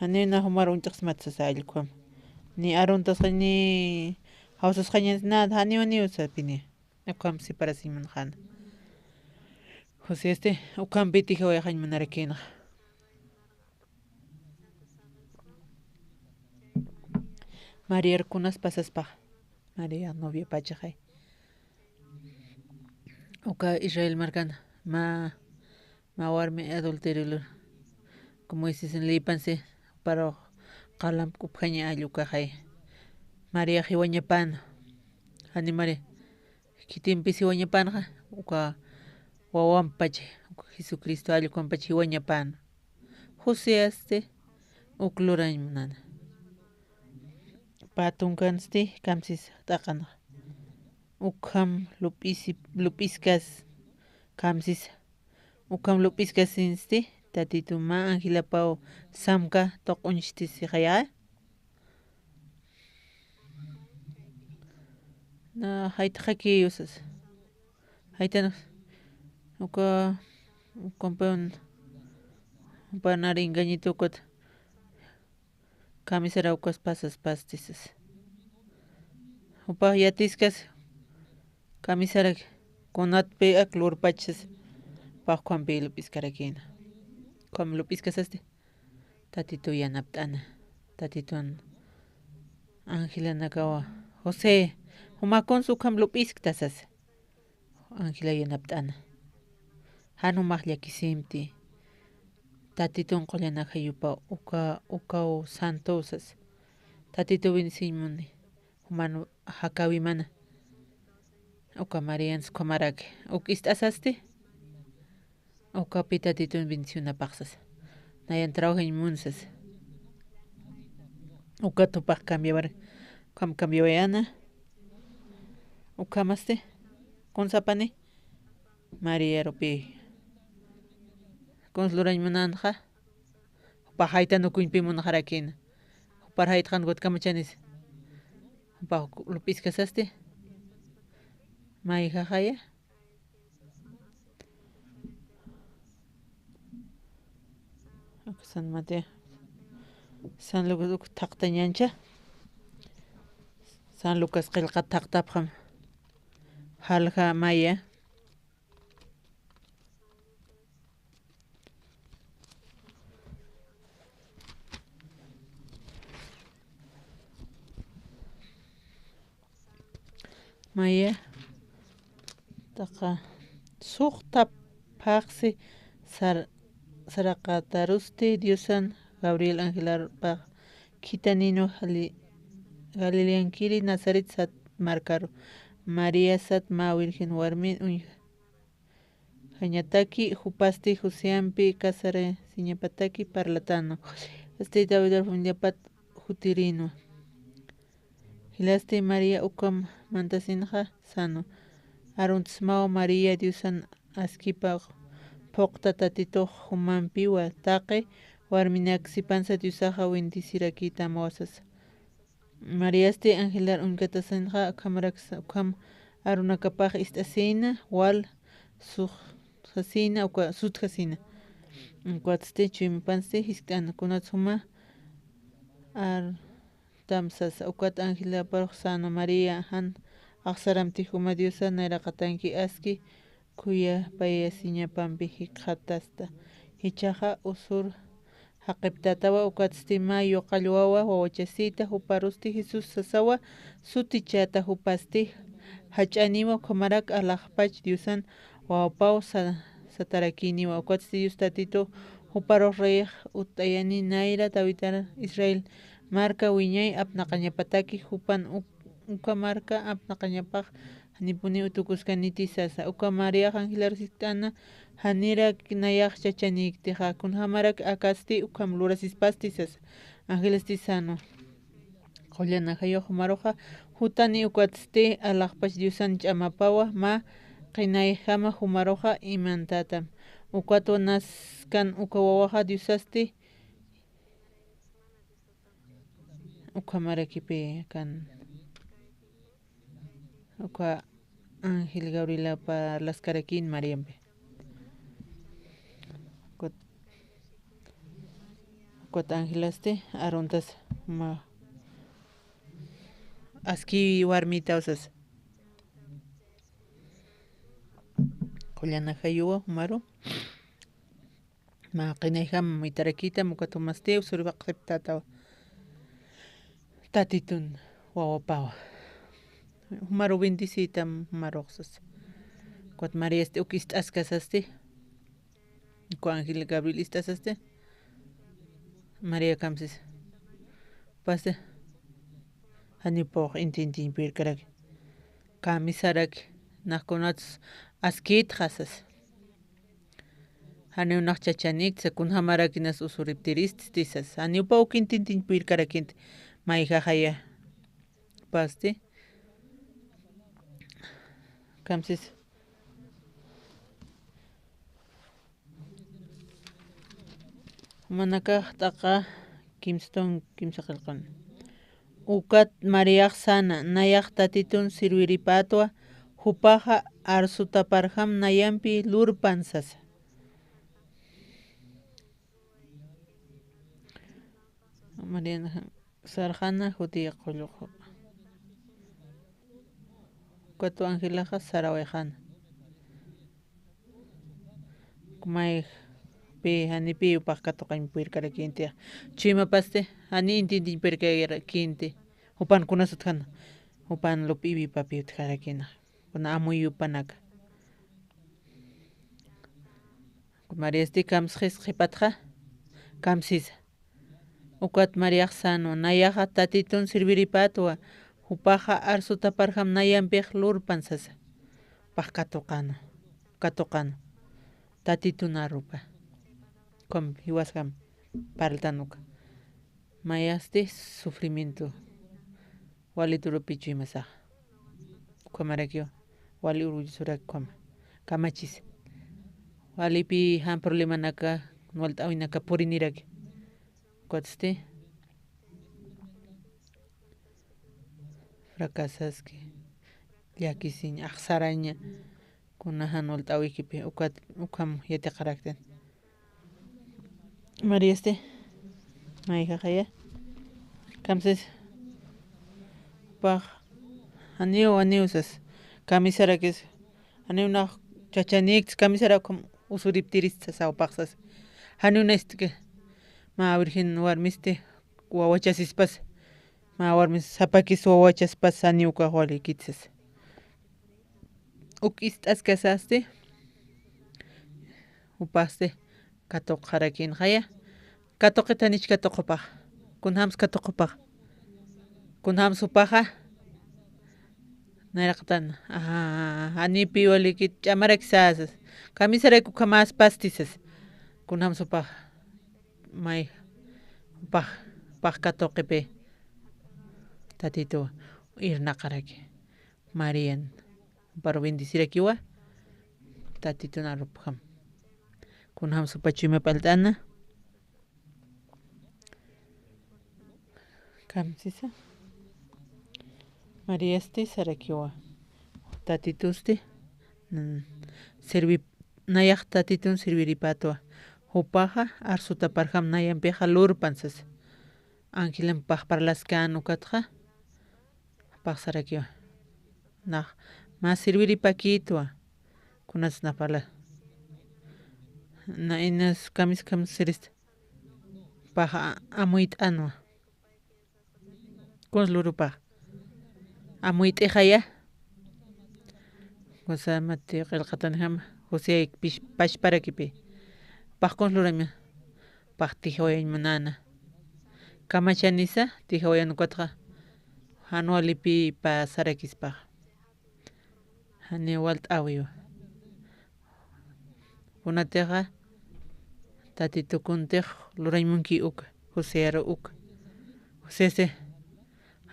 Janiw na jumar uñt'xsmat sasa allqukham. Ni aruntasxañ, ni jawsasxañas nada, janiw, niw sapini. Ukham separasiñ munxäna. Joseasti, ukhampi tijawayxañ munarakïnxa. Mariar kunas pasaspax, María noviapachaxay. Uka Israel markan mä, mä warmi adulterio lur, como dices, leypansi, juparux qalamp k'upjaña all ukaxay. María jiwañapan, jani María, Khitimpis jiwañapanxa, uka wawampachi, uka Jesucristo allqumpachi jiwañapan. Joseasti uk lurañ munana. Pä tunkansti kamsis t'aqanxa. Ukham lup'isi-, lup'iskas kamsisa. Ukham lup'iskasinsti, Tatitu mä Angelapaw samka tuq'uñchtisi jaya. Na jaytxakiyusas. Jaytan uka, ukampiwan, jupanar engañito ukat. Kamisaraw ukas pasas pastisas. Jupax yatiskas kamisarak kunatpi ak lurpachas, jupax ukampi lup'iskarakïna. Ukham lup'iskasasti, Tatitu yanapt'ana. Tatitun angelanakawa, José, jumakuns ukham lup'isktasas. Angela yanapt'ana. Jan jumax llakisimti. Tatitun qullan ajayupa uka, ukaw santo sas. Tatitu bendeciñ muni. Juman jakawimana. Uka Marians ukhamaraki. Uk ist'asasti. Ukapi Tatitun bendicionapax sas. Nayan trabajañ mun sas. Ukat jupax cambiawar, ukham cambiawayana. Ukhamasti, kuns apani, María rupi. Kuns lurañ munanxa, jupax jaytan ukuñpi munxarakïna. Jupar jaytxan ukat kamachanis. Jupax lup'iskasasti. Mayjaxaya. San Mateo, San Lucas uk thaqtañancha. San Lucas qillqat thaqtapxam. Jalja maya. Maya, taqa, suxta phaxsi sar-, saraqatarusti Diosan Gabriel angelarpax khithanïnwa Gali-, Galileankiri Nazaret sat markaru. María sat mä virgen warmin uñjañataki, jupasti Joseampi casarasiñapataki parlatänwa. Asti David familiapat jutirïnwa. Jilasti María ukham mantasinxa sänwa. Aruntsmaw María Diosan askipax phuqta Tatitux jumampiwa, taqi warminak sipansa Diosaxa bendecirakïtamwa sasa. Mariasti angelar uñkatasinxa, ukhamaraksa ukham arunakapax ist'asïna, wal sutjasïna, uka sutjasïna. Ukatsti chuymapansti jiskt'ana, kunats juma ar-, tamsas, ukat angelaparux sänwa María, jan axsaramti juma Diosa nayraqatanki aski khuyapayasiñapampi jikxatasta. Jichhaxa usur jaqiptatawa, ukatsti mä yuqall wawa wawachasïta, juparusti Jesús sasawa sutichata, jupasti jach'aniwa, ukhamarak alaxpach Diosan wawapaw sa-, satarakïniwa, ukatsti Dios Tatitu juparux reyx utt'ayani nayra Davidar Israel marka wiñay apnaqañapataki, jupan uk-, uka marka apnaqañapax janipuniw tukuskaniti sasa. Uka Mariax angelar jiskt'ana, janirak nayax chachanïktixa, kunjamarak akasti ukham lurasispasti sasa. Angelsti sänwa. Qullan ajayux jumaruxa jutani, ukatsti alaxpach Diosan ch'amapawa, mä qinayjama jumaruxa imantatam. Ukatwa naskan uka wawaxa Diosasti ukhamarakipi kan. Uka ángel Gabriela parlaskarakïn Mariampi. Ukat, ukat angelasti aruntas mä aski warmitaw sasa. Qullan ajayuwa jumaru. Mä qinayjam itarakïtam, ukat jumasti usur jaqiptatawa. Tatitun wawapawa. Jumaru bendecïtam, jumarux sasa. Ukat Mariasti uk ist'askasasti. Uka ángel Gabriel ist'asasti. María kamsis. Pasti. Janipux inti intiñ pirkaraki. Kamisaraki Nax kunats askïtxa sas. Janiw nax chachanikti sas, kunjamarakinas usuriptiristi sas. Janiw pä uk intintiñ purirkarakinti mayjaxaya. Pasti. Kamsis. Jumanakax t'aqa kimsatun kimsa qillqan. Ukat Mariax sana, nayax Tatitun sirviripätwa, jupaxa arsutaparjam nayampi lurpan sasa. Mariana sarxana jutiya qulluq. Ukat Angelaxa sarawayxana. May pi, janipi jupax katuqañ purirkarakinti. Chuymapasti, jani intintiñ purirkarakinti. Jupan kunasatjana. Jupan lup'iwipapi utjarakina. Kuna amuyupanaka. Mariasti kamsxis qhipatxa. Kamsisa. Ukat Mariax sano, nayaxa Tatitun sirviripätwa, jupaxa arsutaparjam nayampix lurpan sasa. Pax katuqana, katuqana. Tatitun arupa. Ukham, jiwasjam, parltan uka. Mayasti sufrimiento. Wali turupi chuymasaxa. Ukhamarakiwa. Wali urgullosorak ukhama. Kamachis. Walipi jan problemanaka, walt'äwinaka puriniraki. Ukatsti. Fracasaski. Llakisiñ, axsaraña. Kuna jan walt'äwikipi, ukat, ukham yatiqaraktan. Mariasti, mayjaxaya. Kamsis. Pax. Janiw, janiw sas. Kamisarakis. Janiw nax chachaniktis kamisarak ukham usuriptiris sas, awpax sas. Janiw nax ist'ki. Mä virgen warmisti wawachasispas. Mä warmis sapakis wawachaspas, janiw ukax walikit sas. Uk ist'askasasti, jupasti katuqxarakinxaya. Katuqitanichix katuqupax. Kunjams katuqupax. Kunjams jupaxa. Nayraqtan. Ajá, janipi walikit ch'amarak sasas. Kamisarak ukhamäspasti sas. Kunjams jupax. May. Jupax. Jupax katuqipi. Tatituwa. Irnaqaraki. Marian. Juparu bendecirakiwa. Tatitun arupxam. Kunjams jupa chuyma p'alt'ana. Kamsisa. Mariasti sarakiwa. Tatitusti. Mm, sirvi-, nayax Tatitun sirviripätwa. Jupaxa arsutaparjam nayampixa lurpan sasa. Angelam pax parlaskan ukatxa. Pax sarakiwa. Nax, mä sirviripakïtwa. Kunats nax parla. Na inas kamis kamis sirista. Pax a-, amuyt'anwa. Kuns lurupax. Amuyt'ixaya. Kusa mati qillqatanjama. José pish-, pashparakipi. Pax kuns lurama. Pax tijawayañ munäna. Kamachanisa, tijawayan ukatxa. Jan walipi pasarakispax. Janiw walt'äwiwa. Kunatixa, Tatitukuntix lurañ munki uka, Josearu uka. Josese,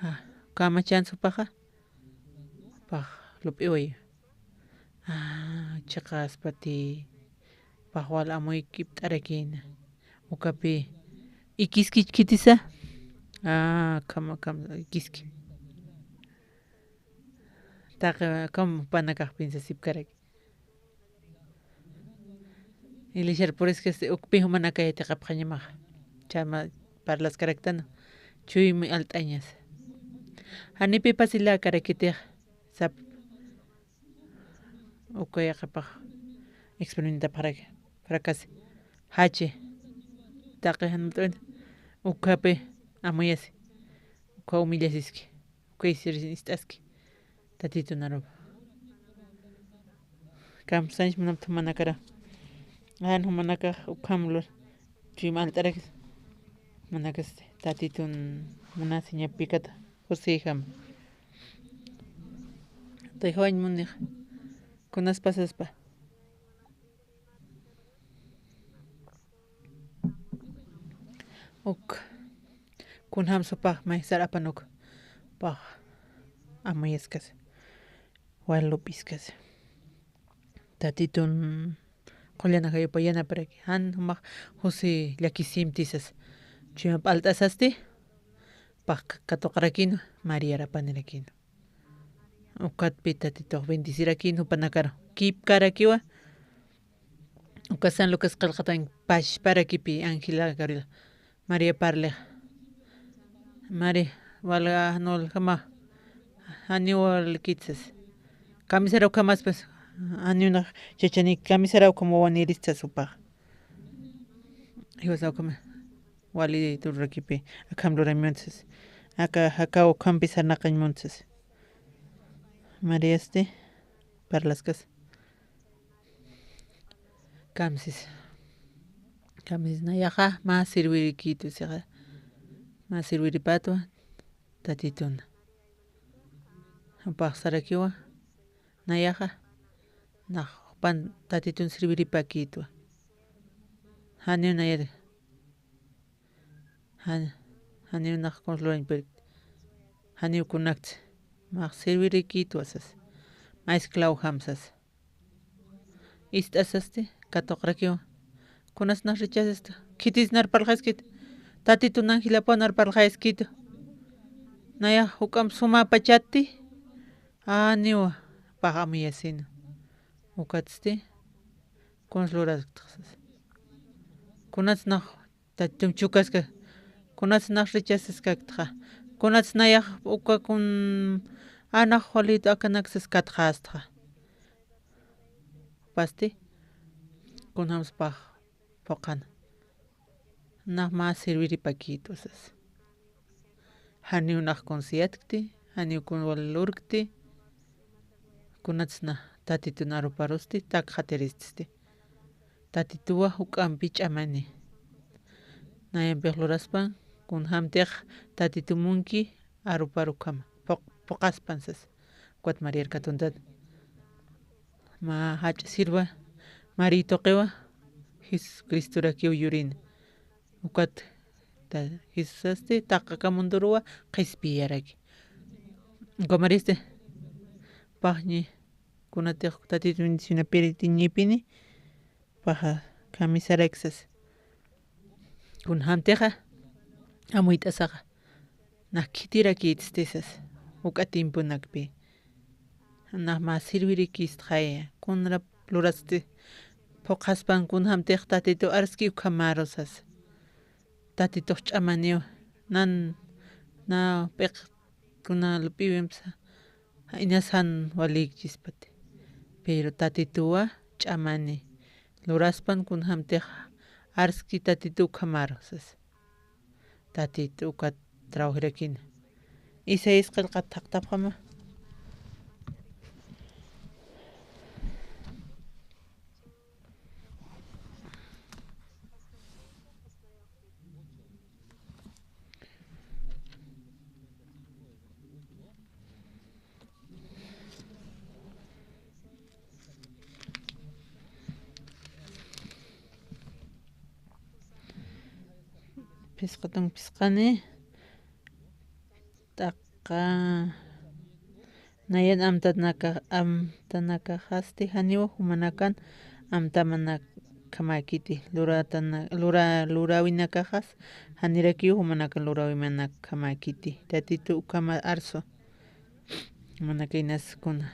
ja, kamachans jupaxa, pax lup'iway. Ah, chiqaspati, pax wal amuykipt'arakïna. Ukapi, ikiskichkitisa. Ah, kama, kama, ikiski. Taqi, ukham jupanakax piensasipkaraki. Iglesiar puriskasti ukpi jumanakay yatiqapxañamaxa. Chama parlaskaraktana. Chuymi alt'añas. Janipi pasiläkarakitix sap. Uka yaqapax experimentapxaraki. Fracasi. Jachi. Taqi jan ukt'awin. Ukhapi amuyasi. Ukha humillasiski. Uka ist'aski. Tatitun arupa. Kamsañs munapta jumanakara. Jan jumanakax ukham lur. Chuyma alt'arakis. Jumanakasti. Tatitun munasiñapïkata. Josejam. Tijawañ munixa. Kunas pasaspa. Uk. Kunjamsa jupax maysar apanuk. Jupax amuyaskas. Wal lup'iskas. Tatitun qullan ajayupa yanaparaki. Jan jumax José llakisimti sas. Chuyma p'alt'asasti. Jupax katuqarakïnwa. Mariar apanirakïnwa. Ukatpï Tatitux bendecirakïn jupanakaru. Kipkarakiwa. Uka San Lucas qillqatan pachparakipï Ángela Gabriela. María parlixa. Mari, walga nuljama. Janiw walkitsas. Camisara ukhamaspas. Janiw nax chachanik camisara ukham wawaniritsas jupax. Iwasa ukhama. Wali tururakipï, akham lurañ muntsas. Aka, aka ukhampi sarnaqañ muntsas. Mariasti, parlaskas. Kamsis. Kamsis nayaxa, mä sirvirikïtwa sixa. Mä sirviripatwa, Tatituna. Jupax sarakiwa, nayaxa, nax jupan Tatitun sirviripakïtwa. Janiw nayari. Jan-, janiw nax kunsa lurañ purkti. Janiw kunakti. Max sirvirikïtwa sas. Mä esclavo jam sas. Ist'asasti, katuqrakiwa. Kunas nax rechazasta. Khitis nar parlxaskit. Tatitun Ángelapaw nar parlxaskit. Nayax juk'amp suma pachatti. Janiwa, pax amuyasina. Ukatsti. Kuns luraktxa sas. Kunats nax Tatitun chukaska. Kunats nax rechazaskaktxa. Kunats nayax uka kun anax walitu akanak sas katxästxa. Pasti. Kunjamsa pax phuqhana. Nax mä sirviripakïtwa sas. Janiw nax kuns yatkti, janiw kun wal lurkti. Kunatsna Tatitun aruparusti, takxatiristi. Tatituwa juk'ampi ch'amani. Nayampix luraspan, kunjämtix Tatitu munki aruparukhama, phuq-, phuqaspan sas. Ukat Mariar katuntat. Mä jach'a sirva, Mari tuqiwa, Jesucristorakiw yurina. Ukat ta-, Jesusasti taqi aka munduruwa qhispiyaraki. Uka Maristi, paxñi, kunatix Tatitu bendicionapiriti ñipini, paxa kamisaraksas. Kunjämtixa, amuyt'asaxa, nax khitirakïtsti sas, juk'a tiemponakpi. Nax mä sirvirikïstxaya, kunrap lurasti, phuqhaspan kunjämtix Tatitu arski ukhamaru sas. Tatitux ch'amaniw, nan, na p'iq kuna lup'iwimpsa, inas jan walïkchispati. Pero Tatituwa ch'amani, luraspan kunjämtix arski Tatitu ukhamaru sas. Tatitu ukat trabajirakina. Isaías qillqat thaqtapxama. Phisqatun phisqani. T'aqa nayan amtanaka-, amtanakaxasti janiw jumanakan amtamanakjamäkiti. Luratana-, lura-, luräwinakaxas janirakiw jumanakan luräwimanakjamäkiti. Tatitu ukhama arsu. Jumanakaynas kuna.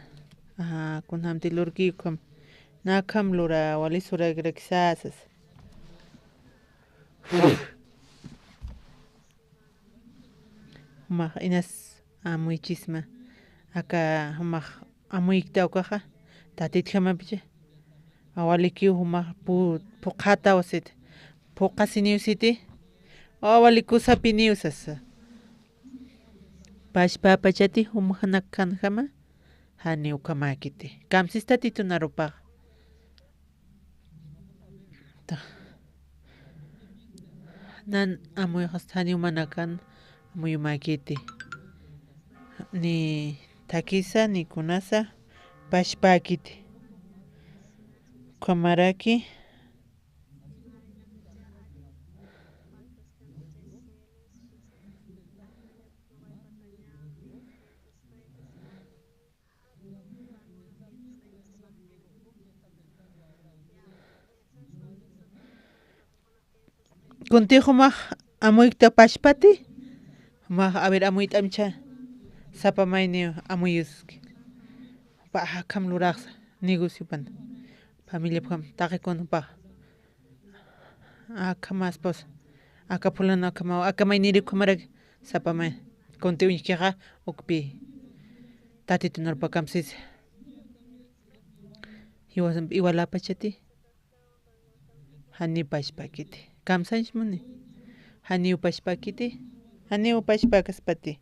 Ajá, kunjämti lurki ukham. Nakham lura, wali surakirakisasas. Jumax inas amuychisma. Aka jumax amuykta ukaxa, Tatitjamapicha. Awalikiw jumax pu-, phuqhataw siti. Phuqhasiniw siti. Awalikusapiniw sasa. Pachpapachati jumaxanakkanjama, janiw ukhamäkiti. Kamsis Tatitun arupax. Ta-, nan amuyxasta janiw jumanakan amuyumäkiti. Ni thakisa, ni kunasa, pachpäkiti. Ukhamaraki. Kuntix jumax amuykta pachpati, jumax, a ver, amuyt'amcha, sapa mayniw amuyuski. Jupax akham luraxsa, negociopan, familiapxam, taqikun jupax. Akhamaspas, aka fulano akhamaw, aka mayniri ukhamaraki, sapa may. Kunti uñjkixa, ukpi. Tatitun arpakamsis. Iwasamp iwalapachati. Janiw pachpakiti. Kamsañs muni. Janiw pachpakiti. Janiw pachpakaspati.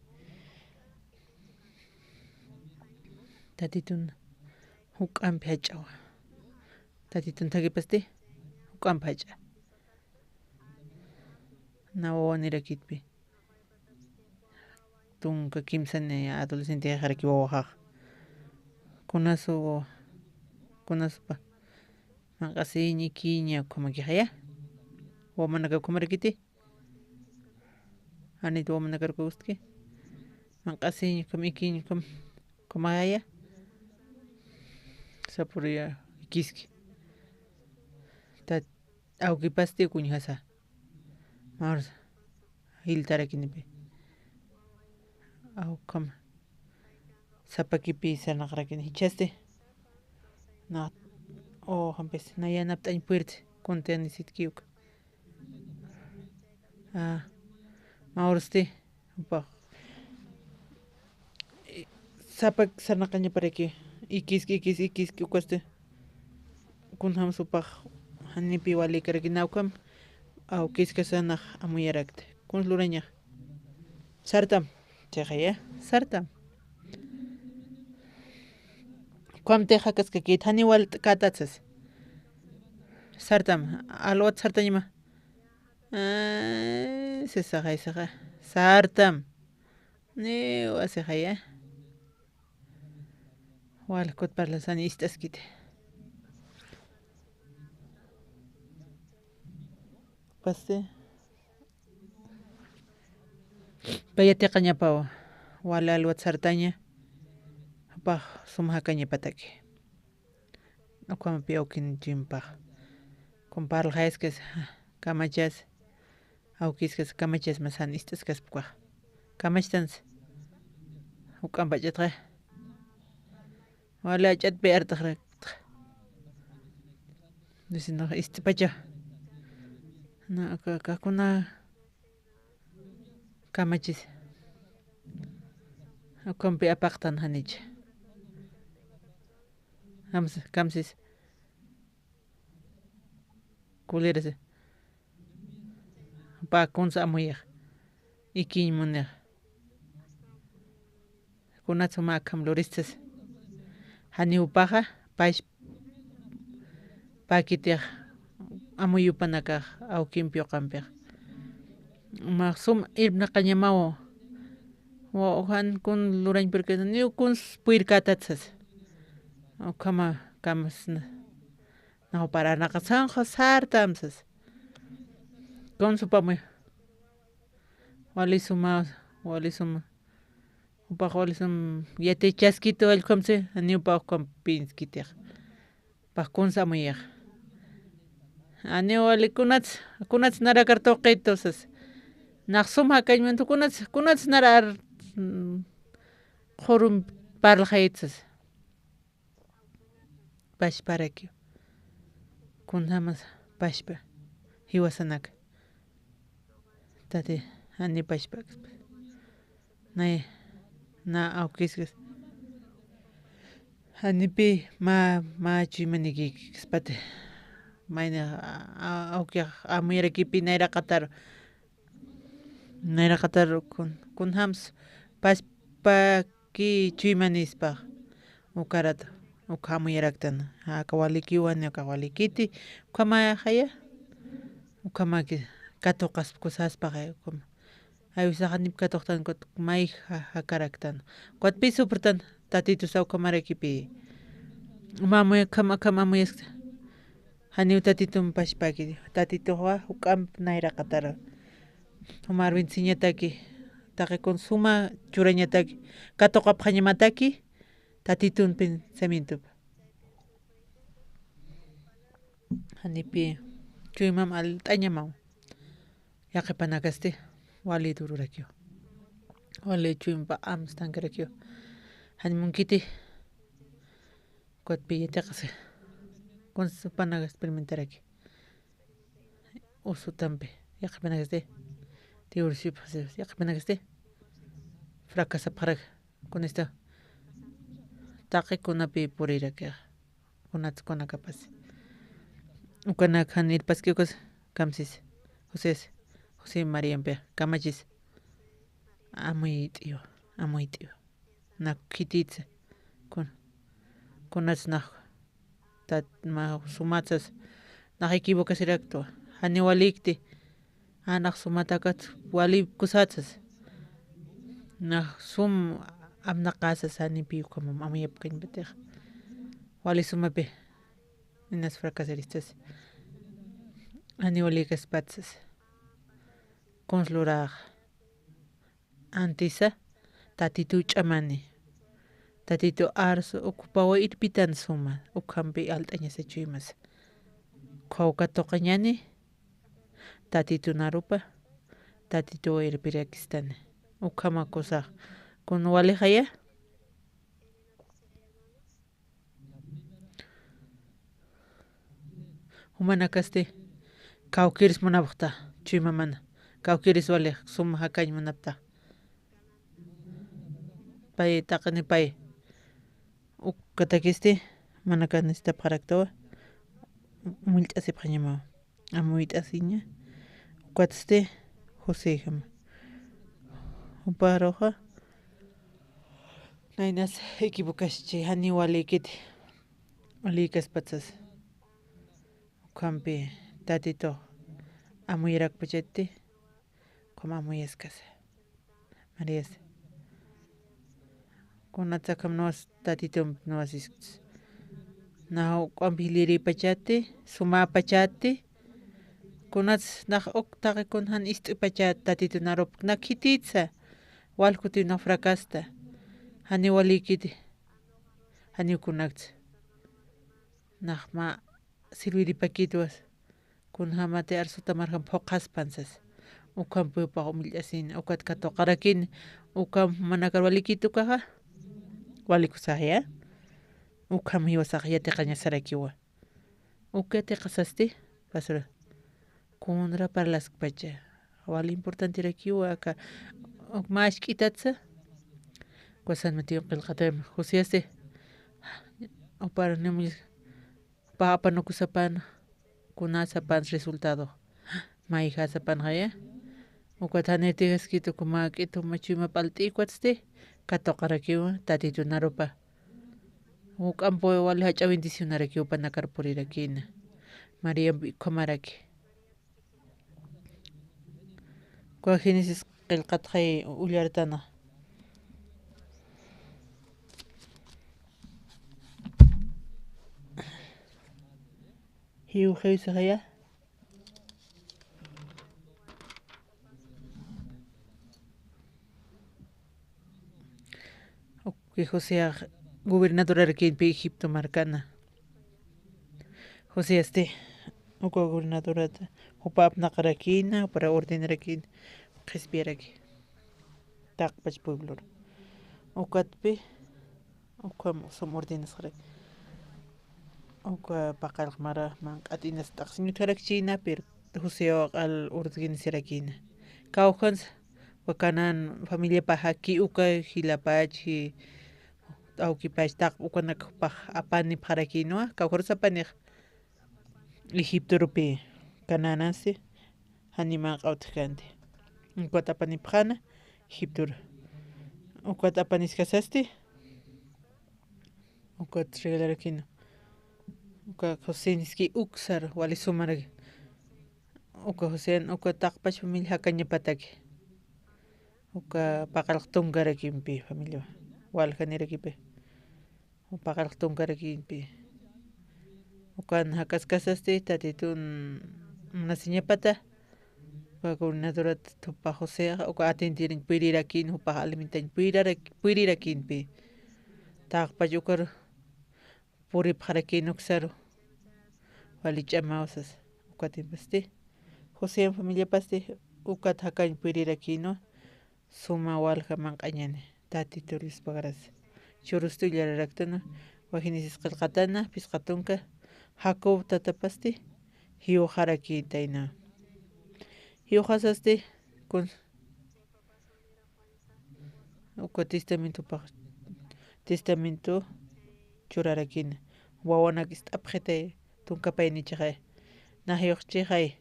Tatitun juk'ampi jach'awa. Tatitun thakipasti juk'ampi jach'a. Na wawanirakitpi. Tunka kimsani adolescente jaqaraki wawaxax. Kunasu, kunasupa. Manq'asiña, ikiña, ukhamakixaya. Wamanaka ukhamarakiti. Janit wamanakar gustki. Manq'asiña, ukham, ikiña, ukham, ukhamakaya. Sapuriya, ikiski. Tat, awkipasti ukuñjasa. Mars, jiltarakinipi. Awkham. Sapakipi sarnaqarakini. Jichhasti. Na, o, jampis, na yanapt'añ puerta, kunti anisitki uka. Ah, mawrsti. Jupax. Sapa sarnaqañaparaki, ikiski, ikis, ikiski, ukasti. Kunjams jupax, janipi walikaraki, na ukham, awkiskasa nax amuyarakta. Kuns lurañax. Sartam, chixaya, sartam. Ukhamtix jakaskakit, janiw walt'kätatsas. Sartam, alwat sartañama. Ay, sisaxay, sisaxa. Sartam. Niwa sixaya. Walkut parlasan ist'askiti. Pasti. Payatiqañapaw. Wali alwat sartaña. Jupax sum jakañapataki. Ukhamapi awkin chimpax. Kun parlxayaskas, kamachas, awkiskas, kamachas masan ist'askaspkax. Kamachtansa. Juk'amp ach'atxa. Wali ach'atpi art'axrakta. Vecinox ist'pacha. Na, aka, aka kuna kamachis. Ukampi apaqtan janicha. Kamsis, kamsis. Kulirasi. Jupa kunsa amuyax. Ikiñ munix. Kunats juma akham luristas. Jani jupaxa, pash pakitix amuyupanakax awkimpi uqampix. Max sum irpnaqañamaw. Wa, jan kun lurañpurkata, niw kuns puyrkatatsas. Ukhama, kamas na. Naw paranaqasanxa sartam sas. Kun supamuy. Wali suma, wali suma. Jupax wali sum yatichaskitu allkhamsi, janiw jupax ukham pinskitix. Pax kunsa amuyax. Janiw wali kunats, kunats narakar tuqitu sas. Nax sum jakañmantu kunats, kunats nara ar, mm, qhurum parlaxayit sas. Pashparakiw. Kunjamas pashpa jiwasanaka. Tati, jani pashpakspa. Nay, na awkiskas. Janipi mä, mä chuymanikïkispati. Mayni, a, a, awkix amuyarakipi nayraqatar. Nayraqatar kun, kunjams pashpaki chuymanispax. Ukarat, ukhamuyaraktan. Aka walikiwani, aka walikiti. Ukhamayxaya. Ukhamaki katuqaspa kusaspaxaya. Ukhama. Aywisax janip katuqtan, ukat may ja-, jakaraktan. Ukat pï sufrtan, Tatitus ukhamarakipi. Mamuy, ukham, ukham amuyaskta. Janiw Tatitump pachpäki, Tatituxa juk'amp nayraqatara. Jumar bendeciñataki, taqi kun suma churañataki, katuqapxañamataki, Tatitun pensamientopa. Janipi, chuymam alt'añamaw. Yaqhipanakasti, wali dururakiw. Wali chuympa amstankarakiw. Jani munkiti, ukatpi yatiqasi. Kuns jupanaka experimentaraki. Usutampi, yaqhipanakasti. Tiwrusip, yaqhipanakasti. Fracasapxarak. Kunista. Taqi kunapi purirakixa. Kunats kunakapas. Ukanak jan irpaski ukas kamsis. Josés. José Mariampi. Kamachis. Amuyt'iwa. Amuyt'iwa. Nak khititsa. Kun. Kunats nax. Tat ma sumatsas. Nax equivocasiraktwa. Jani walikti. Anax sumatakat wali kusatsas. Nax sum amnaqasas janipi ukamam amuyapkañpatix. Wali sumapi. Inas fracasaristas. Jani walikaspatsas. Kuns lurax. Antisa, Tatitu ch'amani. Tatitu arsu, ukpawa irpitan suma, ukhampi alt'añasa chuymasa. Khawka tuqiñani, Tatitu narupa, Tatitu irpirakistani. Ukhama kusax, kun walixaya. Jumanakasti, kawkiris munapxta, chuymamana. Kawkiris wali, suma jakañ munapta. Pay, taqini pay. Ukatakisti, manaka nistapxaraktawa. Umillt'asipxañamawa. Amuyt'asiña, ukatsti José jama. Juparuxa, naynas equivocaschi, jani walikiti, walikaspatsas. Ukhampi Tatitux amuyarakpachatti, ukham amuyaskasa. Marías. Kunatsa akham nuwas Tatitump nuwasiskis. Nax uk'amp jilïrïpachati, sumäpachati. Kunats nax uk taqi kun jan ist'ipachat Tatitu narup. Nax khititsa. Wal kuti nax fracasta. Jani walikiti. Jani kunakts. Nax mä sirwiripakitwas. Kunjamati arsuta marjam phuqhaspan sas. Ukham pupax umillt'asin, ukat katuqarakin, ukham manakar walikit ukaxa. Walikusaxya. Ukham jiwasax yatiqañasarakiwa. Uk yatiqasasti, pastora. Kunra parlaskpacha. Wal importanterakiwa aka, uk mask'itatsa. Kusan matiw qillqatam, José asti. Upar nimuñis Papa nukusapan, kunasapan resultado. Mayjasapan jaya. Ukat janitijaskitu kuma k'itu machuyma p'alt'i ukwatsti, katuqarakiwa, Tatitu narupa. Uk'ampuwa wali jach'a bendicionarakiwa panakar purirakina. María ukhamaraki. Uka Génesis qillqatxay ullartana. Jiw jiwsaxaya. Uki Joseax gobernadorarakïnpi Egipto markana. Joseasti, uka gobernadorata, jupa apnaqarakïna, jupara ordenarakïna, qhispiyaraki. Taqpach pueblor. Ukatpi, ukham sum ordenasxaraki. Uka paqallq mara manq'at inas t'aqsiñ utjarakchïna, pero Josewa q'al ordenasirakïna. Kawkhansa, uka Canaán familiapax jaki uka jilapach, awkipach taqp ukanak jupax apanipxarakïnwa, kawkharus apanix Egiptorupi Canaanansi, jani manq'a utjkänti. Ukat apanipxäna Egiptoru. Ukat apaniskasasti, ukat regalarakïna. Uka Joséniski uksar wali sumaraki. Uka Joséan, uka taqpach familia jakañapataki. Uka paqallq tunkarakimpi familia. Waljanirakipi. Paqallq tunkarakimpi. Ukan jakaskasasti, Tatitun munasiñapata, uka gobernadora thupa Josexa, uka atentiriñ puyrirakïn, jupax alimentañ puyrarak-, puyrirakïnpi. Taqpach ukar puripxarakïn uksaru, wali ch'amaw sas, uka tiempasti. Josean familiapasti, ukat jakañ puyrirakïnwa, suma walja manq'añani, Tatitur Diospa gracia. Churusti ullararaktana, wajinis isqilqatana, phisqa tunka, Jacob tatapasti, jiwxarakïtayna. Jiwxasasti, kun, uka testamento pax, testamento churarakïna. Wawanak ist'apxitay, tunka paynichixay. Nax jiwxchixay.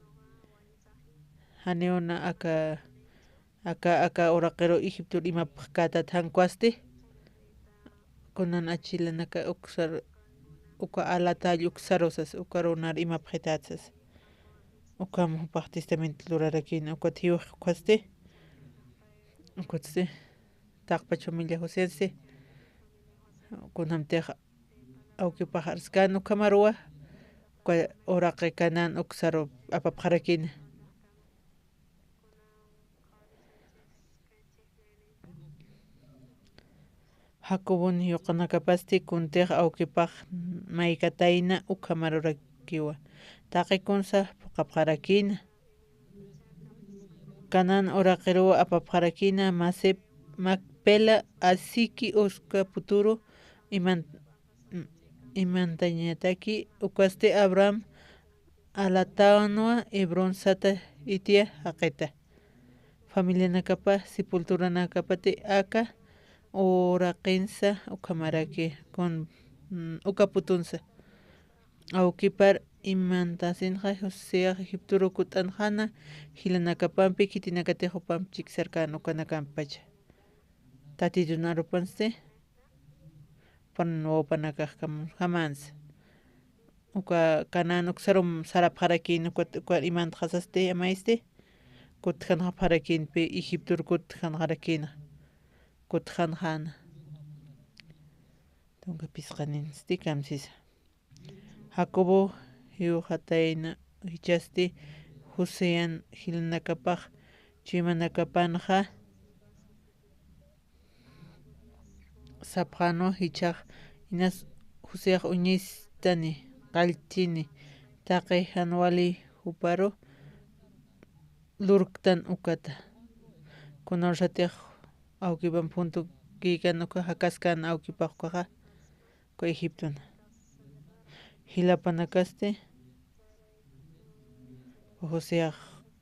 Janiw na aka, aka, aka uraqiru Egiptur imapxkätat jan ukwasti. Kunan achilanaka uksar, uka alatall uksaru sas, uka runar imapxitat sas. Ukam jupax testamento lurarakïna, ukat jiwx ukwasti. Ukatsti, taqpach familia Josensti. Kunjamtix awkipax arskän ukhamaruwa, uka uraqi Canaán uksaru apapxarakïna. Jacobon yuqanakapasti kuntix awkipax maykatayna ukhamarurakiwa. Taqi kunsa phuqhapxarakïna. Canaán uraqiruw apapxarakïna, Masep, Macpela, Asiki, uska puturu, iman-, imantañataki, ukasti Abraham alatanwa Hebrón sata Hitia jaqita. Familianakapa sepulturanakapati aka uraqinsa ukhamaraki kun, mm, uka putunsa. Awkipar imantasinxa Joseax Egiptoru kutt'anxana, jilanakapampi khitinakatix jupamp chiksarkän ukanakampacha. Tatitun arupansti, pan wawpanakax kam-, jamansa. Uka Canaán uksarum sarapxarakïn, ukat, uka imantxasasti, amaysti, kutjanxapxarakïnpi, Egiptor kutjanxarakïna, kutjanxäna. Tunka phisqaninsti kamsisa. Jacobo jiwxatayna jichhasti Josean jilanakapax chuymanakapanxa sapxänwa, jichhax inas Joseax uñistani, qalltini, taqi jan wali juparu lurktan ukata. Kunarusatix awkipamp juntukïkan uka, jakaskän awkipax ukaxa, uka Egiptona. Jilapanakasti Joseax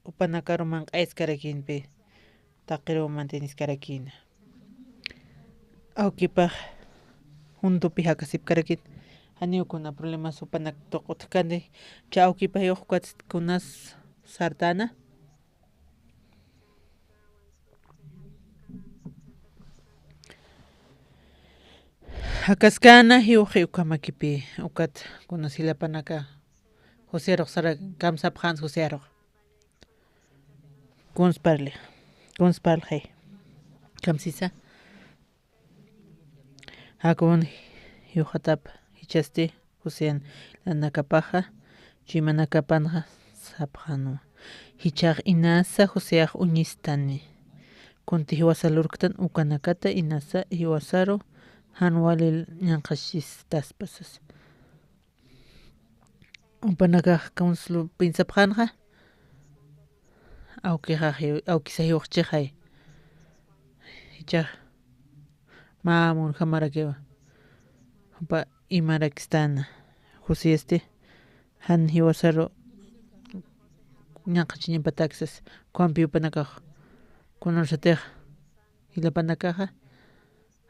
jupanakaru manq'ayaskarakïnpi, taqiruw manteniskarakïna. Awkipax juntupi jakasipkarakïn, janiw kuna problemas jupanak tuqutjkani, cha awkipax jiwx ukat kunas sartäna. Jakaskäna jiwxi ukhamakipi, ukat kunas jilapanaka Josearux sara kamsapxänsa Josearux. Kuns parli, kuns parlxi. Kamsisa. Jacobon jiwxatap jichhasti Josean jilanakapaxa, chuymanakapanxa sapxänwa. Jichhax inasa Joseax uñistani. Kunti jiwasa lurktan ukanakata inasa jiwasaru jan wali ñanqhachistaspa sasa. Jupanakax kuns piensapxänxa, awkixa jiw-, awkisa jiwxchixay. Jichhax mä munjamarakiwa. Jupa imarakistana. Joseasti jan jiwasaru ñanqhachiñapatak sasa. Kunjampi jupanakax, kunarusatix jilapanakaxa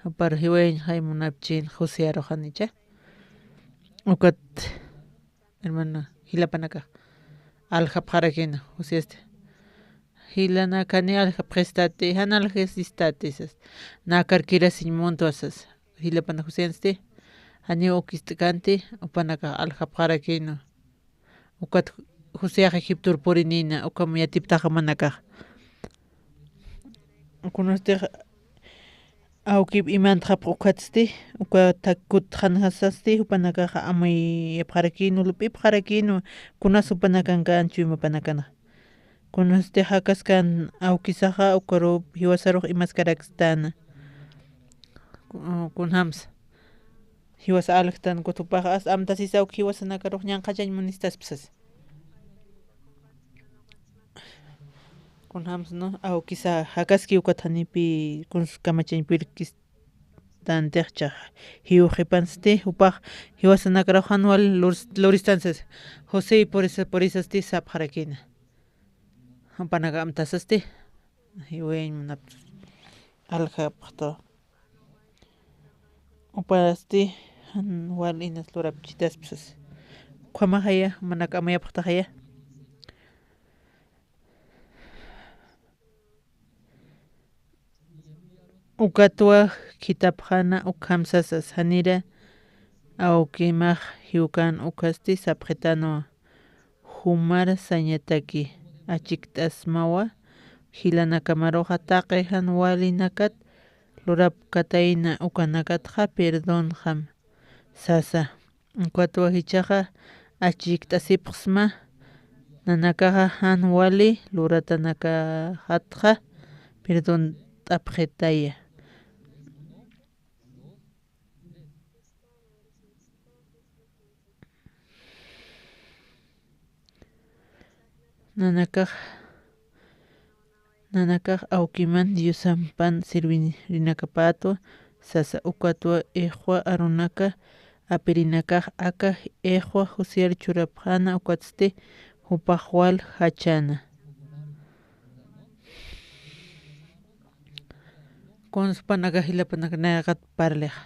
jupar jiwayañxay munapchin Josearux janicha. Ukat, hermano, jilapanakax aljapxarakïna Joseasti. Jilanakani aljapxistati, jan aljasistati sas. Nakarkirasiñ muntwa sas. Jilapanak Joseansti, janiw ukist'känti, jupanakax aljapxarakïna. Ukat Joseax Egiptor purinïna, ukham yatiptaxa jumanakax. Kunastix Awkip imantxapx ukhatsti, uka thak kutxanxasasti, jupanakaxa amuyapxarakïnu, lup'ipxarakïnu, kunas jupanakankan chuymapanakanxa. Kunasti jakaskan awkisaxa, ukaruw jiwasarux imaskarakstan. Ku-, kunjamsa. Jiwasa aljtan kuthupaxa, as amtasisa awki jiwasanakarux ñanqhachañ munistaspsas. Kunjamsa, ¿no? Awkisa jakaski ukat janipi kuns kamachañ purkistantix chaxa. Jiw qhipansti, jupax jiwasanakarux jan wal lur-, luristansas. José purisa-, purisasti sapxarakïna. Jupanaka amtasasti. Jiwayañ munapxta. Aljapxta. Upasti, jan wal inas lurapchitaspsas. Ukhamaxaya, jumanaka amuyapxtaxaya. Ukatwa khithapxäna ukham sasas, janira awkimax jiwkän ukhasti sapxitanwa. Jumar sañataki achikt'asmawa, jilanakamaruxa taqi jan walinakat lurapkatayna, ukanakatxa perdonxam sasa. Ukatwa jichhaxa achikt'asipxsma, nanakaxa jan wali luratanakaxatxa perdont'apxitaya. Nanakax, nanakax awkiman Diosampan sirvirinakapätwa sasa, ukatwa iqwa arunaka apirinakax aka iqwa Josear churapxäna, ukatsti jupax wal jachäna. Kuns jupanaka jilapanaka nayraqat parlixa.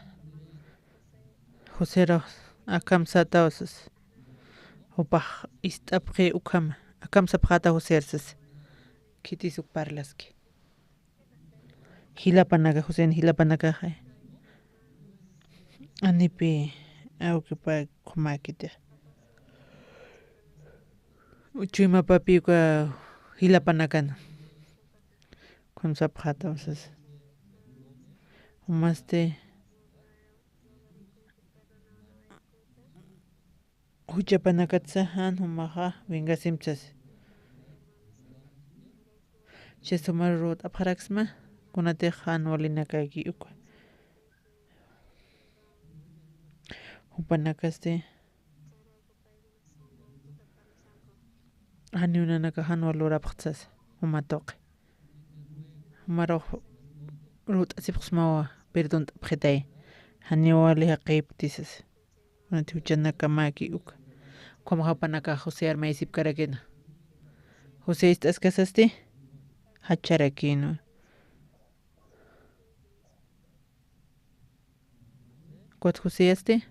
Joserux akham sätaw sas. Jupax ist'apxi ukhama. Akham sapxäta Joser sas. Khitis uk parlaski. Jilapanaka, Josen jilapanakaxa. Anipi awkipa ukhamäkiti. Chuymapapi uka jilapanakan. Kuns sapxätaw sas. Jumasti juchapanakatsa jan jumaxa vengasimp sas. Chis jumar lurt'apxaraksma, kunatix jan walinakaki uka. Jupanakasti janiw nanakax jan wal lurapxta sasa, juma tuqi. Jumarux lurt'asipxsmawa, perdont'apxitay. Janiw wali jaqïpkti sasa. Kunati juchanakamäki uka. Ukhamax jupanakax Josear mayisipkarakina. José ist'askasasti, jacharakïnwa. Ukat Joseasti,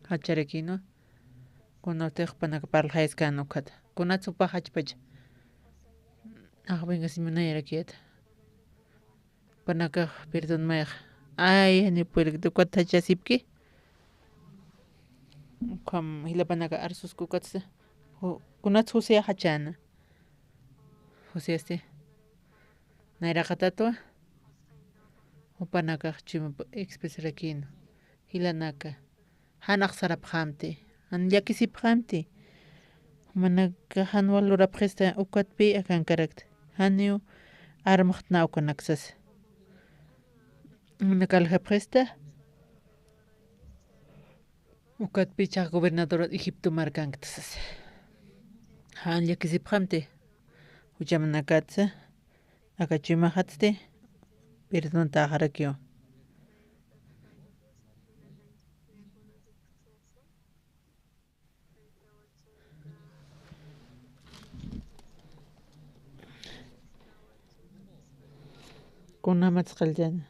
jacharakïnwa. Kunatix jupanaka parlxayaskän ukhata. Kunatsa jupax jachpacha. Ax, vengasimp nayarakiyäta. Jupanakax perdón mayxa. Ay, janiw purirkti, ukat jachasipki. Ukham jilapanaka arsuski ukatsa. Ju-, kunatsa Joseax jachäna. Joseasti nayraqatatwa. Jupanakax chuymap expresarakïnwa. Jilanaka, jan axsarapxämti, jan llakisipxämti. Jumanakax jan wal lurapxista, ukatpï akankarakta. Janiw armxtna ukanak sasa. Jumanak aljapxista. Ukatpï jichhax gobernador Egipto markankta sasa. Jan llakisipxämti. Juchamanakatsa, aka chuymaxatsti, perdontäxarakiwa. Kunjamatsa qalltana.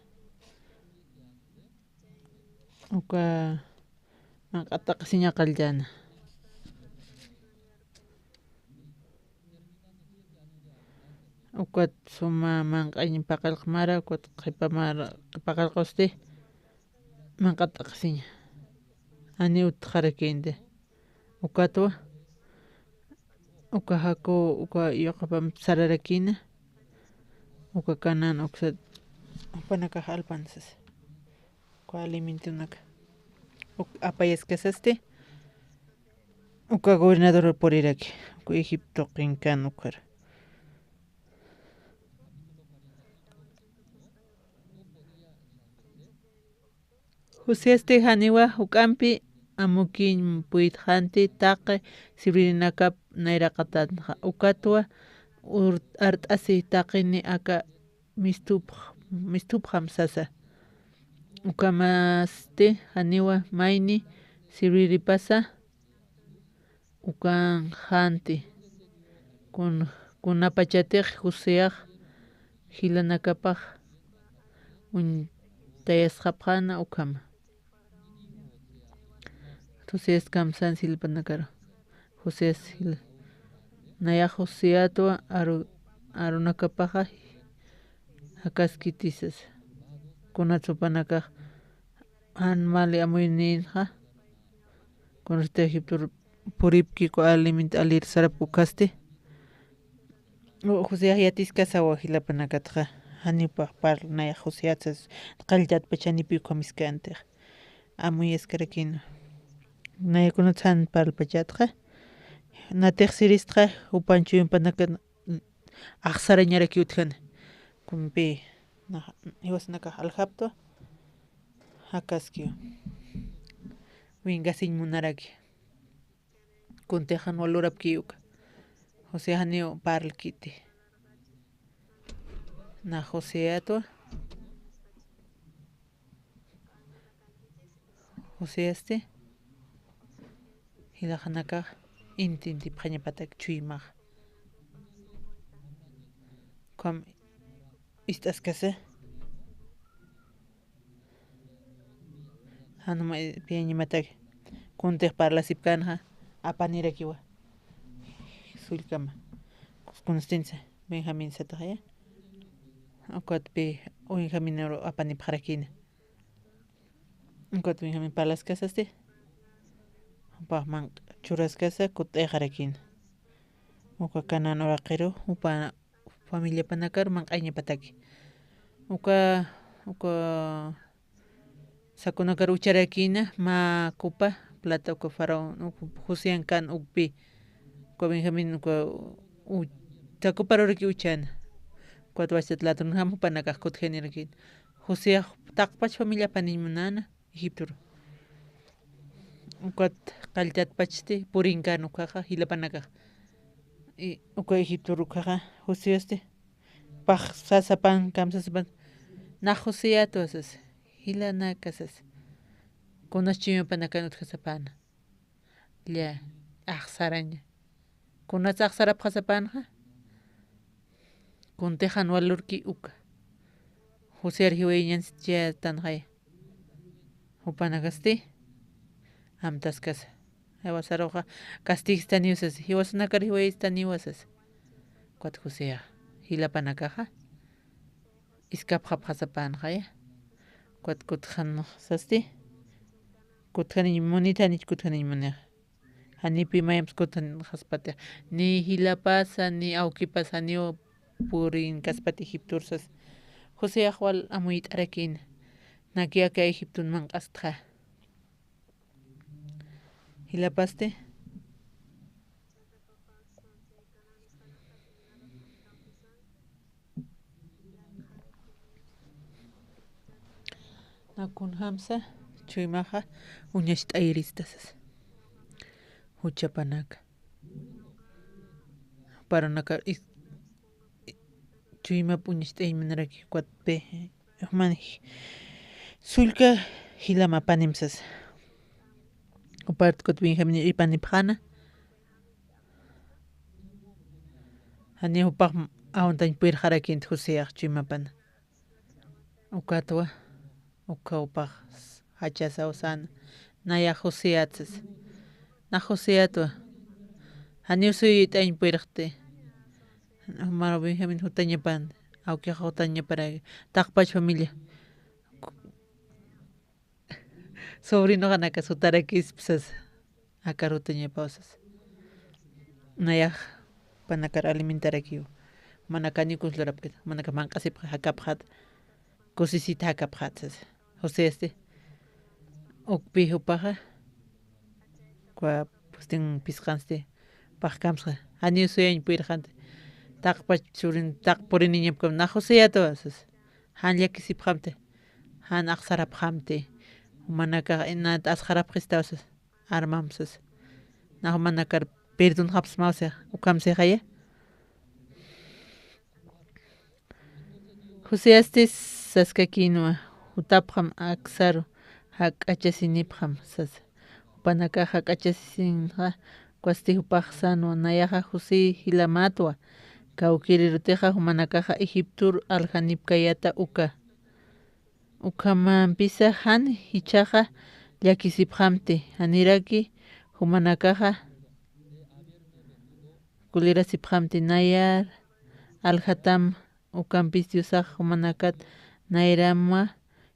Uka manq'a t'aqhisiña qalltana. Ukat suma manq'añ paqallq mara, ukat qhipa mara, paqallqusti manq'a t'aqhisiña. Janiw utjarakïnti. Ukatwa, uka Jacob, uka yuqapamp sararakïna, uka Canaán uksat jupanakax alpan sasa. Uka alimentonaka. Uk-, apayaskasasti. Uka gobernador puriraki. Uka Egipto qinkan ukar. Joseasti janiwa juk'ampi amukiñ puytxanti taqi sirvirinakap nayraqatanxa. Ukatwa ur-, art'asi taqini aka mistupx-, mistupxam sasa. Ukamasti janiwa mayni sirviripasa ukanxanti. Kun-, kunapachatix Joseax jilanakapax uñtayasxapxäna ukhama. Joseas kamsan silpanakaru. Joseas jila. Nayax Joseatwa aru-, arunakapaxa jakaskiti sasa. Kunatsa jupanakax jan mali amuyninxa. Kunasti Egiptor puripki uka alimento alir sarapki ukasti. U-, Joseax yatiskasawa jilapanakatxa. Janipax parl nayax Joseat sas qalltatpach janipi ukhamiskänti. Amuyaskarakïna. Nayakunatsa jan parlpachatxa. Natix siristxa, jupan chuymapanakan axsarañaraki utjana. Kunpi, na, jiwasanakax aljaptwa. Jakaskiw. Winkasiñ munaraki. Kuntix jan wal lurapki uka. José janiw parlkiti. Na Joseatwa. Joseasti jilaxanakax inti intipxañapatak chuymax. Ukham ist'askasa. Jan juma, eh, piyañamataki. Kuntix parlasipkänxa apanirakiwa. Sullkama. Kunstinsa Benjamín sataxaya. Ukatpi Benjamín aru apanipxarakïna. Ukat Benjamín parlaskasasti, jupax manq'a churaskasa kutt'ayxarakïna. Uka Canaán uraqiru, jupa familiapanakar manq'añapataki. Uka, uka sakunakar ucharakïna, mä kupa plata uka faraón, uka Josean kan ukpi. Uka Benjamín uka u-, sakuparuraki uchana. Ukat wachtat ladronjam jupanakax kutjanirakïna. Joseax taqpach familia apaniñ munäna Egiptoru. Ukat qalltatpachti purinkan ukaxa jilapanakax. Y uka Egiptoru ukaxa Joseasti. Pax sasapan, kamsasapan. Nax Joseatwa sasa. Jilanaka sasa. Kunas chuymapanakan utjasapäna. Lla, axsaraña. Kunats axsarapxasapanxa? Kuntix jan wal lurki uka. Josear jiwayañansichätanxaya. Jupanakasti amtaskasa. Jiwasaruxa kastigistaniw sasa. Jiwasanakar jiwayistaniwa sasa. Ukat Joseax jilapanakaxa iskapxapxasapänxaya. Ukat kutxanxasti. Kutxaniñ munit, janich kutxaniñ munix. Janipi mayamps kutxanxaspatix. Ni jilapasa, ni awkipasa, janiw purinkaspati Egiptor sas. Joseax wal amuyt'arakïna. Naki aka Egipton manq'astxa. Jilapasti. Na kunjamsa, chuymaxa, uñacht'ayrista sasa. Juchapanaka. Parunaka is-, chuymap uñacht'añ munaraki, ukat pi, juman ji-, sullka jilamapanim sasa. Upartkut Benjamín ipanipxäna. Janiw jupax awantañ puyrxarakïnti Joseax chuymapana. Ukatwa, uka jupax jachasaw säna. Nayax Joseat sasa. Nax Joseatwa. Janiw suyuyt'añ puyrxti. Jumar Benjamín jutañapan. Awkix jutañaparaki. Taqpach familia. Sobrinoxanakas jutarakispa sasa. Akar jutañapaw sasa. Nayax jupanakar alimentarakiw. Jumanakañaw kunsa lurapkit. Jumanakax manq'asipxi, jakapxät. Kusisit jakapxät sasa. Joseasti. Ukpi jupaxa, ukwa pustin phisqansti, paqkamsxa, janiw suyañ purirxanti. Taqpach churin, taq puriniñapkam, nax Joseyatawa sas. Jan llakisipxamti, jan axsarapxamti. Jumanakax inat asxarapxistawa sas, armam sas. Nax jumanakar perdonxapsmaw six, ukham sixaya. Joseasti saskakïnwa, jutapxam aksaru jak'achasinipxam sasa. Jupanakax jak'achasisinxa, ukwasti jupax sänwa, nayaxa José jilamätwa, kawkïrirutixa jumanakaxa Egiptor aljanipkayäta uka. Ukhamampisa jan jichhaxa llakisipxamti, janiraki jumanakaxa kulirasipxamti, nayar aljatam. Ukampis Diosax jumanakat nayramwa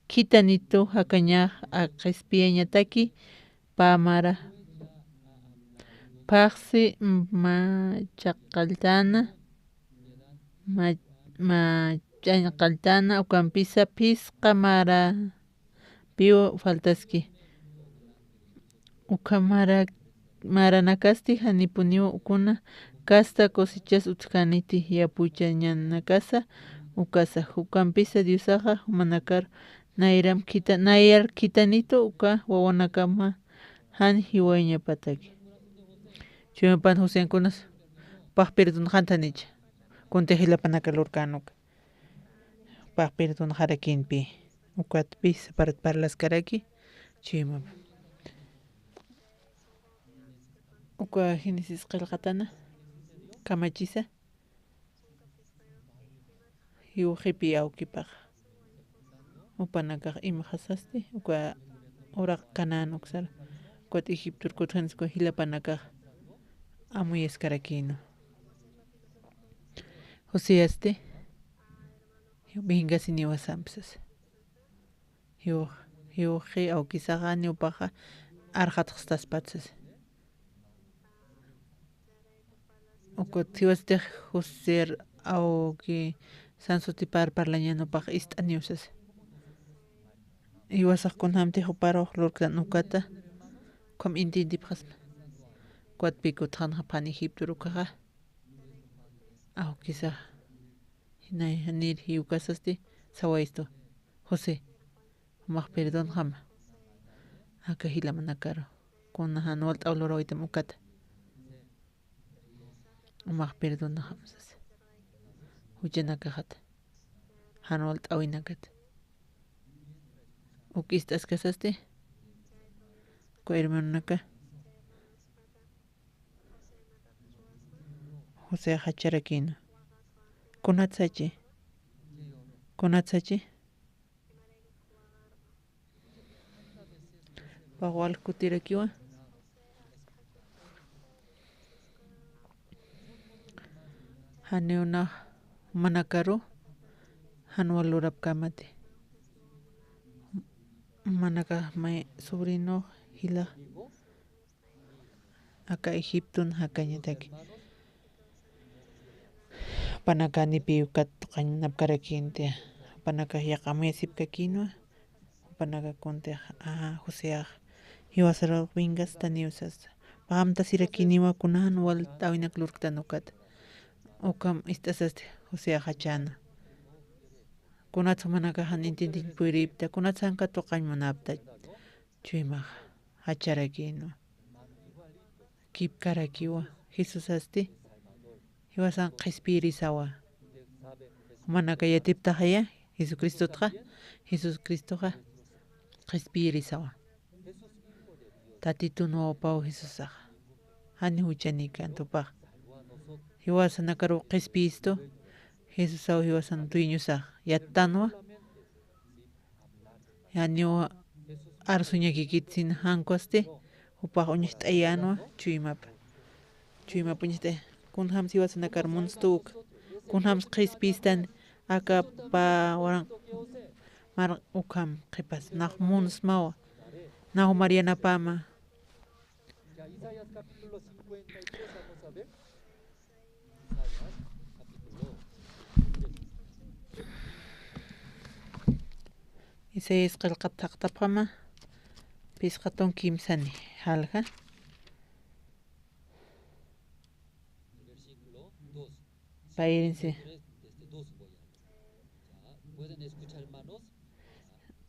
khithanitu jakañax qhispiyañataki, pä mara phaxsi machaqalltäna, ma-, mach'añqalltäna, ukampisa phisqa mara piw faltaski. Ukha mara-, maranakasti janipuniw ukuna kasta cosechas utjkäniti, yapuchañanakasa ukasa. Ukampisa Diosaxa jumanakar nayram khita-, nayar khitanitu uka wawanakama jan jiwayañapataki. Chuymapan Josean kunas jupax perdonxanti janicha, kuntix jilapanaka lurkän uka. Jupax perdonxarakïnpi, ukatpis saparat parlaskaraki, chuymap. Uka Génesis qillqatana, kamachisa, jiwxipi awkipax. Jupanakax imxasasti, uka uraq Canaán uksar, ukat Egiptor kutxanis uka jilapanakax amuyaskarakïnwa. Joseasti, vengasiniwa sampsas. Jiw-, jiwxi awkisaxa, janiw jupaxa arxatxstaspat sas. Ukat jiwastix Joser awki sansutipar parlañän jupax ist'aniw sas. Jiwasax kunjamtix juparux lurktan ukata, ukham entiendipxasma. Ukatpi kutxanxapxani Egiptor ukaxa. Awkisax, jinay janir jiwkasasti sawayistu, José, jumax perdonxama. Aka jilamanakaru, kuna jan walt'aw lurawaytam ukata. Jumax perdonxam sasa. Juchanakaxata, jan walt'awinakat. Uk ist'askasasti, uka hermanonaka. José jacharakïna. Kunatsachi. Kunatsachi. Pawal kutirakiwa. Janiw nax jumanakaru jan wal lurapkämati. Jumanakax may sobrinox jilax aka Egipton jakañataki. Jupanaka janipiw ukat tuqañ munapkarakïnti. Jupanakax yaqha amuyasipkakïnwa. Jupanaka kuntix, a, Joseax jiwasarux vengastaniw sasa. Pä amtasirakïniwa kuna jan walt'äwinak lurktan ukat. Ukham ist'asasti Joseax jachäna. Kunats jumanakax jan entiendiñ purïpta, kunats jan ukat tuqañ munapta. Chuymax jacharakïnwa. Kipkarakiwa. Jesusasti jiwasan qhispiyirisawa. Jumanaka yatiptaxaya Jesucristotxa, Jesucristoxa qhispiyirisawa. Tatitun wawapaw Jesusaxa. Jani juchanikan jupax. Jiwasanakaruw qhispiyistu, Jesusaw jiwasan dueñosax yattanwa. Janiw arsuñakikit sina jan ukwasti, jupax uñacht'ayänwa, chuymapa. Chuymapa uñacht'ay. Kunjams jiwasanakar munstu uk. Kunjams qhispiyistan aka pä waranq mar ukham qhipas. Nax munsmawa. Nax jumar yanapäma. Isaías qillqat thaqtapxama, Phisqa tunka kimsani, jalja. Payrinsi.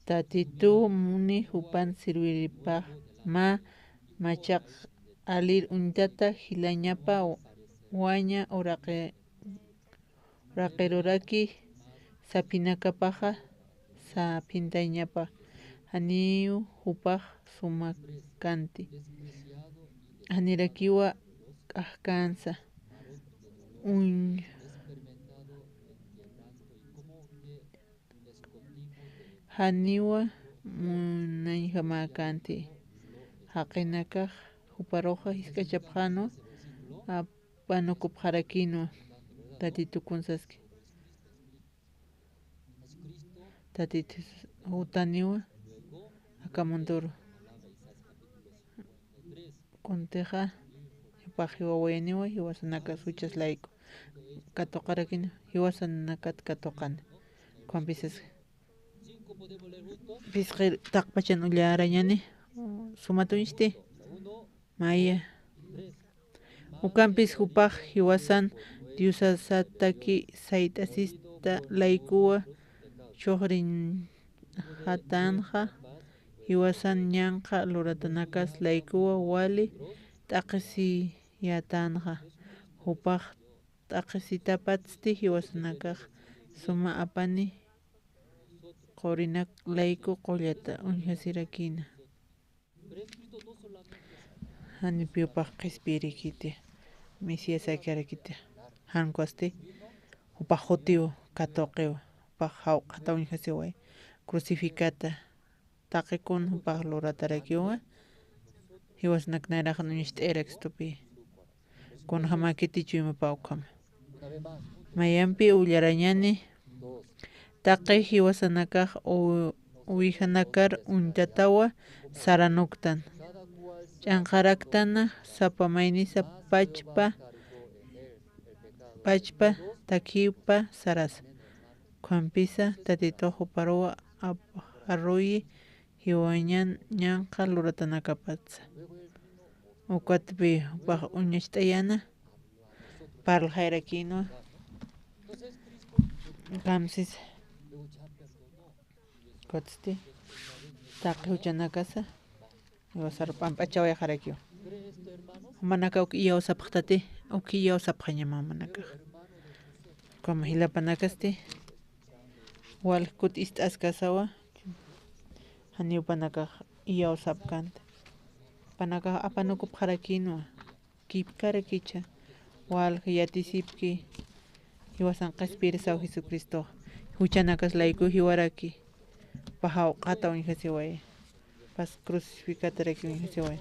Tatituw muni jupan sirviripax mä machaq alir uñtata jilañapa waña uraqi-, uraqiruraki saphinakapaxa saphintañapa, janiw jupax sumakanti. Janirakiwa k'ajkänsa. Uñ-, janiwa munañjamäkänti. Jaqinakax juparuxa jisk'achapxänwa, apanukupxarakïnwa, Tatitu kun saski. Tatitu jutaniwa aka munduru. Kuntixa, jupax jiwawayaniwa, jiwasanakas juchas layku katuqarakini, jiwasanakat katuqani. Ukhampis phisqi taqpachan ullarañani, sumat uñsti, maya. Ukampis jupax jiwasan diosasataki sayt'asista laykuwa chuxriñjatänxa, jiwasan ñanqha luratanakas laykuwa wali t'aqhisiyätänxa. Jupax t'aqhisitapatsti jiwasanakax suma apani qurinak layku qullata uñjasirakïna. Janipiw jupax qhispiyirikiti, Mesiasakirakiti. Jan ukasti jupax jutiw, katuqiw, jupax jawq'ata uñjasiway, crucificata, taqi kun jupax luratarakiwa, jiwasanak nayraxan uñacht'ayarakistupi. Kunjamäkiti chuymapaw ukhama. Mayampi ullarañani, taqi jiwasanakax u-, uwijanakar uñtatawa saranuktan. Ch'anqaraktana sapa maynisa pachpa, pachpa takhipa sarasa. Ukhampisa Tatitux juparuwa apxaruyi jiwañan ñanqha luratanakapatsa. Ukatpi jupax uñacht'ayäna, parlxayarakïnwa. Ukhamsis, ukatsti, taqi juchanakasa jiwasaru p'amp'achawayxarakiwa. Jumanakax uk iyaw sapxtati, uk iyaw sapxañama jumanakax. Ukham jilapanakasti, walja kuti ist'askasawa, janiw jupanakax iyaw sapkänti. Jupanakax apanukupxarakïnwa, kipkarakicha, walja yatisipki, jiwasan qhispiyirisaw Jesucristox, juchanakas layku jiwaraki, jupax jawq'ata uñjasiway, jupas crucificatarakiw uñjasiway.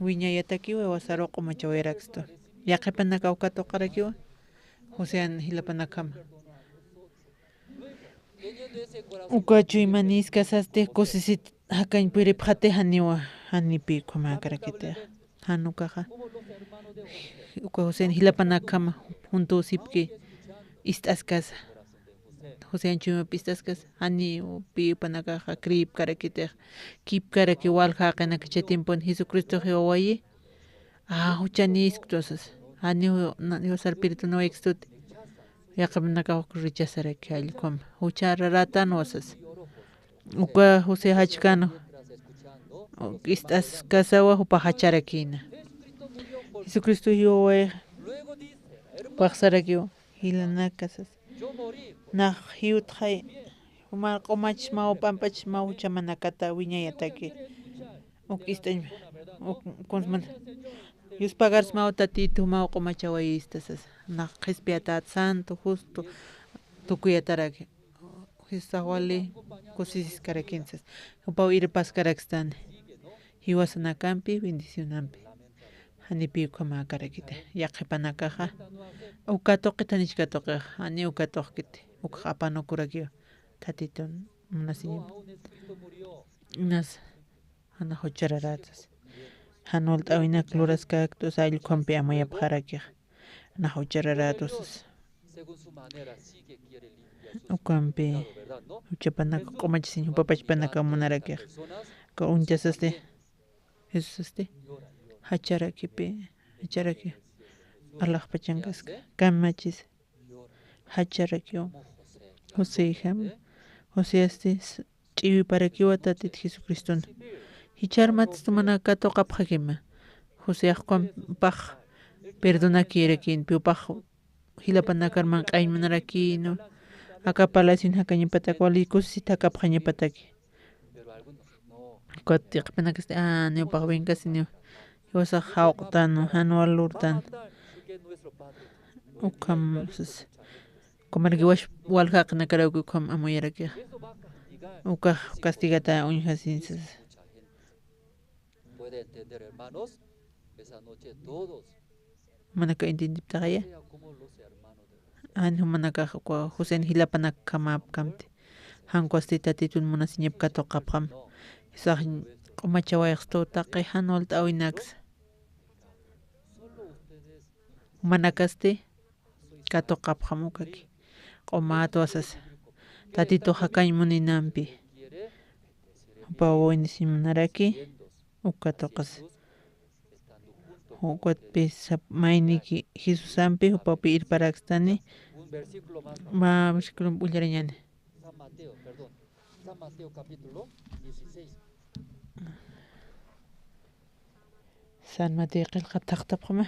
Wiñayatakiw jiwasaru q'umachawayarakistu. Yaqhipanakaw katuqarakiwa, Josean jilapanakjama. Uka chuymanïskasasti kusisit jakañ puripxati janiwa, janipi ukhamäkarakitix. Jan ukaxa, uka Josean jilapanakjama juntuw sipki ist'askasa. Josean chuymap ist'askasa, janiw pi jupanakaxa creepkarakitix, kipkaraki walja jaqinakacha tiempon Jesucristox jiwawayi, a, juchanïsktu sasa. Janiw na, Dios Espiritunawaykistuti. Yaqhipanakax uk rechazaraki jallk'uma. Juchararätanwa sasa. Uka José jachkän, uk ist'askasawa jupax jacharakïna. Jesucristo jiwawayxa, jupax sarakiwa, jilanaka sasa. Nax jiwtxay, juma q'umachsmaw, p'amp'achsmaw, juchamanakata wiñayataki. Uk ist'añ, uk kunsman. Yuspagarsa maw Tatitu, maw q'umachawayista sasa. Nax qhispiyatät santo, justo, tukuyataraki. Jesusax wali kusisiskarakin sasa. Jupaw irpaskarakistani. Jiwasanakampi, bendicionampi. Janipi ukhamäkarakiti. Yaqhipanakaxa. Uka tuqit janichka tuqixa. Jani uka tuqkiti. Ukxa apanukurakiwa. Tatitun munasiñampi. Nas. Jana juchararätas. Jan walt'äwinak luraskäktusa allkhampi amuyapxarakix. Jana juchararätusas. Ukampi juchapanak q'umachasiñ jupa pachpanakaw munarakix. Uñchasasti, Jesusasti jacharakipi, jacharaki alaxpachankaska, kamachis jacharakiw. Josejam, Joseasti s-, ch'iwiparakiwa Tatit Jesucristun. Jichhar matstu mana katuqapxakima. Joseax ukampax perdonakirakinpi, jupax jilapanakar manq'añ munarakïnwa, aka palacion jakañapatak, wali kusisit jakapxañapataki. Ukat yaqhipanakasti, a, niw pax winkasiniw. Jiwasax jawq'tan, jan wal lurtan. Ukham, sas, ukhamaraki wash-, walja qinakarawki ukham amuyarakixa. Ukax castigata uñjasin sas. Jumanaka entiendiptaxaya. Jan jumanakax uka Josen jilapanakjamäpkamti. Jan ukwasti Tatitun munasiñap katuqapxam. Jisax q'umachawayxstu taqi jan walt'äwinaksa. Jumanakasti katuqapxam ukaki. Q'umätwa sasa. Tatitux jakañ muninampi. Jupaw bendeciñ munaraki. Uka tuqis. Ukatpis sap-, mayniki Jesusampi, jupawpi irparakstani. Mä versículompi ullarañäni. San Mateo qillqap thaqtapxama.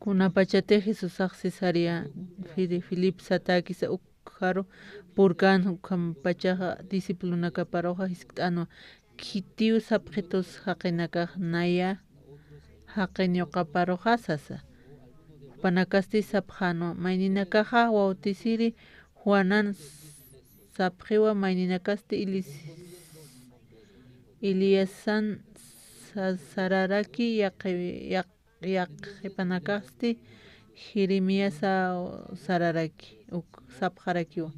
Kunapachatix Jesusax Cesarea Fili-, Filip satäkisa ukxaru purkän, ukhampachaxa discipulonakaparuxa jiskt'änwa, khitiw sapxitus jaqinakax naya jaqin yuqaparuxa sasa. Jupanakasti sapxänwa, mayninakaxa bautisiri Juanan sapxiwa, mayninakasti Elis-, Eliasan sa-, sararaki, yaqi-, yaq-, yaqhipanakasti Jeremiasa sararaki, uk sapxarakiwa.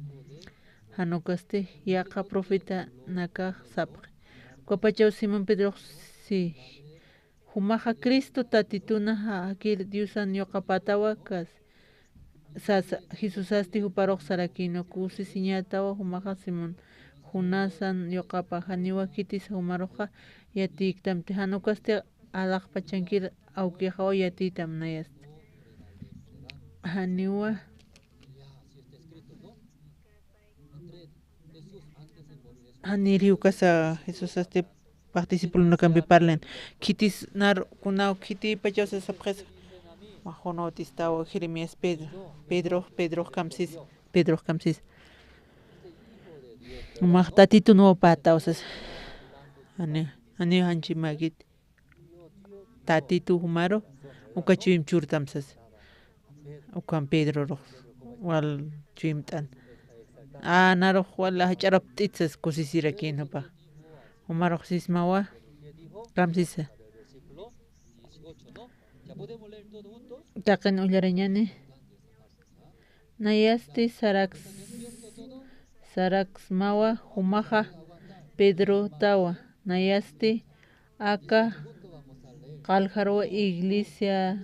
Jan ukasti yaqha profetanakax sapxi. Ukapachaw Simón Pedrox si, jumaxa Cristo Tatituna, ja-, jakir Diosan yuqapätawa kas-, sasa. Jesusasti juparux sarakïnwa, kusisiñätawa jumaxa Simón Jonasan yuqapa, janiwa khitisa jumaruxa yatïktamti, jan ukasti alaxpachankir awkixaw yatïtam nayasti. Janiwa, janiri ukasa Jesusasti pä discipulonakampi parlan. Khitis nar kunaw khitipachawsa sapxisa. Mä Juan Bautistaw, Jeremías, Pedro, Pedro, Pedro kamsis, Pedro kamsis. Jumax Tatitun wapätaw sasa. Jani, jani janchimäkiti. Tatitu jumaru, uka chuyma churtam sasa. Ukham Pedrorux wal chuymt'an. A, narux wal jach'arapt'it sasa, kusisirakïn jupa. Jumarux sismawa, kamsisa. Taqin ullarañäni. Nayasti saraks-, saraksmawa jumaxa Pedrotawa, nayasti aka qallqarwa iglesia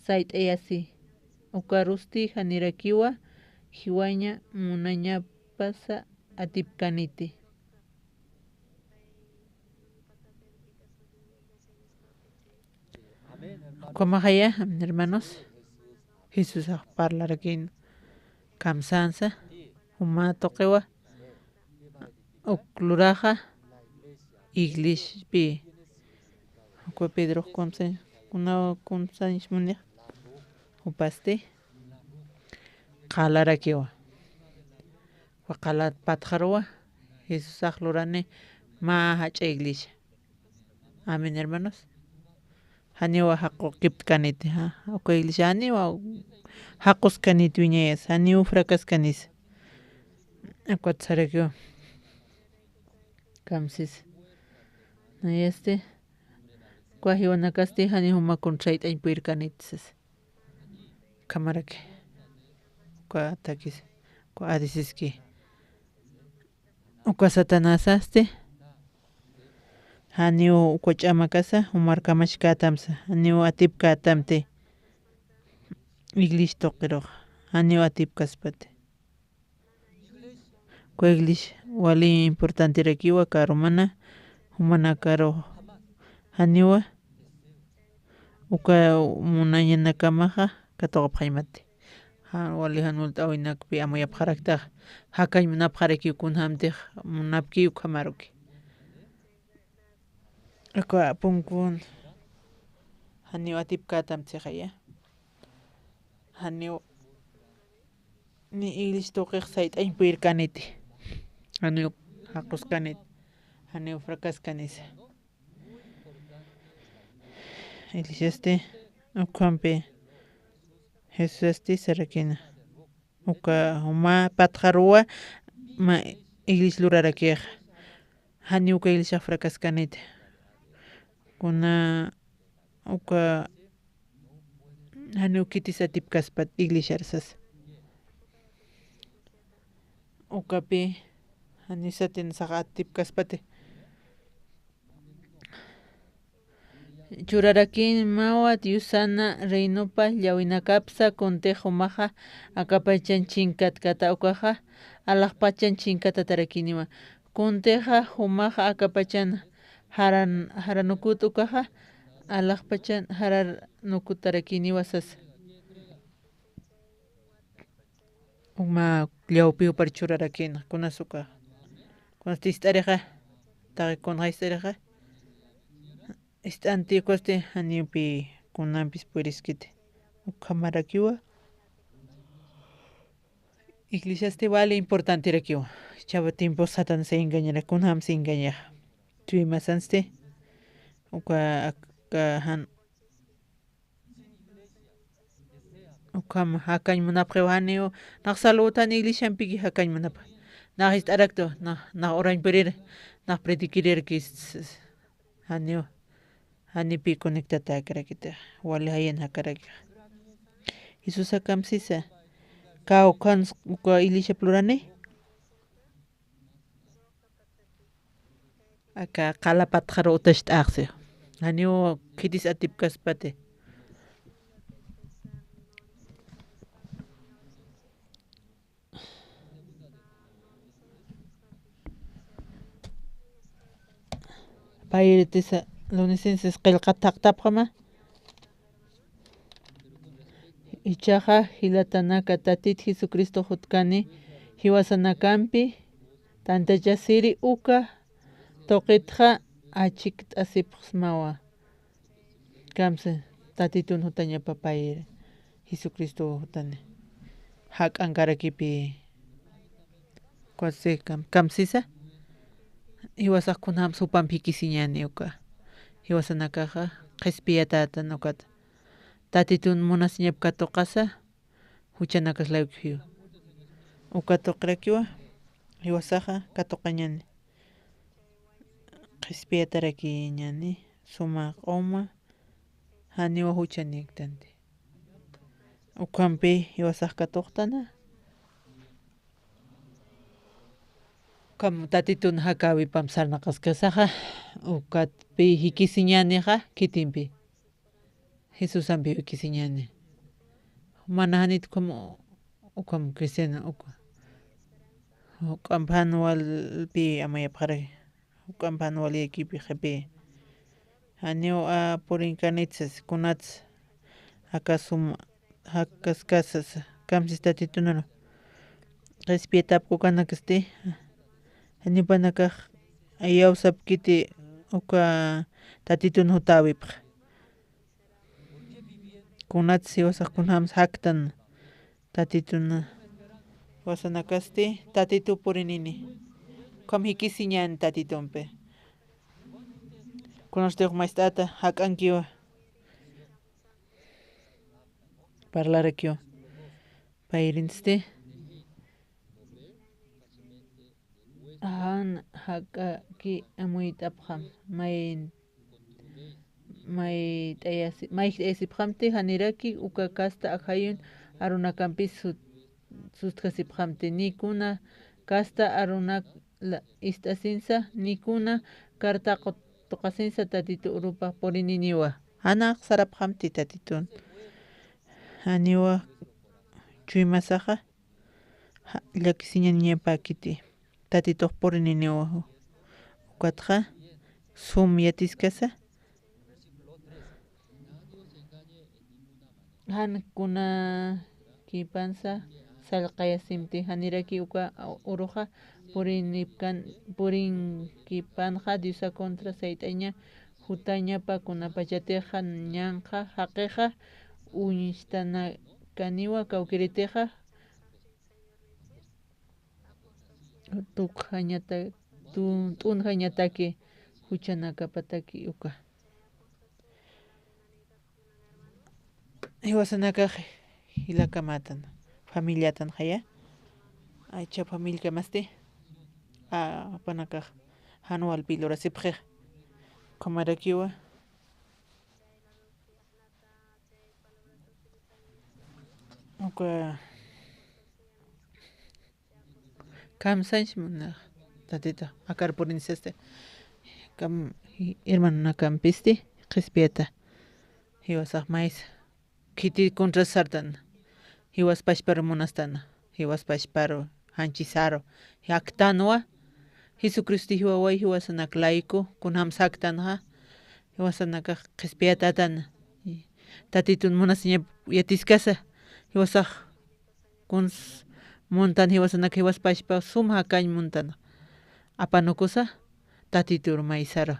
sayt'ayasi, ukarusti janirakiwa jiwaña munañapasa atipkaniti. Ukhamaxaya, hermanos, Jesusax parlarakin kamsansa, juma tuqiwa, uk luraxa, iglesiapi, uka Pedro kunsa-, kuna kunsañs munix, jupasti, qalarakiwa. Uka qalat patxaruwa, Jesusax lurani mä jach'a iglesia. Amén, hermanos. Janiwa jaqukiptkaniti, ja, uka iglesia janiwa jaquskanit wiñayas, janiw fracaskanisa. Ukat sarakiwa. Kamsis. Nayasti. Uka jiwanakasti jani juma kun sayt'añ purirkaniti sasa. Ukhamaraki. Uka takis. Uka adisiski. Uka Satanasasti. Janiw uka ch'amakasa, jumar kamachkätamsa. Janiw atipkätamti. Iglesia tuqirux. Janiw atipkaspati. Uka iglesia wali importanterakiwa, karumana, jumanakaru janiwa, uka munañanakamaxa katuqapxañmati. Ja, wali jan ult'äwinakpi amuyapxaraktax, jakañ munapxarakiw kunjämtix munapkiw ukhamaruki. Uka punkun, janiw atipkätamti sixaya. Janiw ni iglesia tuqix sayt'añ puyirkaniti. Janiw jaquskaniti. Janiw fracaskanisa. Iglesiasti, ukhampi Jesusti sarakina. Uka juma patxaruwa mä iglesia lurarakixa. Janiw uka iglesiax fracaskaniti. Kuna uka janiw khitis atipkaspat iglesiar sasa. Ukapi janiw Satanasxa atipkaspati. Churarakimawa Diosana reinopa llawinakapsa, kuntix jumaxa akapachan chinkatkata ukaxa, alaxpachan chinkatatarakiwa. Kuntixa jumaxa akapachan jaran-, jaranukut ukaxa, alaxpachan jaranukutarakiniwa sasa. Uma llawpi jupar churarakina, kunas uka. Kunas ist'arixa, taqi kunxa ist'arixa. Ist'anti ukasti janiwpi kunampis puriskiti. Ukhamarakiwa. Iglesiasti wali importanterakiwa. Chava tiempo Satanasa engañara, kunjamsa engañaxa. Chuymasansti. Uka, aka jan Ukham jakañ munapxiw janiw, nax saludan iglesiampiki jakañ munapxi. Nax ist'araktu, nax, nax urañ purir, nax prediquirir kis, janiw, janipi conectatäkarakiti, wali jayan jakarakix. Jesús akamsisa, ka ukhan, uka iglesiap lurani. Aka qala patxaru utacht'axsi. Janiw khitis atipkaspati. Payri Tesalonicenses qillqat thaqtapxama. Ichaxa jilatanaka, Tatit Jesucristo jutkani jiwasanakampi tantachasiri uka tuqitxa achikt'asipxsmawa. Kamsa, Tatitun jutañapa payri Jesucristo jutani jak'ankarakipi. Kusi kam-, kamsisa, jiwasax kunjams jupamp jikisiñani uka. Jiwasanakaxa qhispiyatätan ukat. Tatitun munasiñap katuqasa, juchanakas laykujiwa. Uka tuqirakiwa, jiwasaxa katuqañani. Qhispiyatarakiñani, suma q'uma, janiwa juchaniktanti. Ukhampi jiwasax katuqtana. Ukham Tatitun jakäwipam sarnaqaskasaxa, ukatpi jikisiñanixa khitimpi. Jesusampi jikisiñani. Mana janit ukham, ukham cristiano uka. Juk'ampan walpi amayapxaraki. Juk'ampan wali equipi qhipi. Janiw a purinkanitsas, kunats, jakasum, jakaskasas, kamsis Tatitunaru. Qhispiyatapkukanakasti, janipanakax ayawsapkiti uka Tatitun jutäwipxa. Kunats jiwasax kunjams jaktan Tatitun jiwasanakasti, Tatitu purinini. Ukham jikisiñan Tatitumpi. Kunasti uk maest'ata jak'ankiwa. Parlarakiwa. Payrinsti. Jan jak'aki amuyt'apxam, mayn, mayt'ayasi-, mayjt'ayasipxamti, janiraki uka kasta ajayun arunakampis sut-, sustjasipxamti, ni kuna kasta arunak la-, ist'asinsa, ni kuna karta qut-, tuqasinsa Tatitu urupa purininiwa. Jana sarapxamti Tatitun. Janiwa chuymasaxa, ja-, llakisiñaniñapakiti, Tatitux purininiwa. Ukatxa, sum yatiskasa, jan kunakipansa sallqayasimti, janiraki uka uruxa purinipkan-, purinkipanxa Diosa contra sayt'aña jutañapa, kunapachatixa ñanqha jaqixa uñstanakaniwa kawkïritixa, tukjañata-, tu-, t'unjañataki juchanakapataki uka. Jiwasanakax jilakamatan, familiatan jaya. Aycha familikamasti, a, apanakax jan walpi lurasipxix. Ukhamarakiwa. Uka kamsañch munax, Tatita, akar purinisasti. Kam-, hermanonakampisti qhispiyata. Jiwasax maysa khiti contras sartan. Jiwas pachparu munastan. Jiwas pachparu, janchisaru. Jaktanwa. Jesucristo jiwaway jiwasanak layku, kunjams jaktanxa. Jiwasanakax qhispiyatatan. Tatitun munasiñap yatiskasa. Jiwasax kuns muntan jiwasanak jiwas pachpa sum jakañ muntan. Apanukusa, Tatitur maysaru.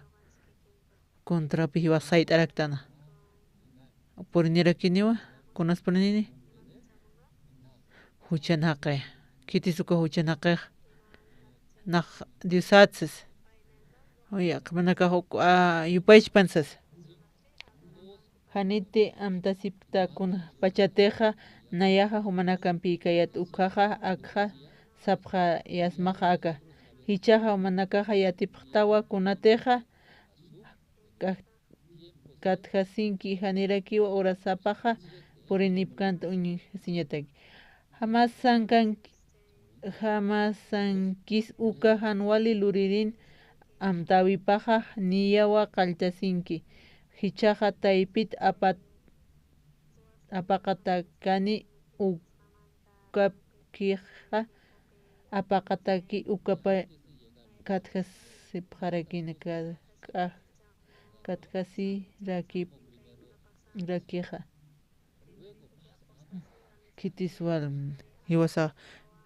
Contrapi jiwax sayt'araktan. Purinirakiniwa, kunas purinini. Juchan jaqi. Khitis uka juchan jaqix. Nax Diosat sas. Uy, aqhamanakax uk, a, yupaychpan sas. Janiti amtasipkta kunapachatixa, nayaxa jumanakampiykayät ukhaxa, akxa sapxayasmaxa aka. Jichhaxa jumanakaxa yatipxtawa kunatixa, ka-, katjasinki janirakiwa urasapaxa purinipkanta uñjasiñataki. Jamas sankanki, jamasankis uka jan wali luririn amtäwipaxa niyawa qalltasinki. Jichhaxa taypit apat-, apaqatakani ukapkixa, apaqataki ukapa katjasipxarakini ka-, ka-, katjasiraki-, rakixa. Khitis wal, jiwasa,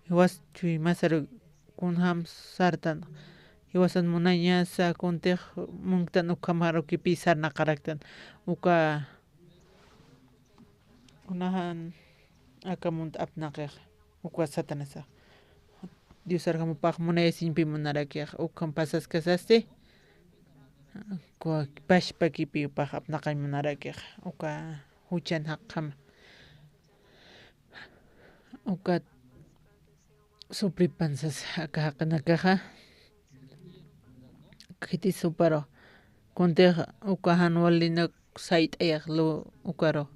jiwas chuymasar kunjam sartan, jiwasan munañasa kuntix munktan ukhamarukipï sarnaqaraktan, uka kunajan aka munt apnaqix, uka Satanasax. Diosar jamupax munayasiñpi munarakix, ukham pasaskasasti, uka pachpakipi upax apnaqañ munarakix, uka juchan jaqjam. Ukat supripan sas aka jaqinakaxa. Khitis juparu. Kuntix uka jan walinak sayt'ayax lu ukaru.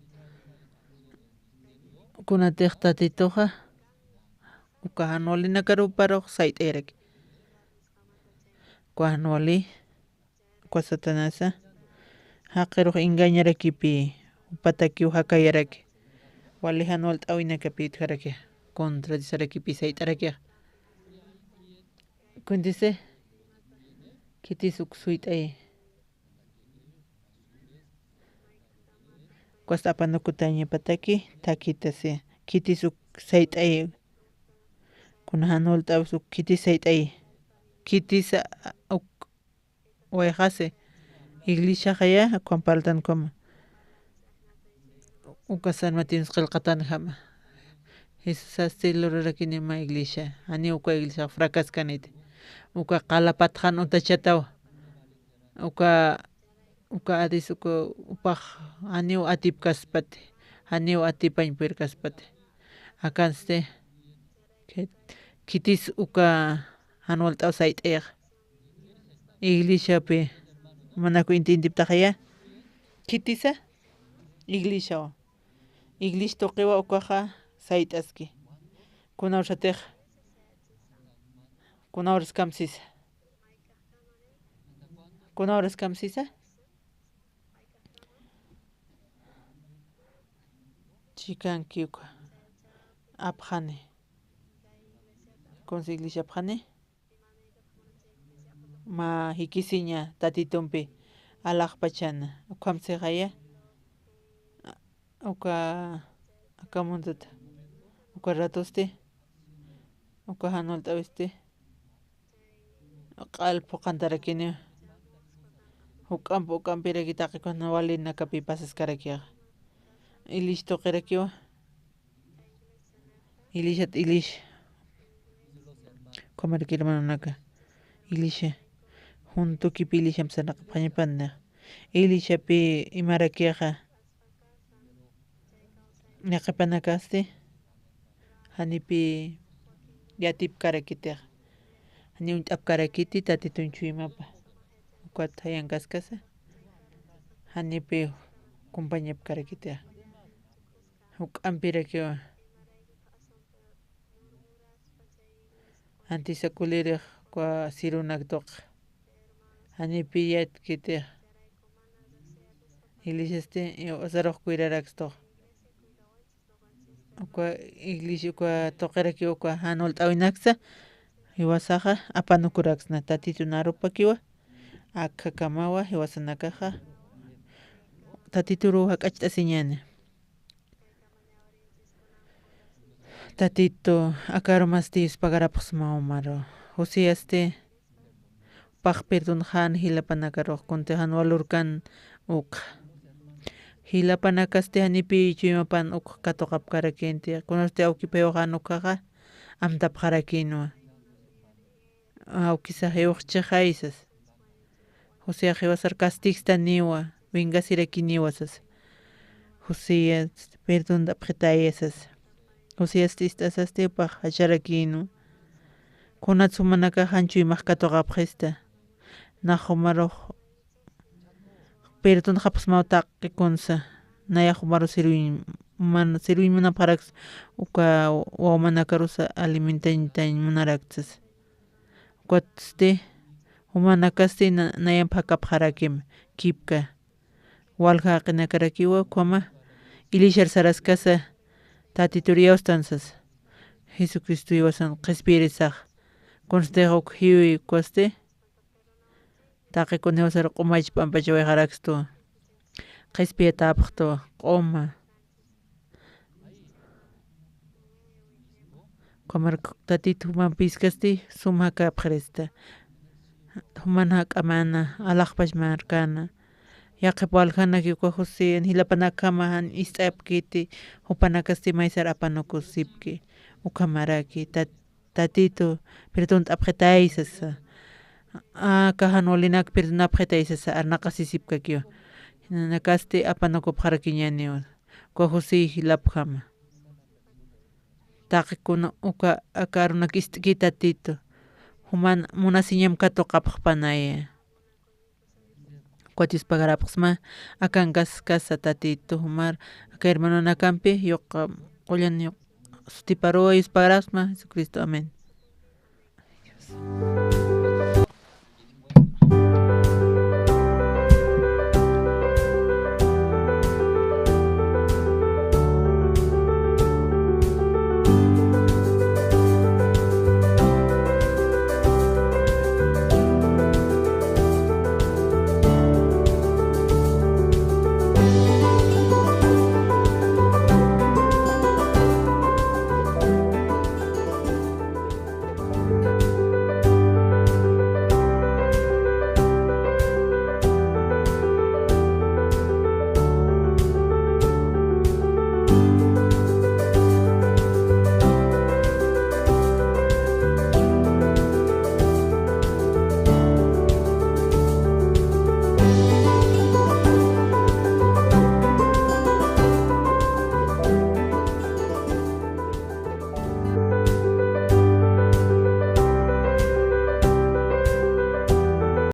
Kunatix Tatituxa uka jan walinakaru juparux sayt'ayaraki. Uka jan wali. Uka Satanasa, jaqirux engañarakipï, jupatakiw jakayaraki, wali jan walt'äwinakapï utjaraki, contradisarakipi sayt'araki. Kuntisi, khitis uk suyt'ayi. Ukas apanukutañapataki, thakitasi, khitis uk sayt'ayi. Kuna jan walt'äwis uk khitis sayt'ayi. Khitis, a, uk wayxasi, iglesiaxaya, ukham parltan ukhama. Uka San Mateo qillqatanjama. Jesusasti lurarakinima iglesia. Janiw uka iglesiax fracaskaniti. Uka qalapat jan utachataw. Uka, uka adis uka upax janiw atipkaspati. Janiw atipañ purirkaspati. Akansti, khit-, khitis uka jan walt'äw sayt'ayax. Iglesiapi, manaku inti intiptaxaya. Khitisa, iglesiawa. Iglesia tuqiwa ukaxa sayt'aski. Kunawsatix, kunawras kamsisa. Kunawras kamsisa. Chikanki uka apxani. Kunsa iglesia apxani. Mä jikisiña Tatitumpi alaxpachana. Ukham sixaya. Uka, aka munduta. Uka ratusti. Uka jan walt'äwisti. Q'al phuqantarakiniw. Juk'amp, juk'ampiraki taqi kuna walinakapi pasaskarakixa. Iglesi tuqirakiwa. Iglesiat, iglesia. Ukhamaraki hermanonaka. Iglesia. Juntukipi iglesiamp sarnaqapxañapan. Iglesiapi imarakixa. Yaqhipanakasti. Janipi yatipkarakitix. Jani uñt'apkarakiti Tatitun chuymapa. Ukat jayankaskasa. Janipi compañapkarakitix. Juk'ampirakiwa. Antisa kulirix uka sirunak tuq. Janipi yatkitix. Iglesiasti, iwasarux cuidarakstuq. Uka iglesia, uka tuqirakiw uka jan walt'äwinaksa, jiwasaxa apanukuraksna, Tatitun arupakiwa, akhakamawa, jiwasanakaxa, Tatituruw jak'acht'asiñäni. Tatitu, aka arumasti yuspagarapxsma umaru. Josiasti, pax perdonxän jilapanakarux, kunti jan walurkan ukxa. Jilapanakasti janipi chuymapan ukx katuqapkarakïnti, kunasti awkipïw jan ukxaxa, amtapxarakïnwa. Awkisax jiwxchixay sasa. Josiax jiwasar castigstaniwa, vengasirakiniwa sasa. Josias, perdont'apxitaya sasa. Josias ist'asasti jupax jacharakïnwa. Kunats jumanakax jan chuymax katuqapxista. Nax jumarux perdonxapxsmaw taqi kunsa. Nayax jumaru sirwiñ, man, sirwiñ munapxaraks uka wawmanakarusa alimentañtañ munaraktsas. Ukatsti, jumanakasti na-, nayamp jakapxarakim, kipka. Walja jaqinakarakiwa, ukhama, iglesiar saraskasa, Tatitur iyawstan sasa. Jesucristo jiwasan qhispiyirisax. Kunstix uk jiwi, ukasti, taqi kun jiwasar q'umach p'ampachawayxarakstu. Qhispiyatapxtu, q'uma. Ukhamar Tatitu jumampiskasti sum jakapxirista. Juman jak'amana, alaxpach markana. Yaqhip waljanaki uka José, jilapanakjama jan ist'apkiti, jupanakasti maysar apanukusipki. Ukhamaraki, Tat-, Tatitu, perdont'apxitay sasa. Aka jan walinak perdonapxitay sasa, arnaqasisipkakiwa. Nanakasti apanukupxarakiñäniwa. Uka José jilapjama. Taqi kuna uka aka arunak ist'ki Tatitu. Juman munasiñam katuqapxpanaya. Ukat yuspagarapxsma, akankaskasa Tatitu jumar, aka hermanonakampi, yuqa, qullan yuq, sutiparuwa yuspagarapxsma, Jesucristo. Amén.